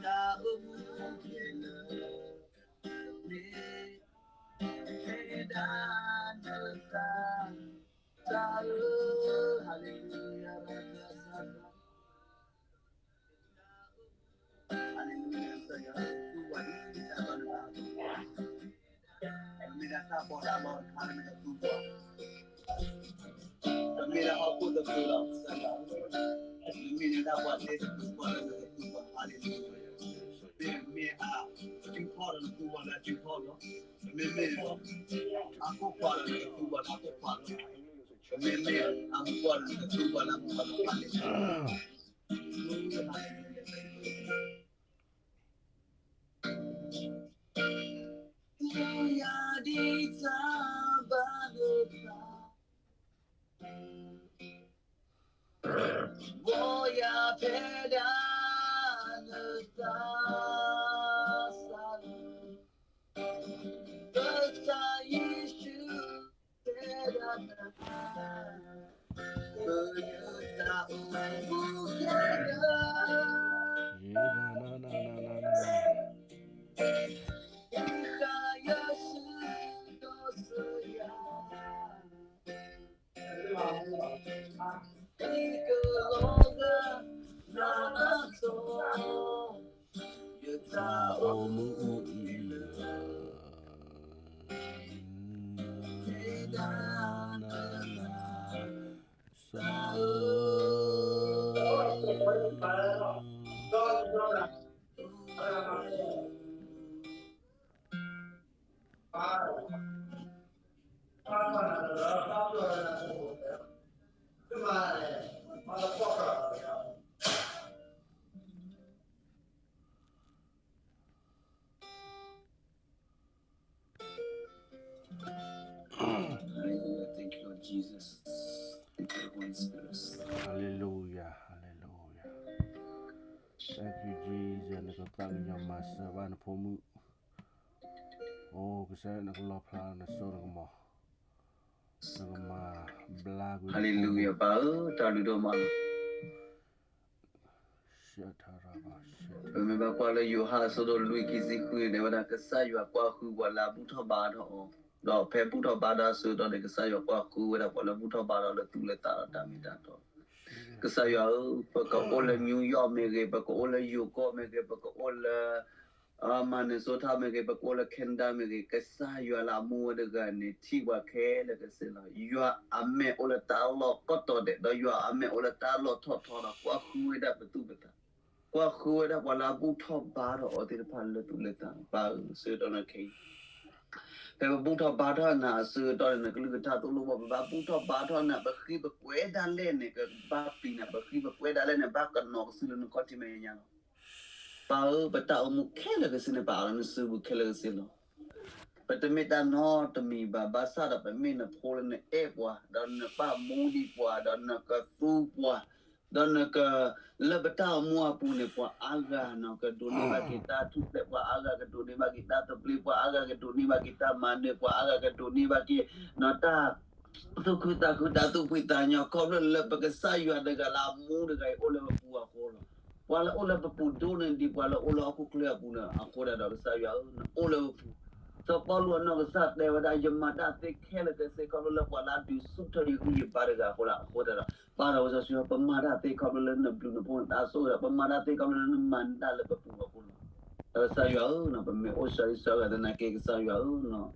တၢ်အိၣ်မူခဲလၢာ် မ့ၢ် မ့ၢ်ဒၣ်နသး သးဧၢ, hallelujah, hallelujah, မ့ၢ်ဒၣ်တၢ်ပီးတၢ်လီတခါလၢနကသူပှၤ, မ့ၢ်ဒၣ်ဟီၣ်ခိၣ်တဖျၢၣ်လီၤ ကစၢ်ယွၤ, မ့ၢ်ဒၣ်ပှၤသ့ၣ်တဖၣ်လၢနကသူပှၤ, hallelujah, မ့မ့ၢ်အစုဖီၣ်ဒီးနကသူပှၤလၢအစုဖီၣ်လီၤ, မ့မ့ၢ်အခိၣ်ခွါဒီးနကသူပှၤလၢအခိၣ်ခွါလီၤ, မ့မ့ၢ်အမူပှၤဒီးနကသူပှၤလၢအမူပှၤလီၤ, hallelujah. ယၤဒ်တၢ်ဘၣ်နသး, ဘီယၤဖဲဒၣ်နသး, သး, ကစၢ်ယ့ၣ်ၡူး တဲဒၣ်နၤ, ပယတၢ်အိၣ်မူခဲလၢာ်, ယဃၣ်ယဆူၣ်ဒီးစယၤ, ကလီၤဂာ်နၤအသီ, ယတၢ်အိၣ်မူအံၤလၢ Hallelujah. Thank you, Lord Jesus. Thank you, Holy Spirit. Hallelujah. Hallelujah. Thank you, Jesus. နကသးကညီၤမၤစၢၤဘၣ်နဖိမုၣ်. အိ, ကစၢ်နကလီၣ်ဖျါနစိနကမီၤ, နကမၤဘျါကွံာ် Hallelujah ပၢ်ဧၢ, တၢ်လုၢ်ဒိၣ်မးလီၤ. ပမ့ၢ်ဘၣ်ကွၢ်လၢယိၤဟၣ်အဆၢဒိၣ်လွံၢ်ခံဆံဃုန့ၣ် တဲဝဲဒၣ် ကစၢ်ယွၤကွၢ်ဃုပှၤလၢအဘူၣ်ထီၣ်ဘါထီၣ်အီၤ, ဒီးဖဲဘူၣ်ထီၣ်ဘါထီၣ်အဆၢကတီၢ်န့ၣ် ကစၢ်ယွၤကွၢ်ဃုဝဲဒၣ်ပှၤလၢဘူၣ်ထီၣ်ဘါထီၣ်လၢသူၣ်လၢသးဒီးတၢ်မ့ၢ်တၢ်တီ, ကစၢ်ယွၤဧၢ, ပကအိၣ်လၢ New York မ့ၢ်ဂ့ၤ, ပကအိၣ်လၢယိၤကီၢ်မ့ၢ်ဂ့ၤ, ပကအိၣ်လၢ Minnesota မ့ၢ်ဂ့ၤ, ပကအိၣ်လၢ Canada မ့ၢ်ဂ့ၤ, ကစၢ်ယွၤလၢအမူဝဲတဂၤန့ၣ် ထံၣ်ပှၤခဲလၢာ်ကစ့ၢ်လီၤ. ယွၤအမဲာ်အိၣ်လၢတၢ်လီၢ်ကိးတီၤဒဲး, ဒီးယွၤအမဲာ်အိၣ်လၢတၢ်လီၢ်ထီၣ်ထီဒီး ကွၢ်ဃုဝဲဒၣ်ပသူၣ်ပသး, ကွၢ်ဃုဝဲဒၣ်ပှၤလၢအဘူၣ်ထီၣ်ဘါထီၣ်အီၤသ့ၣ်တဖၣ်လၢသူၣ်လၢသး, ပၢ်ဧၢ, ဆၢကတီၢ်နခဲအံၤ ဖဲပဘူၣ်ထီၣ်ဘါထီၣ်နၤအဆၢကတီၢ်န့ၣ် နကလုၢ်ကထါသိၣ်လိဘၣ်, ပဘၣ်ဘူၣ်ထီၣ်ဘါထီၣ်နၤ, ပဃံပကွဲးဒၣ်လဲာ်န့ၣ် ကဘၣ်ပျံၤနၤ, ပဃံပကွဲးဒၣ်လဲာ်န့ၣ် ဘၣ်ကနိးကစုလၢနခီၣ်ထံးမဲာ်ညါလီၤ. ပၢ်ဧၢ, ပတၢ်အိၣ်မူခဲလၢာ်ကစ့ၢ်န့ၣ် ပအးလီၤနစုပူၤခဲလၢာ်ကစ့ၢ်လီၤ. ပတမ့ၢ်တၢ်နီတမံၤဘၣ်, ဘၣ်ဆၣ်ဒီးပမ့ၢ်နဖိလၢနအဲၣ်ပှၤ, ဒီးနပာ်မူဒံးပှၤ, ဒီးနကသူပှၤ, ဒီးနက လၢပတၢ်အိၣ်မူအပူၤန့ၣ် ပှၤအါဂၤနီၤ ကဒိးန့ၢ်ဘၣ်က့ၤတၢ်ထူၣ်ဖျဲး, ပှၤအါဂၤကဒိးန့ၢ်ဘၣ်က့ၤတၢ်သဘျ့, ပှၤအါဂၤကဒိးန့ၢ်ဘၣ်က့ၤတၢ်မၤနၢၤ, ပှၤအါဂၤကဒိးန့ၢ်ဘၣ်က့ၤနီၤ တၢ်သူၣ်ခုသးခု, တၢ်သူၣ်ဖှံသးညီ, ခီဖျိလၢပကစၢ်ယွၤတဂၤလၢအမူတဂၤအံၤ အိၣ်လၢပပူၤအဃိလီၤ. ပှၤလၢအိၣ်လၢပပူၤဒိၣ်န့ၢ်ဒံးပှၤလၢအိၣ်လၢဟီၣ်ခိၣ်ချၢအပူၤန့ၣ်အဃိဒၣ်ဒီး ကစၢ်ယွၤဧၢ, နအိၣ်လၢပပူၤ. စီၤပီလူးအနီၢ်ကစၢ်တဲဝဲဒၣ် ယမၤတၢ်သ့ခဲလၢာ်ခဲဆ့ ခီဖျိလၢပှၤလၢအဒုးဆူၣ်ထီၣ်ယဂံၢ်ယဘါတဂၤအဃိလီၤ. အဃိသတးဒီး ပၢ်သးဝဲစီဆှံ ပမၤတၢ်သ့ခီဖျိလၢနဘျုးနဖှိၣ်နတၢ်ဆိၣ်ဂ့ၤဒီး ပမၤတၢ်သ့ခီဖျိလၢနမၤနၢၤတၢ်လၢပပူၤအဃိလီၤ. ဒီးကစၢ်ယွၤဧၢ, ပမ့ၢ်အိၣ်စှၤဒ်စှၤဂၤသနာ်က့ ကစၢ်ယွၤဧၢ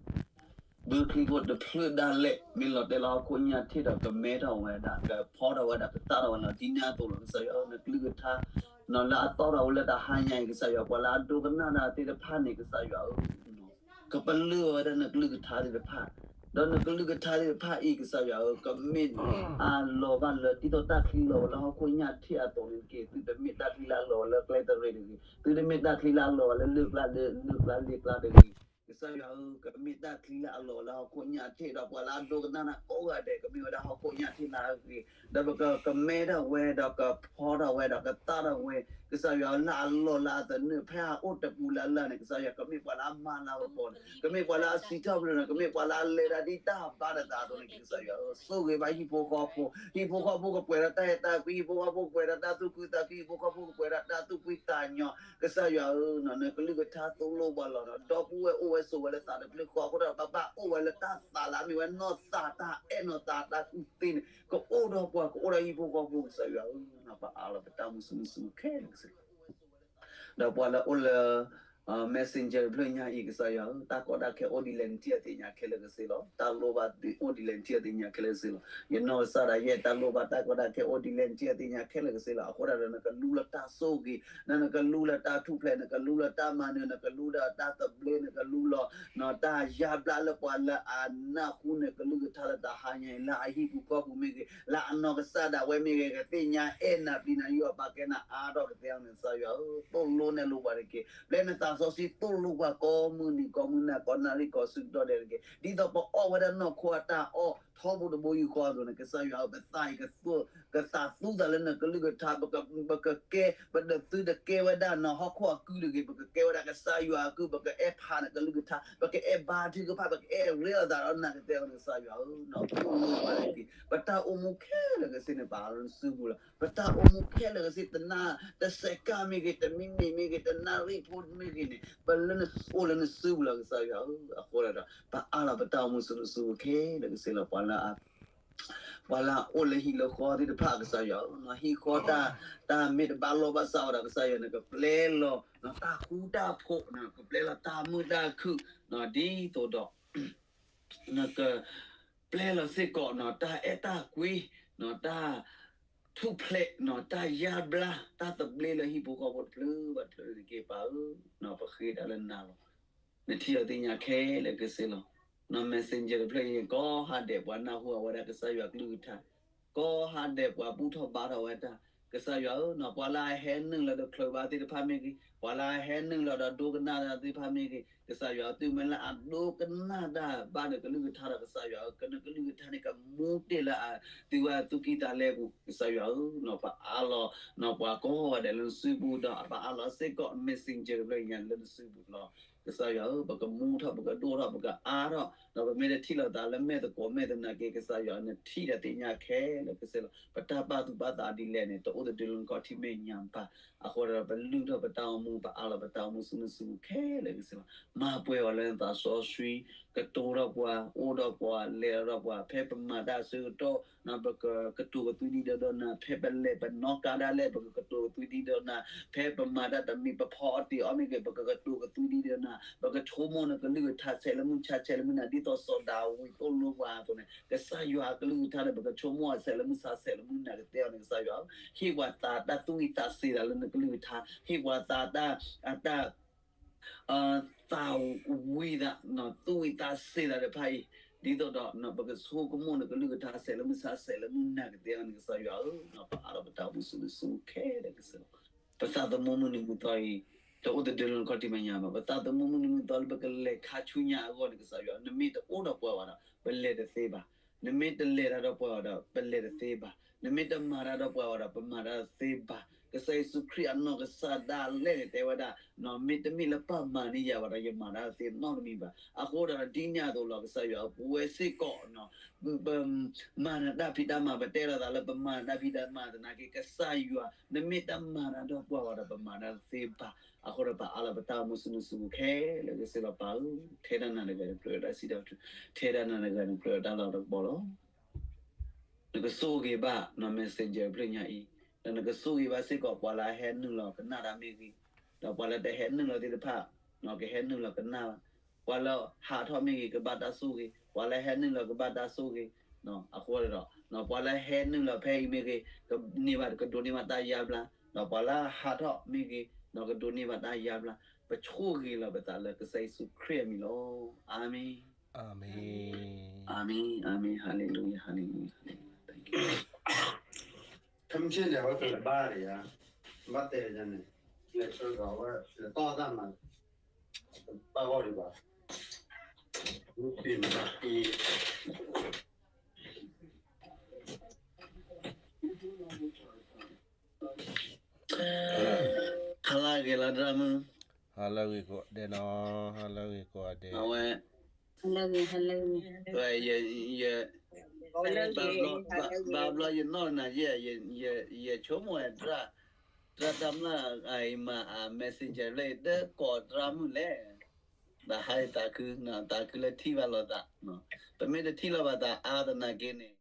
ဘုချံဖိတဖျၢၣ်ဒၣ်လဲာ် မ့ၢ်လီၤတဲာ်လၢဟီၣ်ခိၣ်ညၣ်ထံၣ်ဒီး ကမဲထီၣ်ဝဲဒၣ်, ကဖီထီၣ်ဝဲဒၣ်, ကသၣ်ထီၣ်ဝဲလီၤ. ဒ်န့ၣ်အသိးလီၤ. ကစၢ်ယွၤဧၢ, နကလုၢ်ကထါ နီၤလၢအသီၣ်ထီၣ်ဝဲလၢတဟါညါအံၤ ကစၢ်ယွၤ, ပှၤလၢအဒိကနၣ်တၢ်သ့ၣ်တဖၣ်န့ၣ် ကစၢ်ယွၤဧၢ, ကပလၢၢ်ဝဲဒၣ်နကလုၢ်ကထါသ့ၣ်တဖၣ်, ဒီးနကလုၢ်ကထါသ့ၣ်တဖၣ်အံၤ ကစၢ်ယွၤဧၢ, ကမ့ၢ်အလီၤဘၣ်လၢ ဒ်သိးတၢ်ချံလီၤဝဲလၢဟီၣ်ခိၣ်ညၣ်ထံၣ်အသိးန့ၣ်တက့ၢ်. သုတမ့ၢ်တၢ်ချံလၢအလီၤဝဲလၢကျဲတရံးတဂ့ၤ, သုတမ့ၢ်တၢ်ချံလၢအလီၤဝဲလၢလၢၢ်ကျါလၢလၢၢ်ကျါလ့ကျါတဂ့ၤ ကစၢ်ယွၤဧၢ, ကမ့ၢ်တၢ်ချံလၢအလီၤလၢဟီၣ်ခိၣ်ညၣ်ထံး, ဒီးပှၤလၢအဒိကနၣ်တၢ်ကိးဂၤဒဲး ကမ့ၢ်ဝဲဒၣ်ဟီၣ်ခိၣ်ညၣ်ထံးလၢအဂ့ၤ, ဒီးပကကမဲထီၣ်ဝဲ, ဒီးကဖီထီၣ်ဝဲ, ဒီးကသၣ်ထီၣ်ဝဲ, ကစၢ်ယွၤဧၢ, လၢအလီၢ်လၢအသနၢၣ် ဖဲအအိၣ်တပူၤလၢ်လၢ်န့ၣ်, ကစၢ်ယွၤ ကမ့ၢ်ပှၤလၢအမၤလၤကပီၤန့ၣ်, ကမ့ၢ်ပှၤလၢအစံးထီၣ်ပတြၢၤန့ၣ်, ကမ့ၢ်ပှၤလၢအလဲၤတၢ်ဒ်တၢ်ဘၣ်တသးအသိးန့ၣ်, ကစၢ်ယွၤဧၢ, ဆိၣ်ဂ့ၤဘၣ်ဟံၣ်ဖိဃီဖိ, ဟံၣ်ဖိဃီဖိကပှဲၤဒီးတၢ်အဲၣ်တၢ်ကွံ, ဟံၣ်ဖိဃီဖိကပှဲၤဒီးတၢ်သူၣ်ခုသးခု, ဟံၣ်ဖိဃီဖိကပှဲၤဒီးတၢ်သူၣ်ဖှံသးညီ, ကစၢ်ယွၤဧၢ, နကလုၢ်ကထါသိၣ်လိပှၤလီၤ, ဒီပုၢ်ဝဲၢ်အိၣ်ဝဲဆိးဝဲလၢသးတဖျၢၣ်ဃီအဃိဒီး ဘၣ်ဘၣ်အိၣ်ဝဲလၢတၢ်သးလၢအမ့ၢ်ဝဲနီၢ်သးတၢ်အဲၣ်နီၢ်သးတၢ်ကူၣ်သ့န့ၣ်, ကအိၣ်ဒီးပှၤ ကအိၣ်ဒီးဟံၣ်ဖိဃီဖိ, ကစၢ်ယွၤဧၢ, ပအးလီၤပတၢ်မူဆူမူဆူခဲလၢာ်ကစၢ်ယွၤ ဒီးပှၤလၢအိၣ်လၢ Messenger တဖျၢၣ်ညါအံၤ ကစၢ်ယွၤဧၢ, တၢ်ကီတၢ်ခဲအိၣ်ဒ်လဲၣ် နထံၣ်အသ့ၣ်ညါခဲလၢာ်ကစၢ်လီၤ. တၢ်လိၣ်ဘၣ်အိၣ်ဒ်လဲၣ် နထံၣ်အသ့ၣ်ညါခဲလၢာ်ကစၢ်လီၤ. ယနီၢ်ကစၢ်ဒၣ်ယဲ တၢ်လိၣ်ဘၣ်တၢ်ကီတၢ်ခဲအိၣ်ဒ်လဲၣ် နထံၣ်အသ့ၣ်ညါခဲလၢာ်ကစၢ်လီၤ. အဃိဒၣ်ဒီး နကလူလၢတၢ်ဆိၣ်ဂ့ၤ, နကလူလၢတၢ်ထူၣ်ဖျဲး, နကလူလၢတၢ်မၤနၢၤ, နကလူလၢတၢ်သဘျ့, နကလူလီၤ တၢ်ယါဘျါလၢပှၤလၢအနၢ်ဟူနကလုၢ်ကထါလၢတဟါညါအံၤ လၢအဟံၣ်ပူၤဃီပူၤမ့ၢ်ဂ့ၤ, လၢအနီၢ်ကစၢ်ဒၣ်ဝဲမ့ၢ်ဂ့ၤ, ကသ့ၣ်ညါအဲၣ်နၤ ပျံၤနၤယိၣ်အပာ်ကဲနၤအါထီၣ်ကသ့အီၤန့ၣ် ကစၢ်ယွၤဧၢ, သိၣ်လိနဲၣ်လိပှၤတက့ၢ်. ပျဲနသးစီဆှံသိၣ်လိပှၤကိးမုၢ်နံၤကိးမုၢ်နၤ ကိးနၣ်ရံၣ်ကိးဆူကတီၢ်ဒဲးတက့ၢ်. ဒ်သိးပအီၣ်ဝဲဒၣ်နီၢ်ခိအတၢ်အီၣ် ထီဘိတဘိယူၢ်ဃီအသိးန့ၣ် ကစၢ်ယွၤဧၢ, ပသးအံၤ ကသးသူသးလၢနကလုၢ်ကထါ, ပကကဲ, ပတသုတကဲဝဲဒၣ်နီၢ်ဟီၣ်ခိၣ်အကုၢ်တဂ့ၤ, ပကကဲဝဲဒၣ်ကစၢ်ယွၤအကုၢ်, ပကအဲၣ်ဖးနကလုၢ်ကထါ, ပကအဲၣ်ဘါထုကဖၣ်, ပကအဲၣ်ရ့လိာ်သးဒီးနၤကသ့အီၤန့ၣ် ကစၢ်ယွၤဧၢ, သိၣ်လိပှၤတက့ၢ်. ပတၢ်အိၣ်မူခဲလၢာ်ကစ့ၢ်န့ၣ် ပအးလီၤလၢနစုပူၤလီၤ. ပတၢ်အိၣ်မူခဲလၢာ်ကစ့ၢ် တနၣ်တစဲးကၢ်မ့ၢ်ဂ့ၤ, တမံးမံးမ့ၢ်ဂ့ၤ, တနၣ်ရံၣ်ဖိမ့ၢ်ဂ့ၤန့ၣ် ပလၢနအိၣ်လၢနစုပူၤလီၤ ကစၢ်ယွၤဧၢ, အဃိဒၣ်ဒီး ပအးလီၤပတၢ်အိၣ်မူဆူနစုပူၤခဲလၢာ်ကစ့ၢ်လီၤ. ပှၤလၢ ပှၤလၢအအိၣ်လၢဟံၣ်လၢဃီသ့ၣ်တဖၣ် ကစၢ်ယွၤဧၢ, ဟံၣ်ဃီတၢ်, တၢ်မ့ၢ်တဘၣ်လိာ်ဘၣ်စးဝဲဒီး ကစၢ်ယွၤ နကပျဲလီၤတၢ်ဃူတၢ်ဖိး, နကပျဲလီၤတၢ်မုာ်တၢ်ခုၣ်, ဒ်သိးဒီး နကပျဲလီၤစ့ၢ်ကီး တၢ်အဲၣ်တၢ်ကွံ, တၢ်ထူၣ်ဖျဲး, တၢ်ယါဘျါ, တၢ်သဘျ့လၢဟံၣ်ဖိဃီဖိတဖျၢၣ်ဘၣ်တဖျၢၣ်တက့ၢ် ပၢ်ဧၢ, ပဃ့တၢ်လၢနၤလီၤ. နထံၣ်အီၤသ့ၣ်ညါခဲလၢာ်ကစ့ၢ်လီၤ. နီၢ် Messenger တဖျၢၣ်အံၤ ကိးဟါဒဲး ပှၤနၢ်ဟူအဝဲဒၣ်ကစၢ်ယွၤကလုၢ်ကထါ, ကိးဟါဒဲး ပှၤဘူၣ်ထီၣ်ဘါထီၣ်ဝဲတၢ်, ကစၢ်ယွၤဧၢ, ပှၤလၢအဟဲနုာ်လီၤဒီးချုးဘါသ့ၣ်တဖၣ်မ့ၢ်ဂ့ၤ, ပှၤလၢအဟဲနုာ်လီၤဒီးဒိကနၣ်တၢ်သ့ၣ်တဖၣ်မ့ၢ်ဂ့ၤ, ကစၢ်ယွၤ သုမ့ၢ်လၢအဒိကနၣ်တၢ်ဘၣ်နကလုၢ်ကထါဒီး ကစၢ်ယွၤဧၢ, ကနကလုၢ်ကထါန့ၣ် ကမူတ့ၢ်လၢအသုဝဲအသူၣ်ကံၢ်သးလဲပူၤ, ကစၢ်ယွၤဧၢ, ပအးလီၤ ပှၤကိးဂၤဒဲးလၢနစုပူၤဒီး ပအးလီၤစ့ၢ်ကီး Messenger တဖျၢၣ်ညါလၢနစုပူၤလီၤ. ကစၢ်ယွၤဧၢ, ပကမူထီၣ် ပကဒိၣ်ထီၣ် ပကအါထီၣ်, ဒီးပမ့ၢ်တထံၣ်လိာ်သးလၢမဲာ်သကိးမဲာ်သနာ်က့ ကစၢ်ယွၤ နထံၣ်ဒီးသ့ၣ်ညါခဲလၢာ်ကစ့ၢ်လီၤ. ပတၢ်ပာ်သူၣ်ပာ်သးဒ်လဲၣ်န့ၣ် တအိၣ်သဒၢလၢနခီၣ်ထံးမဲာ်ညါဘၣ်. အဃိဒီး ပလုၢ်ထီၣ်ပတၢ်အိၣ်မူ ပအးလီၤပတၢ်အိၣ်မူဆူနစုပူၤခဲလၢာ်ကစ့ၢ်လီၤ. မၤပှဲၤအီၤလၢနသးစီဆှံ, ကတိၤထီၣ်ပှၤ, အိၣ်ဒီးပှၤ, လဲၤဒီးပှၤ, ဖဲပမၤတၢ်အဆၢကတီၢ် ပကကတိၤကသွံဒံးဒီးနၤ, ဖဲပလဲၤပနီၣ်ကါဒၣ်လဲာ် ပကကတိၤကသွံဒံးဒီးနၤ, ဖဲပမၤတၢ်တမံၤ ပဖီအီၣ်တ့ၤအီၣ်မ့ၢ်ဂ့ၤ ပကကတိၤကသွံဒံးဒီးနၤ, ပကဆိကမိၣ်နကလုၢ်ကထါ ဆဲးလၢမုၢ်ဆါ ဆဲးလၢမုၢ်နၤ ဒ်သိးစီၤဒၤဝံးသိၣ်လိပှၤအသိးန့ၣ် ကစၢ်ယွၤအကလုၢ်ကထါန့ၣ် ပကဆိကမိၣ်အီၤ ဆဲးလၢမုၢ်ဆါ ဆဲးလၢမုၢ်နၤ ကတဲအီၤန့ၣ် ကစၢ်ယွၤဧၢ, ဟ့ၣ်ပှၤသးတၢ်သူၣ်ဝံၣ်သးစ့ၤသးလၢနကလုၢ်ကထါ, ဟ့ၣ်ပှၤသးတၢ် အတၢ် သးဝံၣ်သး သူၣ်ဝံၣ်သးစ့ၤသးတဖၣ်အံၤ, ဒ်သိးဒီး ပကဆိကမိၣ်နကလုၢ်ကထါ ဆဲးလၢမုၢ်ဆါ ဆဲးလၢမုၢ်နၤ ကတဲအီၤန့ၣ် ကစၢ်ယွၤဧၢ, ပအးလီၤပတၢ်အိၣ်မူဆူနစုပူၤခဲလၢာ်ကစ့ၢ်လီၤ. ပသးသမူမုၢ်နံၤမုၢ်သီအံၤ တအိၣ်သဒၢလၢနခီၣ်ထံးမဲာ်ညါဘၣ်. ပသးသမူမုၢ်နံၤမုၢ်သီလၢပကလဲၤခါဆူညါအဂီၢ်န့ၣ် ကစၢ်ယွၤ နမ့ၢ်တအိၣ်ဒီးပှၤဘၣ်ဒီး ပလဲၤတသ့ဘၣ်. နမ့ၢ်တလဲၤတၢ်ဒီးပှၤဘၣ်ဒီး ပလဲၤတသ့ဘၣ်. နမ့ၢ်တမၤတၢ်ဒီးပှၤဘၣ်ဒီး ပမၤတၢ်တသ့ဘၣ်. ကစၢ်ယ့ၣ်ၡူးခရံာ်အနီၢ်ကစၢ်ဒၣ်လဲာ်န့ၣ် တဲဝဲဒၣ်, မ့တမ့ၢ်လၢပၢ်မၤန့ၢ်ယၤဘၣ်ဒီး ယမၤတၢ်တသ့နီတမံၤဘၣ်. အဃိဒီးဒ်န့ၣ်အသိးလီၤ ကစၢ်ယွၤ ပဝဲစ့ၢ်ကီး ပမၤနတၢ်ဖံးတၢ်မၤ ပတဲလိာ်သးလၢပမၤနတၢ်ဖံးတၢ်မၤသနာ်က့ ကစၢ်ယွၤ နမ့ၢ်တမၤတၢ်ဒီးပှၤဘၣ်ဒီး ပမၤတၢ်တသ့ဘၣ်. အဃိဒီးပအးလီၤပတၢ်အိၣ်မူဆူနစုပူၤခဲလၢာ်ကစ့ၢ်လီၤ ပၢ်ဧၢ, ထဲတၢ်နၤတဂၤန့ၣ် ကြၢးတၢ်စံးတၢ်ကတိၤ, ထဲတၢ်နၤတဂၤန့ၣ် ကြၢးတၢ်လီၢ်တကပီၤလီၤ. နကဆိၣ်ဂ့ၤဘၣ် နီၢ် messenger တဖျၢၣ်ညါအံၤ, ဒီးနကဆိၣ်ဂ့ၤဘၣ်စ့ၢ်ကီး ပှၤလၢအဟဲနုာ်လီၤကနၣ်တၢ်မ့ၢ်ဂ့ၤ, ဒီးပှၤလၢတဟဲနုာ်လီၤသ့ၣ်တဖၣ် ကဟဲနုာ်လီၤကနၣ်ဘၣ်, ပှၤလၢဟးထီၣ်မ့ၢ်ဂ့ၤ ကဘၣ်တၢ်ဆိၣ်ဂ့ၤ, ပှၤလၢဟဲနုာ်လီၤကဘၣ်တၢ်ဆိၣ်ဂ့ၤ, အဃိဒီး ပှၤလၢဟဲနုာ်လီၤဖဲအံၤမ့ၢ်ဂ့ၤ ကန့ၢ်ဘၣ် ကဒိးန့ၢ်ဘၣ်တၢ်ယါဘျါ, ဒီးပှၤလၢဟးထီၣ်မ့ၢ်ဂ့ၤ ကဒိးန့ၢ်ဘၣ်တၢ်ယါဘျါ, ပဆိၣ်ဂ့ၤလီၤပသးလၢကစၢ်ယ့ၣ်ၡူးခရံာ်အမံၤလီၤ. အၤမ့ၣ်. အၤမ့ၣ်, အၤမ့ၣ်, hallelujah, hallelujah, hallelujah. Thank you. ခဲမုၢ်ဆ့ၣ်န့ၣ် အဝဲကလဲၤဘါယၤ, ဘၣ်တဲယၤန့ၣ်, လဲၤဆှၢကီးဝဲ လဲၤတီၢ်တၢ်မၤ, ဘၣ်ဂီၢ်ဒံးဘၣ်. မ့ၢ် ဟါလၢအဂ့ၤလီၤ ဒြၣ်မုၣ်, ဟါလၢအဂ့ၤကိးဂၤဒဲးနီၤ, ဟါလၢအဂ့ၤကိးဂၤဒဲး, အဝဲ, ဟါလၢအဂ့ၤ, ဟါလၢအဂ့ၤ, ယ, ယ, ဘၣ်ဘျီယနီၢ်နၤယဲ, ယဆိကမိၣ်ဝဲဒၣ်, သရၣ်တၢ်မျၢ်အံၤမၤအ messenger လၢတကိးသရၣ်မုၣ်လဲၣ်, ဒီးဟါအံၤသးခု, သးခုလၢထံၣ်ဘၣ်လိာ်သး, ပမ့ၢ်တထံၣ်လိာ်ဘၣ်သးအါသနာ်က့န့ၣ်